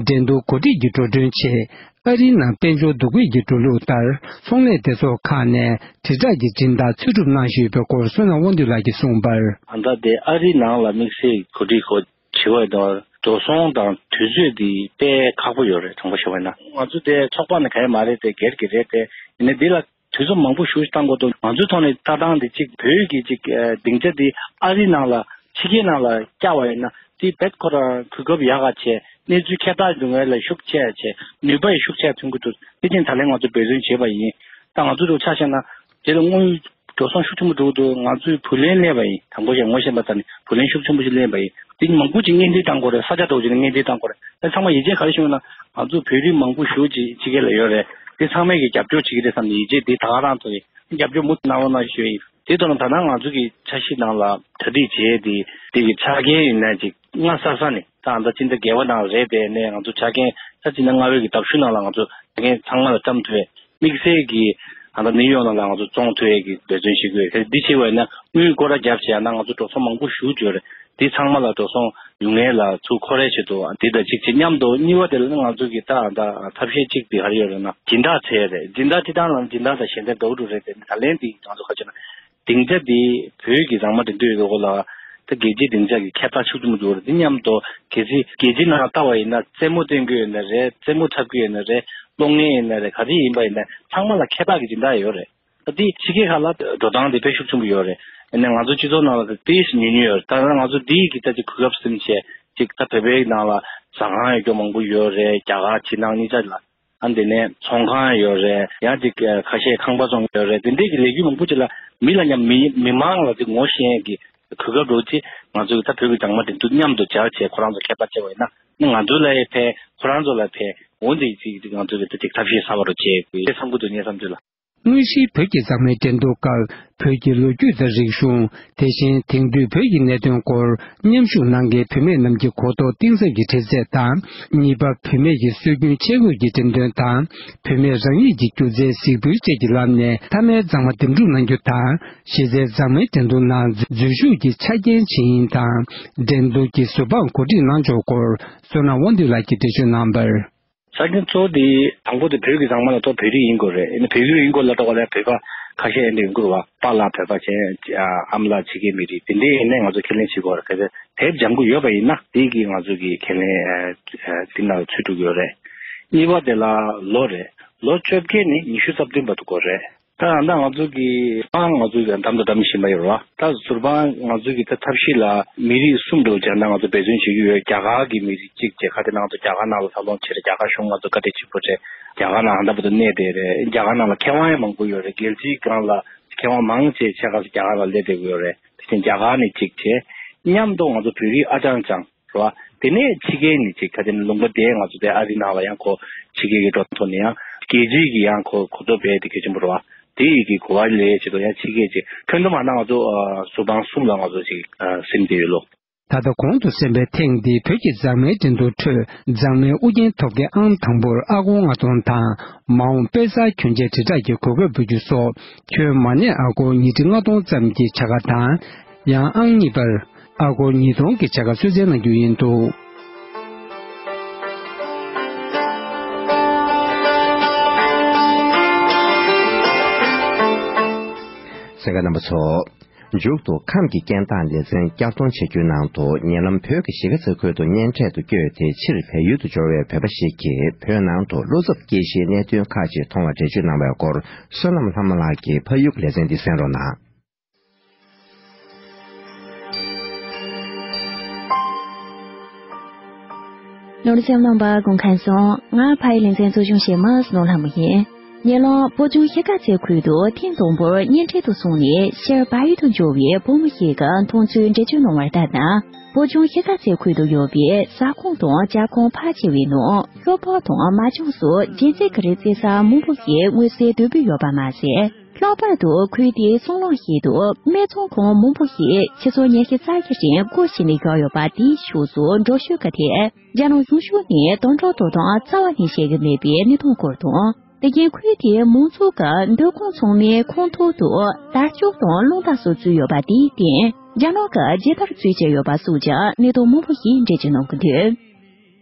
འགྲན་བསྡུར་གོ་སྒྲིག་གི་འགྲོ་གྲོན་ཆེད། ཨ་རིའི་ནང་དཔལ་འབྱོར་འདུ་འགོད་ཀྱི་འགྲོ་ལུགས་ལྟར་ཚོང་ལས་སྡེ་ཚོགས་ཁག་ནས་དྲིལ་བསྒྲགས་ཀྱི་སྦྱིན་བདག་འཚོལ་སྒྲུབ་གནང་བཞིན་ཡོད་པའི་སྐོར་བསོད་ནམས་དབང་འདུས་ལགས་ཀྱིས་གསུངས་པར། ད་ལྟ་དེ་ཨ་རིའི་ནང་ལ་དམིགས་བསལ་གོ་སྒྲིག་གོ་བྱེད་པ་དང་འགྲོ་སོང་དང་དུས་ཚོད་འདི་དཔེ་ཁག་པོ་ཡོད་རེད། དྲང་པོ་བཤད་པ་ཡིན་ན་ང་ཚོ་དེ་ཚོགས་པ་ནི་ག་ཡེ་མ་རེད་དེ་སྒེར་གྱི་རེད་དེ། ཡིན་ནའི་འདི་ལ་དུས་ཚོད་མང་པོ་ཞིག་བཏང་དགོས་འདུག་ང་ཚོའི་ཐོག་ནས་ལྟ་སྟངས་འདི་གཅིག་བོད་ཀྱི་གཅིག་ཨ་སྡིངས་ཆ་འདི་ཨ་རིའི་ནང་ལ་ཕྱི་རྒྱལ་ནང་ལ་བསྐྱལ་བ་ཡིན་ན་དེ་རྦད་ཁོ་རང་གོ་སྐབས་ཡག་ག་བྱས། གནས་ཚུལ་ཁྱད་པར་འབྱུང་ཡས་ལ་ཤུགས་ཆེ་བྱས། ནུས་པ་ཡང་ཤུགས་ཆེ་ཐོན་གྱི་འདུག་དེ་བཞིན་ད་ལན་ང་ཚོས་འབད་བརྩོན་བྱས་པ་ཡིན། ད་ང་ཚོ་འདྲ་ཆ་བཞག་ན་དེ་ལ་དངུལ་འགྲོ་སོང་ཤུགས་ཆེན་པོ་འགྲོ་གི་འདུག་ང་ཚོས་བུ་ལོན་སླེབས་པ་ཡིན། དང་པོ་བཤད་ངོ་ཤེས་པ་ད་ནི་བུ་ལོན་ཤུགས་ཆེན་པོ་ཞིག་སླེབས་པ་ཡིན། དེ་མང་པོ་ཅིག་གཉེན་སྒྲིག་བཏང་དགོས་རེད། ས་ཆ་འདྲ་བོ་ཅིག་ནས་གཉེན་སྒྲིག་བཏང་དགོས་རེད། ཨ་ཚང་མ་ཡིད་ཆེས་ག་རེ་བྱུང་ན་ང་ཚོ་བོད་རིགས་མང་པོ་ཞེ་པོ་ཅིག་ཕྱི་རྒྱལ་ལ་ཡོད་རེད། དེ་ཚང་མས་ཀྱི་རྒྱབ་སྐྱོར་བྱེད་ཀྱི་རེད་བསམ་ནས་ཡིད་ཆེས་དེ་ད་ག་རང་ཐོག་ཡིན། རྒྱབ་སྐྱོར་མུ་མཐུད་གནང་རོགས་གནང་ཞུ་ཡིན། དེ་ཐོག་ནས་ད་ལྟ་ང་ཚོ་གི་འཆར་གཞི་ནང་ལ་གྲ་སྒྲིག་བྱས་ཏེ་དེ་གི་ཆ་རྐྱེན་ཡིན་ན་ཅིག་སྔ་ས་ས་ནས་ད་ལྟ་སྤྱི་ཟླ་བརྒྱད་པ་ནང་རེད་པས་ནས་ང་ཚོ་ཆ་རྐྱེན་ད་སྤྱི་ཟླ་ལྔ་པའི་གི་ཟླ་གཞུག་ནང་ལ་ང་ཚོ་ཆ་རྐྱེན་ཚང་མ་ལ་བཀྲམ་ཐུབ་པའི་དམིགས་བསལ་གྱི་ད་ལྟ་ནིའུ་ཡོག་ནང་ལ་ང་ཚོ་བཙོང་ཐུབ་ཡས་ཀྱི་འབད་བརྩོན་བྱེད་དགོས། གལ་སྲིད་འདི་བྱེད་པ་ཡིན་ན་དངུལ་སྒོར་ར་བརྒྱབ་བྱས་ན་ང་ཚོ་འགྲོ་སོང་མང་པོ་ཞེ་པོ་ཅིག་ཡོད་རེད། འདི་ཚང་མ་ལ་འགྲོ་སོང་ཡོང་ཡས་ལ་ཚུར་འཁོར་ཡས་ཆེད་དུ་འདི་དང་གཅིག་བྱེད། མཉམ་དུ་གཉིས་པ་དེ་ལ་ནི་ང་ཚོ་གི་ད་ད་ཐབས་ཤེས་གཅིག་དེ་ག་རེ་ཡོད་རེད་ན་སྦྱིན་བདག་བྱས་རེད། སྦྱིན་བདག་སྤྱི་བཏང་ལ་སྦྱིན་བདག་དང་ཞལ་འདེབས་འདྲ་བོ་འདྲ་རེད་དེ། ད་ལན་འདི་ང་ཚོ་ག་བྱས་ན་སྡིངས་ཆ་འདི་བོད་ཀྱི་མཛངས་མ་འགྲན་བསྡུར་ཡོད་པའི་སྐོར་ལ་ད་རྒྱལ་སྤྱིའི་སྡིངས་ཆ་གི་ཁྱད་རྟགས་ཤུགས་ཆེན་པོ་འདུག་རེད། འདི་མཉམ་དུ་གལ་སྲིད་རྒྱལ་སྤྱིའི་ནང་ལ་ལྟ་བ་ཡིན་ན་རྩེད་མོ་སྟོན་གྱི་ཡོད་ན་རེད། རྩེད་མོ་འཁྲབ་ཀྱི་ཡོད་ན་རེད། གློག་བརྙན་ཡིན་ན་རེད། ག་རེ་ཡིན་པ་ཡིན་ན་ཚང་མ་ལ་ཁྱད་རྟགས་ཀྱི་སྦྱིན་བདག་ཡོད་རེད། ད་དེ་ཕྱི་རྒྱལ་ཁག་ལ་འགྲོ་སྟངས་དེ་དཔེ་ཤུགས་ཆེན་པོ་ཡོད་རེད། ཨ་ནི་ང་ཚོ་སྤྱི་ཚོགས་ནང་ལ་དེ་ཉུང་ཉུང་ཡོད་རེད། ད་ང་ཚོ་དེ་གི་ད་ཅིག་གོ་སྐབས་ཟིན་བྱས་ཅིག་ད་བོད་པའི་ནང་ལ་ཟ་ཁང་ཡོད་རྒྱུ་མང་པོ་ཡོད་རེད། རྒྱ་གར་ཕྱི་ནང་གཉིས་ཆ་ལ། ཨ་འདི་ནས་ཚོང་ཁང་ཡོད་རེད། ཡང་ཅིག་ཁ་ཤས་ཁང་པ་བཙོང་ཡོད་རེད། དེ་འདྲས་ཀྱི་ལས་འགུལ་མང་པོ་ཅིག་ལ་མི་ལ་ཡང་མི་མི་མང་ལ་ཅིག་ངོ་ཤེས་ཀྱི་གོ་སྐབས་འགྲོ་ཅིག་ང་ཚོ་གི་ད་བོད་ཀྱི་སྦྲང་མ་འགྲན་བསྡུར་མཉམ་དུ་སྦྱར་བྱས་ཁོ་རང་ཚོ་ཁྱད་པར་ཆེ་བ་ཡིན་ན་ནི་ང་ཚོ་ལ་ཡང་ཕན། ཁོ་རང་ཚོ་ལ་ཕན། འོན་ཏེ་ཅིག་ང་ཚོ་གི་ད་ཅིག་ཐབས་ཤེས་གསར་པ་རུ་བྱས་དགོས་བསམ་གྱི་འདུག་ངའི་བསམ་ཚུལ་ལ། དངོས་གཞིའི་བོད་ཀྱི་སྦྲང་མའི་འགྲན་བསྡུར་སྐབས་བོད་ཀྱི་ལོ་རྒྱུས་དང་རིག་གཞུང་། དེ་བཞིན་དེང་དུས་བོད་ཀྱི་གནད་དོན་སྐོར་མཉམ་ཞུགས་གནང་མཁན་བུད་མེད་རྣམས་ཀྱི་གོ་རྟོགས་གཏིང་ཟབ་ཀྱི་འཕྲིན་ཚད་དང་། གཉིས་པ། བུད་མེད་ཀྱི་སྲོལ་རྒྱུན་ཆས་གོས་ཀྱི་འགྲེམས་སྟོན་དང་། བུད་མེད་རང་ཉིད་ཀྱི་སྒྱུ་རྩལ་གཟིགས་འབུལ་བཅས་ཀྱི་ལམ་ནས་མཐའ་མའི་མཛངས་མ་འདེམས་སྒྲུག་གནང་རྒྱུ་དང་། གཞི་རྩའི་མཛངས་མའི་འགྲན་བསྡུར་ནང་འཛུལ་ཞུགས་ཀྱི་ཆ་རྐྱེན་ཇི་ཡིན་དང་། འགྲན་བསྡུར་གྱི་ཟུར་དཔང་གོ་སྒྲིག་གནང་ཕྱོགས་སྐོར་བསོད་ནམས་དབང་འདུས་ལགས་ཀྱིས་འགྲེལ་བརྗོད་གནང་བར། ཆ་རྐྱེན་གཙོ་བོ་དེ་དང་པོ་དེ་བོད་ཀྱི་མཛངས་མ་ལ་གཏོགས་བོད་རིགས་ཡིན་དགོས་རེད། ཨ་ནི་བོད་རིགས་ཡིན་དགོས་ལབ་འགྲོ་བ་ལ་བོད་པ་ཁ་ཤས་ཡིན་དེ་ཡིན་དགོས་རེད་བ། པཱ་ལགས་བོད་པ་བྱས། ཨ་མ་ལགས་ཕྱི་རྒྱལ་མི་རིགས་དེ་འདྲས་ཡིན་ནའི་ང་ཚོ་ཁས་ལེན་བྱེད་དགོས་རེད། གལ་སྲིད་དེབ་སྦྱང་གི་ཡོད་པ་ཡིན་ན་དེ་གིས་ང་ཚོ་གི་ཁས་ལེན་ཨ་ཨ་དེ་ནང་ལ་ཚུད་འགྲོ་གི་ཡོད་རེད། གཉིས་པ་དེ་ལ་ལོ་རེད། ལོ་བཅོ་བརྒྱད་ནས་ཉི་ཤུ་རྩ་བདུན་བར་དུ་དགོས་རེད། ད་ད་ང་ཚོ་གི་ཨང་ང་ཚོ་གི་འདམ་དང་འདམ་བཞིན་པ་ཡོད་རེད་བ། ད་ཟུར་དཔང་ང་ཚོ་གི་ད་ཐབས་ཤེས་ལ་མི་རིགས་གསུམ་འགྲོ་སྦྱར་ན་ང་ཚོ་འབད་བརྩོན་བྱེད་ཀྱི་ཡོད། རྒྱ་གར་གི་མི་རིགས་གཅིག་བྱས། ཁ་དེ་ང་ཚོ་རྒྱ་གར་ནང་ལ་འཚར་ལོངས་བྱས་རེད། རྒྱ་གར་གཞུང་ང་ཚོ་བཀའ་དྲིན་ཆེན་པོ་རེད། རྒྱ་གར་ནང་ཧ་ད་པོ་ཏོ་གནས་བསྡད་རེད། རྒྱ་གར་ནང་ལ་མཁས་དབང་ཡང་མང་པོ་ཡོད་རེད། རྒྱལ་སྤྱིའི་སྒང་ལ་མཁས་དབང་མང་ཆེ་ཆ་ཁ་ས་རྒྱ་གར་ལ་སླེབས་བསྡད་ཀྱི་ཡོད་རེད། དེ་བཞིན་རྒྱ་གར་ནས་གཅིག་བྱས། མཉམ་དུ་ང་ཚོ་བོད་རིགས་ཨ་ཅང་ཅང་རེད་བ། དེ་ནས་ཕྱི་རྒྱལ་ནས་ཅིག་ད་དེ་ནས་ལུང་པ་དེ་ང་ཚོ་དེ་ཨ་རི་ནང་ལ་ཡང་ཁོ་ཕྱི་རྒྱལ་གྱི་འགྲོ་སྟངས་ཐོག་ནས་ཡང་རྒྱལ་སྤྱིའི་གི་ཡང་ཁོ་གོ་རྟོགས་སྤེལ་དེ་གལ་ཆེན་པོ་རེད་བ། དེ་ཡི་གི་གོ་བ་ལེན་ཆེད་དུ་ཡང་ཕྱི་རྒྱལ་ཅིག་ཁྱོན་བསྡོམས་མ་ན་ང་ཚོ་ཨ་ཟུར་དཔང་གསུམ་ལ་ང་ཚོ་ཅིག་ཨ་སིམ་བསྡད་ཡོད་ལོ། ད་ལྟ་གོང་དུ་གསན་པའི་ཐེངས་འདིའི་བོད་ཀྱི་མཛངས་མའི་འགྲན་བསྡུར་ཁྲོད་མཛངས་མའི་ཨུ་རྒྱན་ཐོབ་མཁན་ཨང་དང་པོར་ཨ་སྒོར་ལྔ་སྟོང་དང་། མ་འོངས་དཔེ་གསར་གྱོན་ཆས་དྲིལ་བསྒྲགས་ཀྱི་གོ་སྐབས་འབུལ་རྒྱུ་སོགས་ཁྱོན་མ་གནས་ཨ་སྒོར་ཉིས་ཁྲི་ལྔ་སྟོང་ཙམ་གྱི་བྱ་དགའ་དང་། ཡང་ཨང་གཉིས་པར་ཨ་སྒོར་ཉིས་སྟོང་གི་བྱ་དགའ་གསོལ་སྩལ་གནང་རྒྱུ་ཡིན་འདུག་གསན་མཁན་རྣམ་པ་ཚོ། མཇུག་ཏུ་ཁམས་ཀྱི་སྐད་གདངས་ལེ་ཚན་བསྐྱར་གཏོང་བྱ་རྒྱུའི་ནང་དུ་ཉེ་ལམ་བོད་ཀྱི་གཞིས་ཀ་རྩེ་ཁུལ་དུ་གཉེན་འཕྲད་དུ་བསྐྱོད་དེ་ཕྱིར་བལ་ཡུལ་དུ་འབྱོར་བའི་བོད་པ་ཞིག་གིས་བོད་ནང་དུ་བློ་འཚབ་སྐྱེ་གཞིའི་གནད་དོན་ཁག་ཅིག་མཐོང་བར་འགྲེལ་བརྗོད་གནང་བའི་སྐོར་བསོད་ནམས་ལྷ་མོ་ལགས་ཀྱིས་ཕ་ཡུལ་གྱི་ལེ་ཚན་འདི་གསན་རོགས་གནང་། ནོར་སེམས་ནང་པ་དགོན་མཁན་སོང་། ང་ཕ་ཡི་ལེ་ཚན་གཙོ་སྐྱོང་བྱེད་མི་སྣོ་ལྷ་མོ་ཡིན། ཉེ་ལམ་བོད་ལྗོངས་གཞིས་ཀ་རྩེ་ཁུལ་དུ་ཐེངས་དང་པོར་གཉེན་འཕྲད་དུ་སོང་ནས་ཕྱིར་བལ་ཡུལ་དུ་འབྱོར་བའི་བུ་མོ་ཞིག་གི་མཐོང་ཚུལ་འགྲེལ་བརྗོད་གནང་བ་ལྟར་ན། བོད་ལྗོངས་གཞིས་ཀ་རྩེ་ཁུལ་དུ་ཡོད་པའི་ཟ་ཁང་དང་ཇ་ཁང་ཕལ་ཆེ་བའི་ནང་ཤོ་སྦག་དང་མ་ཅང་སོགས་རྒྱན་རྩེད་ཀྱི་རིགས་རྩེ་ས་མང་པོ་ཞིག་མངོན་གསལ་དོད་པོ་ཡོད་པ་མ་ཟད། ལྷག་པར་དུ་ཁུལ་དེའི་སྲང་ལམ་ཞིག་ཏུ་སྨད་འཚོང་ཁང་མང་པོ་ཞིག་ཕྱི་ཚོ་ཉི་ཤུ་རྩ་བཞི་རིང་སྒོ་ཕྱེ་ནས་བཞག་ཡོད་པ་དེའི་ཕྱོགས་སུ་འགྲོ་ཤུལ་གྱི་ཐད། རྒྱ་ནག་གཞུང་ཕྱོགས་ནས་དམ་དྲག་དོ་དམ་རྩ་བ་ནས་བྱེད་ཀྱི་མེད་པའི་གནས་སྟངས་སྐོར་དང་། དེ་བཞིན་ཁུལ་དེའི་མང་ཚོགས་ཀྱི་སྡོད་ཁང་ཚང་མའི་ཁང་ཐོག་ཏུ་དར་ལྕོག་དང་རླུང་རྟ་སོགས་བཙུགས་ཡོད་པ་དེའི་སྟེང་རྒྱ་ནག་གི་རྒྱལ་དར་བཙུགས་བྱས་ཡོད་པ་སོགས་ཀྱི་གནས་སྟངས་མང་པོ་ཞིག་འགྲེལ་བརྗོད་གནང་གི་འདུག་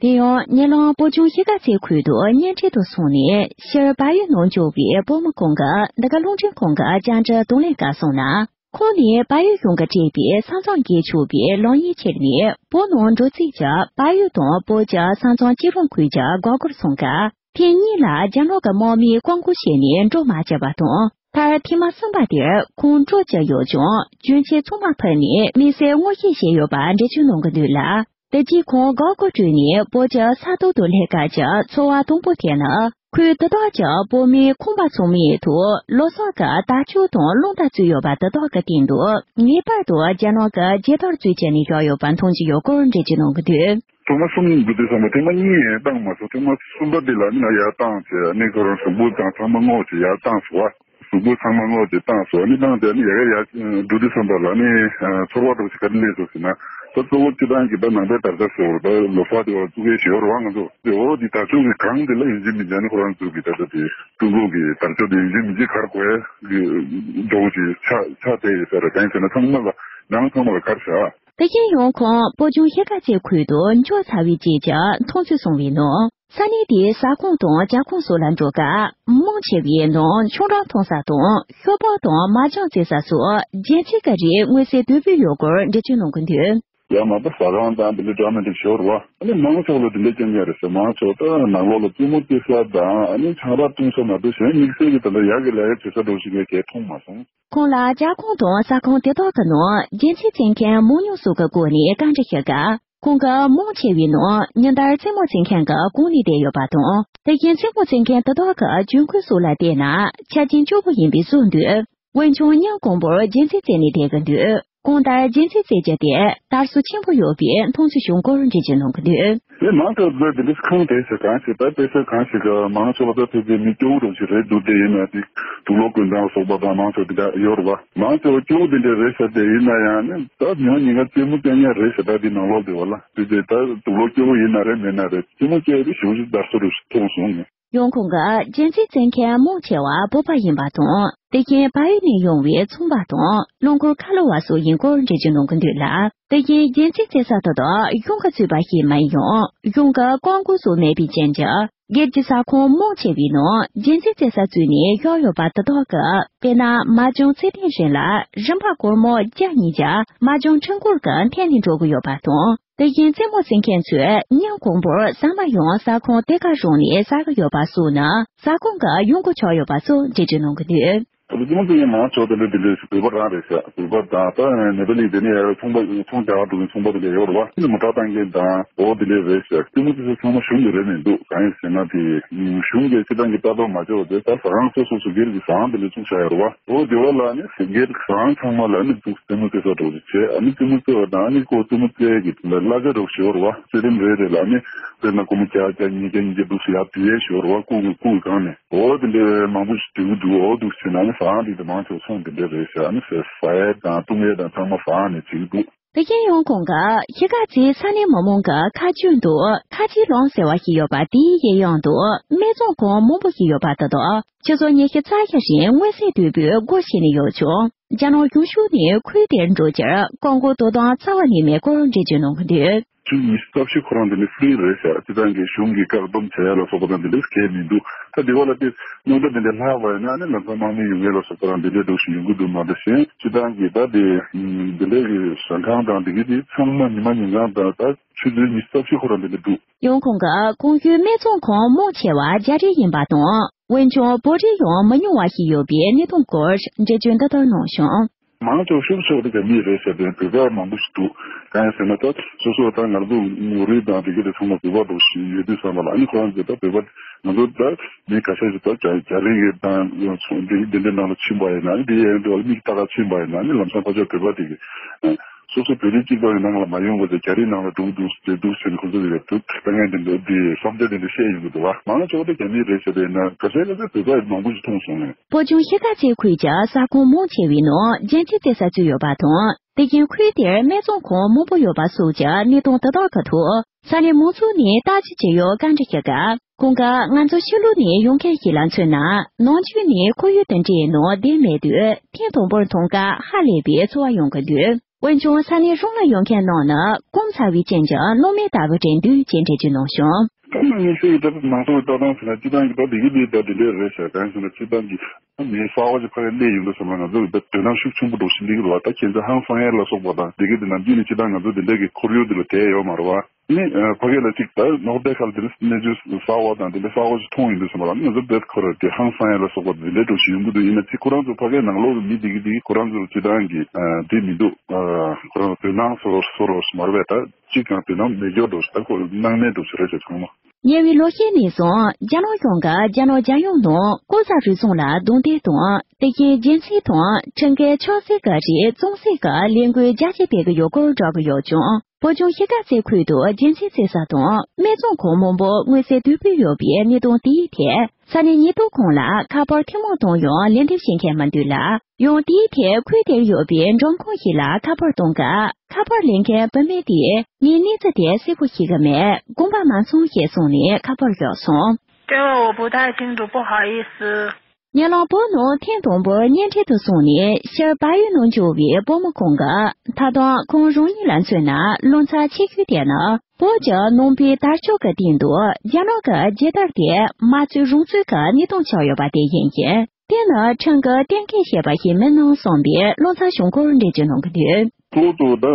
དེ་ཡང་ཉེ་ལམ་བོད་ལྗོངས་གཞིས་ཀ་རྩེ་ཁུལ་དུ་གཉེན་འཕྲད་དུ་སོང་ནས་ཕྱིར་བལ་ཡུལ་ནང་འབྱོར་བའི་བུ་མོ་ཁོང་གིས་འདི་ག་རླུང་འཕྲིན་ཁང་གི་བཅར་འདྲི་གདོང་ལེན་སྐབས་གསུངས་ན། ཁོང་ནི་བལ་ཡུལ་གཞུང་གིས་སྤྲད་པའི་ས་མཚམས་བརྒལ་ཆོག་པའི་ལམ་ཡིག་ཁྱེར་ནས་བོད་ནང་འགྲོ་རྩིས་ཀྱི་བལ་ཡུལ་དང་བོད་ཀྱི་ས་མཚམས་གཅིག་རུང་ཁུལ་གྱི་སྒར་སྒོར་སོང་སྐབས། ཐེངས་གཉིས་ལ་རྒྱ་ནག་གི་དམག་མིས་བཀག་འགོག་བྱས་ནས་འགྲོ་མ་བཅུག་པ་དང་། མཐར་ཐེངས་མ་གསུམ་པ་དེར་ཁོང་འགྲོ་བཅུག་ཡོད་ཀྱང་གྱོན་ཆས་ཚང་མ་ཕུད་ནས་དམིགས་བསལ་ངོ་ཤེས་བྱས་ཡོད་པ་འགྲེལ་བརྗོད་གནང་གི་འདུག་ལ། དེ་རྗེས་ཁོང་སྒར་སྒོ་བརྒྱུད་ནས་བོད་ཀྱི་ས་ཐོག་ཏུ་སླེབས་སྐབས་ཀྱི་ཚོར་བ་དང་པོ་དེ་ནི། ཁོས་དེ་དག་ཀྱི་བོད་མིའི་ཁང་པ་ཚང་མའི་ཐོག་ལོ་གསར་གྱི་དར་ལྕོག་དང་རླུང་རྟ་བཙུགས་ཡོད་པ་དེ་དག་གི་སྟེང་དུ་ངེས་པར་དུ་རྒྱ་ནག་གི་རྒྱལ་དར་བཙུགས་བྱས་ནས་བཞག་ཡོད་པ་མཐོང་རྒྱུ་ཡོད་སྐོར་འགྲེལ་བརྗོད་གནང་གི་འདུག་ཐེངས་མ་གསུམ་འགྲོ་དུས་ཙམ་པ་ཐེངས་མ་གཉིས་ཡང་བཏང་མ་སོང་། ཐེངས་མ་གསུམ་པ་དེ་ལ་ནི་ང་ཡར་བཏང་བྱས་ནི་ཁོ་རང་གཟུགས་པོ་དང་ཚང་མ་སྔོག་བྱས་ཡར་བཏང་སོང་བ། གཟུགས་པོ་ཚང་མ་སྔོག་བྱས་བཏང་སོང་། ནི་བཏང་བྱས་ནི་ཡ་ག་ཡར་འགྲོ་དུས་ཙམ་པ་ལ་ནི་ཚོར་བ་འདྲ་བོ་ཞིག་ག་རེ་སླེབས་སོང་ཟེར་ན། ད་གཙོ་བོ་སྤྱི་བཏང་གི་ད་ནང་པའི་དར་ཆ་ཟེར་བ་ད་ལོ་གསར་དེ་བ་བཙུགས་ཡས་ཞེ་པོ་རེད་བ། ང་ཚོ་དེ་འོ་དེ་དར་ལྕོག་གི་གང་དེ་ལ་ཡིན་གཅིག་མིན་གཅིག་ནི་ཁོ་རང་ཚོ་གི་ད་ལྟ་དེ་ཀྲུང་གོ་གི་དར་ལྕོག་དེ་ཡིན་གཅིག་མིན་གཅིག་ག་རེ་དགོས་ཡ་གི་འདྲ་བོ་ཞིག་ཆགས་ཆགས་བསྡད་ཡོད་ས་རེད། གང་ཡིན་ཟེར་ན་ཚང་མ་ལ་ནང་ཚང་མ་ལ་ག་རེ་བྱ། དེ་བཞིན་ཡང་ཁོང་བོད་ལྗོངས་ཤར་ཁ་ཆེ་ཁུལ་དུ་འབྱོར་ཚར་བའི་རྗེས་ཀྱི་མཐོང་ཚུལ་གསུངས་པའི་ནང་། ས་གནས་དེའི་ཟ་ཁང་དང་ཇ་ཁང་སོགས་ལ་འགྲོ་སྐབས་མང་ཆེ་བའི་ནང་ཆང་རག་འཐུང་ས་དང་ཤོ་སྦག་དང་མ་ཅང་རྩེ་ས་སོགས་རྒྱན་ཆས་ཀྱི་རིགས་མངོན་གསལ་དོད་པོ་ཡོད་སྐོར་འགྲེལ་བརྗོད་གནང་གི་འདུག་ཡང་མ་པ་ཟ་ཁང་དང་དེ་འདྲ་འདྲ་མི་འདྲ་ཞོར་བ། ཨ་ནི་མང་ཚོགས་ལ་དེ་འདྲ་རྐྱང་རྐྱང་རེད་ཟེར། མང་ཚོགས་ད་ནང་ལོགས་ལ་རྩེད་མོ་རྩེ་ས་དང་ཨ་ནི་ཆང་རག་འཐུང་ས་མ་གཏོགས་གཞན་དམིགས་བསལ་གྱི་ད་ལྟ་ཡག་གི་ལས་ཀ་བྱེད་ས་འདྲ་བོ་ཞིག་ངས་གས་མཐོང་མ་སོང་། ཁོང་ལ་ཇ་ཁང་དང་ཟ་ཁང་དེ་དག་གི་ནང་རྒྱན་ཆས་བཙལ་མཁན་མང་ཉུང་སོགས་ཀྱི་སྐོར་ནས་བཀའ་འདྲི་ཞུས་སྐབས། ཁོང་གི་མང་ཆེ་བའི་ནང་ཉིན་ལྟར་རྩེད་མོ་རྩེ་མཁན་གྱི་གོང་ནས་བསྡད་ཡོད་པ་དང་། དེ་བཞིན་རྩེད་མོ་རྩེ་མཁན་དེ་དག་གི་ལྗོན་ཁུངས་སོགས་ལ་བལྟས་ན་ཆ་རྐྱེན་སྐྱོ་པོ་ཡིན་པའི་བཟོ་འདུག་འོན་ཀྱང་ཉིན་གང་པོར་རྒྱན་རྩེད་རྩེ་ནས་བསྡད་ཀྱི་འདུག་གང་ལྟར་རྒྱན་རྩེད་རྩེ་རྒྱུ་དེ་དར་སྲོལ་ཆེན་པོ་ཡོད་པའི་མཐོང་ཚུལ་བྱུང་སྐོར་འགྲེལ་བརྗོད་གནང་གི་འདུག་དེ་མང་ཆེ་བ་དེ་འདྲ་ཁུངས་དེ་ཚོ་གང་ཞིག་ད་དཔེ་ཆ་གང་ཞིག་གི་མང་ཆེ་བ་ད་དེ་ཚོ་མི་སྐྱོ་བོ་རང་ཞིག་རེད་འདུག་དེ་ཡིན་ན་དེ་དུག་ལོག་གོན་སྟངས་སོགས་པ་དང་མང་ཆེ་བ་དེ་འདྲ་ཡོད་རེད་བ། མང་ཆེ་བ་སྐྱོ་བོ་དེ་འདྲ་རེད་ཤག་དེ་ཡིན་ན་ཡང་ནི་ད་ཉོ་ཉིན་ག་རྩེད་མོ་རྩེ་མཁན་རེད་ཤག་ད་དེ་ནང་ལོགས་དེ་བ་ལ་དེ་ཚོ་ད་དུག་ལོག་སྐྱོ་བོ་ཡིན་ན་རེད་མིན་ན་རེད་རྩེད་མོ་རྩེ་ཡ་དེ་ཞེ་པོ་ཞིག་དར་སྲོལ་རེད་མཐོང་སོང་ངས། ཡང་ཁོང་གིས་རྒྱན་རྩེད་རྩེ་མཁན་མང་ཆེ་བ་བོད་པ་ཡིན་པ་དང་། དེ་བཞིན་བལ་ཡུལ་ནས་ཡོང་བའི་ཚོང་པ་དང་རླངས་འཁོར་ཁ་ལོ་བ་སོགས་ཡིན་སྐོར་འགྲེལ་བརྗོད་གནང་གི་འདུག་ལ། དེ་བཞིན་རྒྱན་རྩེད་རྩེ་ས་དེ་དག་གཞུང་གིས་གཙོས་པ་ཞིག་མིན་ཡང་གཞུང་གི་བཀག་འགོག་སོགས་མེད་པའི་རྐྱེན་གྱིས་སྒེར་གྱི་ས་ཁོངས་མང་ཆེ་བའི་ནང་རྒྱན་རྩེད་རྩེ་ས་བཙུགས་ནས་བཞག་ཡོད་པ་དེ་དག་གིས། དཔེར་ན་མ་ཅུང་ཚེ་བརྟན་ཧྲིན་ལ་རིམ་པ་སྒོར་མོ་བརྒྱ་ཉིས་བརྒྱ་མ་ཅུང་ཁྲི་འགོར་གྱི་འཐེན་ནས་འགྲོ་གི་ཡོད་པ་དང་། དེ་བཞིན་རྩེད་མོ་རྩེ་མཁན་ཚོས་ཉིན་གང་པོར་ཟ་མ་ཡང་ས་ཁོངས་དེ་གར་རང་ནས་ཟ་གི་ཡོད་པ་སོགས་ནི་ས་ཁོངས་ཀྱི་ཡོང་སྒོ་ཆགས་ཡོད་པ་སོགས་འགྲེལ་བརྗོད་གནང་གི་འདུག་ད་རྩེད་མོ་རྩེ་མཁན་མང་ཆེ་བ་དེ་འདྲ་དེ་འདྲ་བོད་པ་རང་རེད་ཤག་བོད་པ་དང་ད་ནེ་པ་ལི་དེ་ནས་ཡར་ཚོང་པ་ཚོང་རྒྱག་འགྲོ་མཁན་ཚོང་པ་དེ་འདྲ་ཡོད་རེད་བ། མོ་ཊ་བཏང་མཁན་དང་འོ་དེ་འདྲ་རེད་ཤག་རྩེད་མོ་རྩེ་ས་ཚང་མ་གཞུང་གི་རེད་མི་འདུག་གང་ཡིན་ཟེར་ན་དེ་གཞུང་གི་སྤྱི་བཏང་གི་ལྟ་རྟོག་མ་བྱས་པ་དེ་ད་ཟ་ཁང་སོ་སོ་སོ་སྒེར་གྱི་ཟ་ཁང་དེ་འདྲ་བཙུགས་བཞག་ཡོད་རེད་བ། འོ་དེ་བ་ལ་ནི་སྒེར་གྱི་ཟ་ཁང་ཚང་མ་ལ་ནི་འདུག་རྩེད་མོ་རྩེ་ས་འགྲོ་རེ་བྱས། ཨ་ནི་རྩེད་མོ་རྩེ་བ་དང་ཨ་ནི་ཁོ་རྩེད་མོ་རྩེ་གི་གླ་ཆ་འགྲོ་ཞོར་བ། རྩེད་རིམ་རེ་རེ་ལ་ནི་དཔེར་ན་སྒོར་མོ་བརྒྱ་བརྒྱ་ཉིས་བརྒྱ་ཉིས་བརྒྱ་འདུག་སེ་ཡར་བསྡུ་ཡས་ཞོར་བ་སྐུ་གི་སྐུ་གི་སྒང་ནས་འོ་དེ་འདྲའི་མང་པོ་ཞིག་འགྲོ་གི་འདུག་འོ་འདུག་ཟེར་ན་ནི་ཟ་ཁང་དེ་དང་མང་ཆེ་བ་ཚོང་དེ་འདྲ་རེད་ཟེར། ཨ་ནི་ཟ་ཟ་ཡས་དང་བཏུང་ཡས་དང་ཚང་མ་ཟ་ཁང་ནས་བྱེད་ཀྱི་འདུག་དེ་བཞིན་ཡང་ཁོང་གིས་གཞིས་ཀ་རྩེའི་ས་གནས་མི་མང་གི་ཁ་རྒྱུན་དུ་ཁ་ཆེའི་ལུང་ཟེར་བ་ཞིག་ཡོད་པ་དེའི་གཡས་གཡོན་དུ་སྨད་འཚོང་ཁང་མང་པོ་ཞིག་ཡོད་པ་དེ་དག་ཕྱི་ཚོ་ཉི་ཤུ་རྩ་བཞི་རིང་མངོན་གསལ་དོད་པོས་སྒོ་ཕྱེ་ནས་ཡོད་ཀྱང་། རྒྱ་ནག་གཞུང་ཕྱོགས་ནས་ཁུལ་དེར་འགྲོ་རྒྱུར་བཀག་འགོག་དོ་དམ་རྩ་བ་ནས་མེད་སྐོར་འགྲེལ་བརྗོད་གནང་གི་འདུག་ཆུ་ཉི་ཤུ་རྩ་བཞི་ཁོ་རང་དེ་ནི་ཧྥི་རི་རེད་ཤག་སྤྱི་བཏང་གི་གཞུང་གིས་བཀག་སྡོམ་བྱེད་ཡ་ལ་སོགས་པ་དང་དེ་འདྲ་གལ་མི་འདུག་ད་དེ་བ་ལ་དེ་རྙོག་དྲ་དེ་འདྲ་ལྷག་པ་ཡིན་ན་ནི་ལམ་སང་དམག་མི་ཡོང་ཡས་ལ་སོགས་པ་དང་དེ་འདྲ་འདུག་ཞིག་ཡོང་གི་འདུག་མ་གཏོགས་གཞན་སྤྱི་བཏང་གི་ད་དེ་འདི་འདྲ་གི་ཟ་ཁང་དང་དེ་གི་དེ་ཚང་མ་ཉི་མ་ཉིན་གང་དང་ད་ཆུ་ཚོད་ཉི་ཤུ་རྩ་བཞི་ཁོ་རང་དེ་འདྲ་འདུག་ཡང་ཁོང་གིས་གོང་ཞུས་སྨད་འཚོང་ཁང་མང་ཆེ་བ་རྒྱ་རིགས་ཡིན་པ་དང་། འོན་ཀྱང་བོད་རིགས་ཡང་མི་ཉུང་བ་ཞིག་ཡོད་པའི་གནས་སྟངས་སྐོར་འགྲེལ་བརྗོད་འདི་ལྟར་གནང་བྱུང་། མང་ཆེ་བ་ཤོར་ཆོག་དེ་ག་མི་རེད་ཟེར་དེ་བོད་པ་མང་པོ་ཞིག་འདུག་གང་ཡིན་ཟེར་ན་ད་སོ་སོ་ད་ང་ཚོ་ངོ་རིས་དང་དེ་ག་དེ་ཚང་མ་བོད་པ་འདྲ་ཞིག་ཡོད་དུས་ཙམ་པ་ལ་ཨ་ནི་ཁོ་རང་ཚོ་ད་བོད་པ་ང་ཚོ་ད་མི་ཁ་ཤས་ཤིག་ད་རྒྱ་རྒྱ་རིགས་དང་ཚོ་འདི་འདི་འདྲ་ནང་ལ་ཕྱིན་པ་ཡིན་ན་ཨ་ནི་དེ་ཡན་དུ་མིག་ལྟ་ག་ཕྱིན་པ་ཡིན་ན་ཨ་ནི་ལམ་སང་ཕར་ཕྱོགས་བོད་པ་དེ་གི་སོ་སོ་བོད་རིགས་གཅིག་པ་གི་ནང་ལ་མ་ཡོང་བ་དེ་རྒྱ་རིགས་ནང་ལ་འགྲོ་གི་འདུག་ཟེར་འདུག་ཟེར་ནས་ཁོ་ཚོ་ལ་ཡ་ཐུག་དཀའ་ངལ་དེ་འདྲ་དེ་བསམ་འཆར་དེ་འདྲ་བཤད་ཡོང་གི་འདུག་བ། མང་ཆེ་བ་དེ་རྒྱ་མི་རེད་ཟེར་བས་ན་ག་ཚད་ག་ཚད་བོད་པ་མང་པོ་ཞིག་མཐོང་སོང་ངས། བོད་ལྗོངས་གཞིས་ཀ་རྩེ་ཁུལ་གྱི་ས་ཁོངས་མང་ཆེ་བའི་ནང་རྒྱན་རྩེད་རྩེ་ས་ཚུད་ཡོད་པ་དང་། དེ་བཞིན་ཁུལ་དེར་སྨད་འཚོང་ཁང་མང་པོ་ཡོད་པ་སོགས་ཀྱི་གནས་སྟངས་དེ་དག་གི་ཐོག་ས་གནས་མང་ཚོགས་ནས་བརྟག་དཔྱད་བྱས་ཡོད་བཀའ་འདྲི་ཞུས་སྐབས། ཁོང་གིས་ང་ཚོ་ཕྱི་ལོགས་ནས་ཡོང་མཁན་ཞིག་ལ་མཚོན་ན། ནང་ཆོས་ནས་ཁོར་ཡུག་དེ་འདྲའི་ནང་བསྡད་མེད་དུས་ཐེངས་དང་པོར་མཐོང་སྐབས་ཧ་ལས་པའི་ཚོར་བ་ཡོང་གི་འདུག་འོན་ཀྱང་ས་གནས་རང་ལ་ཡོད་མཁན་རྣམས་ནི་སྐམ་ཚ་བའི་རྐྱེན་གྱིས་སྣང་མེད་ལྟ་བུ་དྲན་འདུག་ཅེས་འགྲེལ་བརྗོད་གནང་བྱུང་། ད་ནང་ཉིན་ཤས་ཀྱི་ད་མང་ཚོགས་ཀྱི་ལྟ་སྟངས་ཟེར་ན་སྤྱི་བཏང་གི་ད་འདི་གི་འདི་ད་འདི་འདྲས་རེད་ཟེར་གང་ཟེར་ན་སྤྱི་བཏང་གི་མི་གསར་པ་ཞིག་ཕ་གིར་སླེབས་ཡོང་དུས་ཙམ་ལ་ང་ཚོ་གི་ད་དོ་སྣང་ཤུགས་ཆེན་པོ་འགྲོ་བཞིན་འདི་གི་རེད་བ། ད་ཁྱེད་ཚོ་ཧང་སང་ཡས་ལ་སོགས་པ་དང་འདི་གི་འདི་ནམ་རྒྱུན་ནས་སྤྱི་བཏང་ང་ཚོ་འདི་འདྲས་ཀྱི་ཁོར་ཡུག་འདི་ལ་བསྡད་ཡོད་མ་རེད་བ། ནི་ཕ་གི་ལ་གཅིག་ད་ནོར་དེ་ཁ་ལ་དེ་ནི་གནས་ཚུལ་གསར་བ་དང་དེ་འདྲ་གསར་བ་ཞིག་མཐོང་ཡོང་དུས་ཙམ་པ་ལ་ནི་ང་ཚོ་བེད་ཁོ་ར་དེ་ཧང་སང་ཡ་ལ་སོགས་པ་དེ་འདྲ་འགྲོ་བཞིན་ཡོང་གི་འདུག་ཡིན་ན་ཅིག་ཁོ་རང་ཚོ་ཕ་གིའི་ནང་ལོགས་ཀྱི་མི་དེ་གི་དེ་གི་ཁོ་རང་ཚོ་སྤྱི་བཏང་གི་དེ་མི་འདུག་ཁོ་རང་ཚོ་དོ་སྣང་སོ་སོ་རོ་མ་རེད་པས། ད་གཅིག་ཀྱང་དོ་སྣང་མེད་སྐྱོ་འགྲོ་ཞིག་ད་ཁོ་སྣང་མེད་འགྲོ་ཞིག་རེད་ཟེར་ཚང་མ། ཉེ་བའི་ལོ་ཤས་ནས་བཟུང་རྒྱ་ནག་གཞུང་གིས་རྒྱ་ནག་རྒྱལ་ཡོངས་ནང་ལྐོག་ཟ་རུལ་སུངས་ལ་རྡུང་རྡེག་དང་། དེ་བཞིན་རྒྱུན་སྲིང་དང་ཁྲིམས་འགལ་ཆགས་སྲེད་ཀྱི་རིགས་གཙང་སེལ་གྱི་ལས་འགུལ་རྒྱ་ཆེ་སྤེལ་གྱི་ཡོད་སྐོར་བསྒྲགས་ཀྱི་ཡོད་ཀྱང་། བོད་ལྗོངས་གཞིས་ཀ་རྩེ་ཁུལ་དུ་རྒྱུན་སྲིང་རྩེ་ས་དང་སྨད་འཚོང་ཁང་མང་པོ་མངོན་གསལ་དོད་པོས་ཡོད་པའི་གནད་དོན་དེའི་ཐད་ས་གནས་ཉེན་རྟོག་ཁང་ལ་ཁ་པར་ཐུན་མོང་དང་ཡང་ལན་འདེབས་བྱེད་མཁན་མི་འདུག་ལ། ཡང་དེའི་ཐད་ཁུལ་དེར་ཡོད་པའི་མགྲོན་ཁང་ཞིག་ལ་ཁ་པར་གཏོང་སྐབས་ཁ་པར་ལེན་མཁན་བུད་མེད་དེས་ངས་གནས་ཚུལ་དེ་གསལ་པོ་ཤེས་ཀྱི་མེད། དགོངས་པ་མ་ཚོམ་ཞེས་གསུངས་ནས་ཁ་པར་བཞག་སོང་། 这个我不太清楚，不好意思。 ཉེ་ལམ་བོད་ནང་ཐེངས་དང་པོར་གཉེན་འཕྲད་དུ་སོང་ནས་ཕྱིར་བལ་ཡུལ་ནང་འབྱོར་བའི་བུ་མོ་ཁོང་གིས། ད་དུང་ཁོང་རང་ཉིད་ལ་མཚོན་ན་བློ་འཚབ་ཆེ་ཤོས་དེ་ནི་བོད་ཀྱི་ནང་པའི་དར་ལྕོག་གི་སྟེང་དུ་རྒྱ་ནག་གི་རྒྱལ་དར་དེ་མ་རྩོད་རང་རྩོད་ཀྱི་གནས་སྟངས་ཆགས་ཡོད་པ་དེ་ཡིན་ཞིང་། དེ་ནི་ཁྲིམས་ཀྱི་གཏན་འཁེལ་བྱས་པ་ཞིག་མིན་ནམ་བསམ་པའི་བློ་འཚབ་བྱུང་སྐོར་འགྲེལ་བརྗོད་གནང་གི་འདུག་གཙོ་བོ་ད་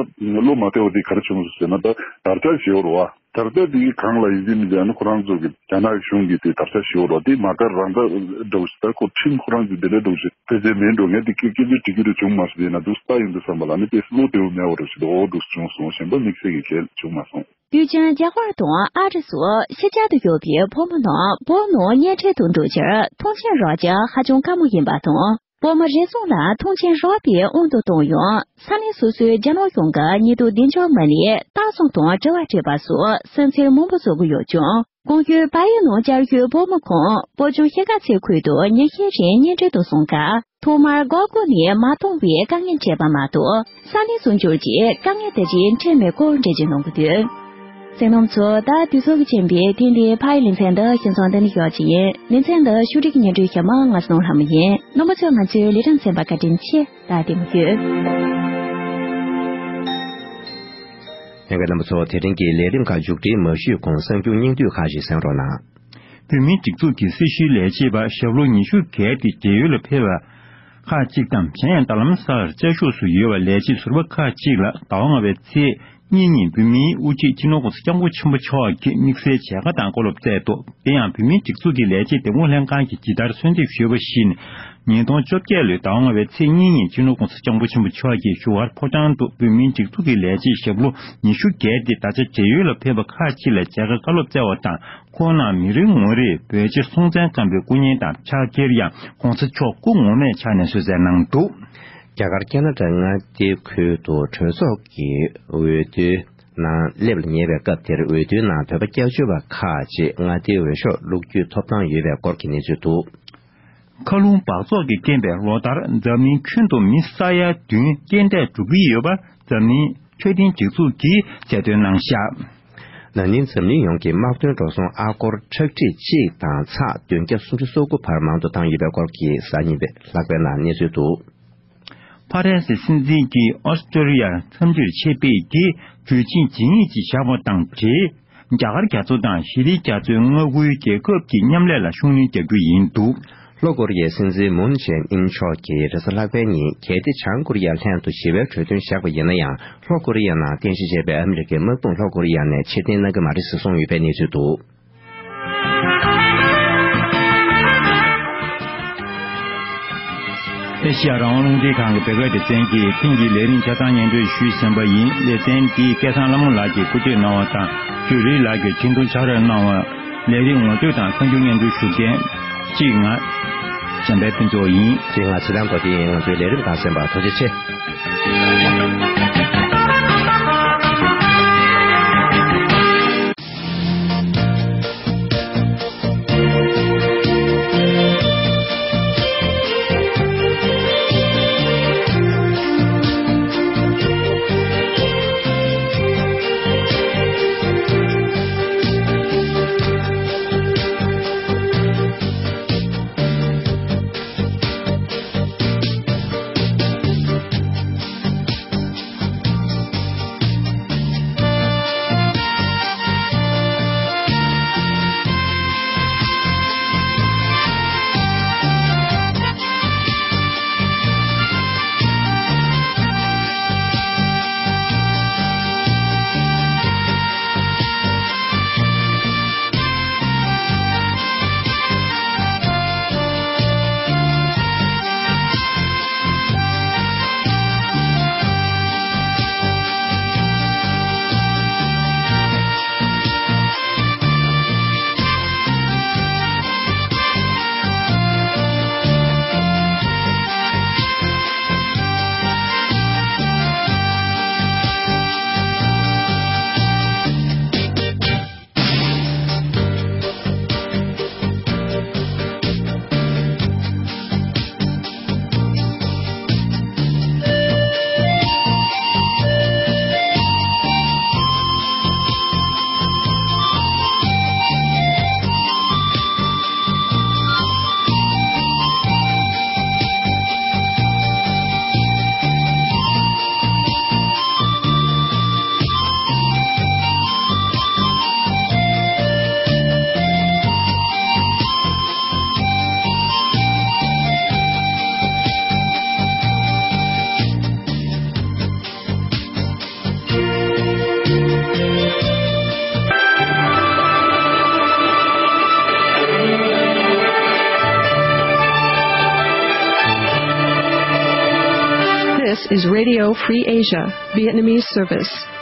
བློ་མ་བདེ་བ་དེ་ག་རེ་བྱུང་སོང་ཟེར་ན། ད་དར་ལྕོག་ཞེས་པ་རེད་བ། ད་ལྟ་དེ་གི་སྒང་ལ་ཡིན་གཅིག་མིན་གཅིག་ཨ་ནི་ཁོ་རང་ཚོ་གི་རྒྱ་ནག་གཞུང་གི་དེ་དར་ཆ་ཞུ་རོགས་དེ་མ་དགའ་རང་དགའ་འདྲ་བོ་ཞིག་ད་ཁོ་ཁྲིམས་ཁོ་རང་ཚོ་དེ་འདྲ་འདྲ་བོ་ཞིག་ཕལ་ཆེར་མེད་འགྲོ། ངས་དེ་སྐད་སྐད་ཆ་དྲི་རྒྱུ་རེ་བྱུང་མ་སོང་། དེ་ན་འདུག་སྟ་ཡིན་འདུག་བསམ་པ་ལ་ནི་དེ་བློ་བདེ་བོ་མེད་པ་འདྲ་བོ་ཞིག་འདུག་འོ་འདུག་བྱུང་སོང་། གཞན་པ་དམིགས་བསལ་གྱི་གལ་བྱུང་མ་སོང་། དུས་ཆེན་རྒྱ་གར་དང་ཨ་རི་སོགས་ཕྱི་རྒྱལ་དུ་ཡོད་པའི་བོད་མི་རྣམས་བོད་ནང་གཉེན་འཕྲད་དུ་འགྲོ་རྒྱུར་ཐོངས་མཆན་རག་རྒྱུ་ཧ་ཅང་དཀའ་མོ་ཡིན་པ་དང་། བོད་མི་རེ་ཟུང་ལ་ཐོངས་མཆན་རག་པའི་དབང་དུ་གཏོང་ཡང་ས་གནས་སོ་སོའི་རྒྱ་ནག་གཞུང་གི་ཉེས་དོན་བདེ་འཇགས་མ་ལས་ལྟ་སྲུང་དང་འབྲེལ་བ་བྱེད་པ་སོགས་སེམས་འཚེར་མང་པོ་བཟོ་གི་ཡོད་ཀྱང་། གོང་ཞུས་བལ་ཡུལ་ནང་བཅའ་བཞུགས་བོད་མི་ཁོང་བོད་ལྗོངས་ཤིས་ཀ་མཚེས་ཁུལ་དུ་ཉིན་ཤས་རིང་གཉེན་འཕྲད་དུ་སོང་སྐབས། ཐོག་མར་སྒོར་སྒོར་ནས་མ་གཏོང་བའི་དཀའ་ངལ་འཕྲད་པ་མ་གཏོགས། ས་གནས་སུ་འབྱོར་རྗེས་དཀའ་ངལ་དེ་བཞིན་འཕྲད་མེད་སྐོར་འགྲེལ་བརྗོད་གནང་གི་འདུག་གསན་མཁན་རྣམ་ཚོ། ད་དུས་ཚོད་ཀྱིས་རྐྱེན་པས་ཐེངས་འདིའི་ཕ་ཡི་ལེ་ཚན་འདི་ཞིང་སོང་འདི་ནས་ཞོག་ཅིག་ཡིན། ལེ་ཚན་འདི་ཕྱོགས་སྒྲིག་སྙན་སྒྲོན་ཞུ་མ་ང་སྣང་ལྷ་མོ་ཡིན། རྣམ་པ་ཚོས་ང་ཚོའི་ལས་རིམ་གསན་པར་བཀའ་དྲིན་ཆེ། ད་བདེ་མོ་ཡོད། ལྷན་རྒྱས་རྣམ་པ་ཚོ། དེ་རིང་གི་ལས་རིམ་ཁག་མཇུག་སྒྲིལ་མ་ཞུས་གོང་གསར་འགྱུར་སྙིང་བསྡུས་ཁག་ཅིག་གསན་རོགས་གནང་། བོད་མིའི་སྒྲིག་འཛུགས་ཀྱི་སྲི་ཞུའི་ལས་བྱེད་པ་ཞབས་ལོ་ཉི་ཤུ་བརྒལ་ཏེ་རྒས་ཡོལ་ལ་ཕེབས་པ་ཁག་ཅིག་དང་། གཞན་ཡང་རྡ་རམ་ས་ལར་བཅའ་བཞུགས་སུ་ཡོད་པ་ལས་བྱེད་ཟུར་པ་ཁག་ཅིག་ལ་ཟླ་བ་ལྔ་པའི་ཚེས་གཉིས་ཉིན་བོད་མིའི་དབུ་ཁྲིད་སྤྱི་ནོར་༸གོང་ས་༸སྐྱབས་མགོན་ཆེན་པོ་མཆོག་གིས་དམིགས་བསལ་མཇལ་ཁ་དང་བཀའ་སློབ་སྩལ་འདུག་དེ་ཡང་བོད་མིའི་སྒྲིག་འཛུགས་ཀྱི་ལས་བྱེད་བདེ་སྐྱོང་ལྷན་ཁང་གིས་ཇི་ལྟར་གསོལ་འདེབས་ཞུས་པ་བཞིན། ཉིས་སྟོང་བཅོ་བརྒྱད་ལོའི་ཟླ་བ་ལྔ་པའི་ཚེས་གཉིས་ཉིན་སྤྱི་ནོར་༸གོང་ས་༸སྐྱབས་མགོན་ཆེན་པོ་མཆོག་གིས་བཞུགས་སྒར་ཕོ་བྲང་དུ་བོད་མིའི་སྒྲིག་འཛུགས་ཀྱི་ལས་བྱེད་ཞབས་ལོ་ཉི་ཤུ་བརྒལ་ཏེ་ད་ཆ་རྒས་ཡོལ་ལ་ཕེབས་པ་ཁག་ཅིག་ལ་མཇལ་ཁ་བཀའ་སློབ་སྩལ་བ་དང་། ཁོང་རྣམས་མི་རེ་ངོ་རེས་བོད་རྗེ་སྲོང་བཙན་སྒམ་པོའི་སྐུ་བརྙན་དང་ཕྱག་འཁྱེར་ཡང་༸གོང་ས་མཆོག་སྐུ་ངོ་མའི་ཕྱག་ནས་གསོལ་སྩལ་གནང་འདུག་རྒྱ་གར་ཁེ་ན་ཌ་མངའ་སྡེ་ཁུལ་དུ་གྲོས་ཚོགས་ཀྱི་འོས་བསྡུའི་ནང་སླེབས་ཉེ་བའི་སྐབས་དེར། འོས་བསྡུའི་ནང་བོད་པ་སྐྱབས་བཅོལ་བ་ཁག་ཅིག་མངའ་སྡེའི་འོས་ཤོག་བླུག་རྒྱུའི་ཐོབ་ཐང་ཡོད་པའི་སྐོར་གྱི་གནས་ཚུལ་འདུག་མཁའ་རླུང་འབག་བཙོག་གི་རྐྱེན་པས་ལོ་ལྟར་འཛམ་གླིང་ཁྱོན་དུ་མི་ས་ཡ་བདུན་རྐྱེན་འདས་འགྲོ་གི་ཡོད་པ་འཛམ་གླིང་འཕྲོད་བསྟེན་སྒྲིག་འཛུགས་ཀྱིས་གསལ་སྟོན་གནང་བཞག་ན་ནིང་འཛམ་གླིང་ཡོངས་ཀྱི་དམག་དོན་འགྲོ་སོང་ཨ་སྒོར་ཁྲག་ཁྲིག་གཅིག་དང་ཚེག་བདུན་བརྒྱ་སུམ་ཅུ་སོ་དགུ་བར་མང་དུ་བཏང་ཡོད་པའི་སྐོར་གྱི་གཟའ་ཉི་མའི་ལྷག་པའི་ནང་གནས་ཚུལ་འདུག་ཕ་རན་སིའི་སྲིད་འཛིན་གྱིས་ཨོ་སི་ཀྲོ་ལི་ཡར་འཚམས་འདྲིར་ཆེད་ཕེབས་ཀྱིས་གྲོས་ཆིངས་ཇི་སྙེད་ཅིག་བཞག་པ་དང་འབྲེལ། རྒྱ་གར་རྒྱ་མཚོ་དང་ཞི་ལི་རྒྱ་མཚོའི་མངའ་ཁུལ་རྒྱལ་ཁབ་ཀྱི་མཉམ་ལས་ལ་ཤུགས་སྣོན་རྒྱག་རྒྱུ་ཡིན་འདུག་ལྷོ་ཀོ་རི་ཡའི་སྲིད་འཛིན་མུན་ཇེ་ཨིན་མཆོག་གིས་རེས་གཟའ་ལྷག་པའི་ཉིན། གལ་ཏེ་བྱང་ཀོ་རི་ཡ་ལྷན་དུ་ཞི་བའི་གྲོས་མཐུན་བཞག་པ་ཡིན་ན་ཡང་། ལྷོ་ཀོ་རི་ཡའི་ནང་རྟེན་གཞི་བྱས་པའི་ཨ་མི་རི་ཀའི་དམག་དཔུང་ལྷོ་ཀོ་རི་ཡ་ནས་ཕྱིར་འཐེན་གནང་གི་མ་རེད་ཟེར་གསུངས་ཡོད་པའི་གནས་ཚུལ་འདུག་ཨེ་ཤི་ཡ་རང་དབང་རླུང་འཕྲིན་ཁང་གི་བོད་སྐད་སྡེ་ཚན་གྱིས་ཐེངས་འདིའི་ལས་རིམ་ཆ་ཚང་སྙན་སྒྲོན་ཞུས་ཟིན་པ་ཡིན། ལེ་ཚན་འདི་སྐལ་བཟང་ལྷ་མོ་ལགས་ཀྱིས་བཀོལ་སྤྱོད་གནང་བ་དང་། ཇུ་རི་ལགས་ཀྱིས་ཆིག་སྒྲིལ་ཕྱག་རོགས་གནང་བ། ལས་རིམ་ངོ་སྤྲོད་དང་གསར་འགྱུར་སྙན་སྒྲོན་ཞུ་མཁན་གཅིག་ང་། གཞན་ཕན་ཕུན་ཚོགས་ཡིན། གཅིག་ང་ཚེ་བརྟན་རྡོ་རྗེ་ཡིན། ང་ཚོའི་ལས་རིམ་གང་གསན་པར་ཐུགས་རྗེ་ཆེ། is Radio Free Asia, Vietnamese service.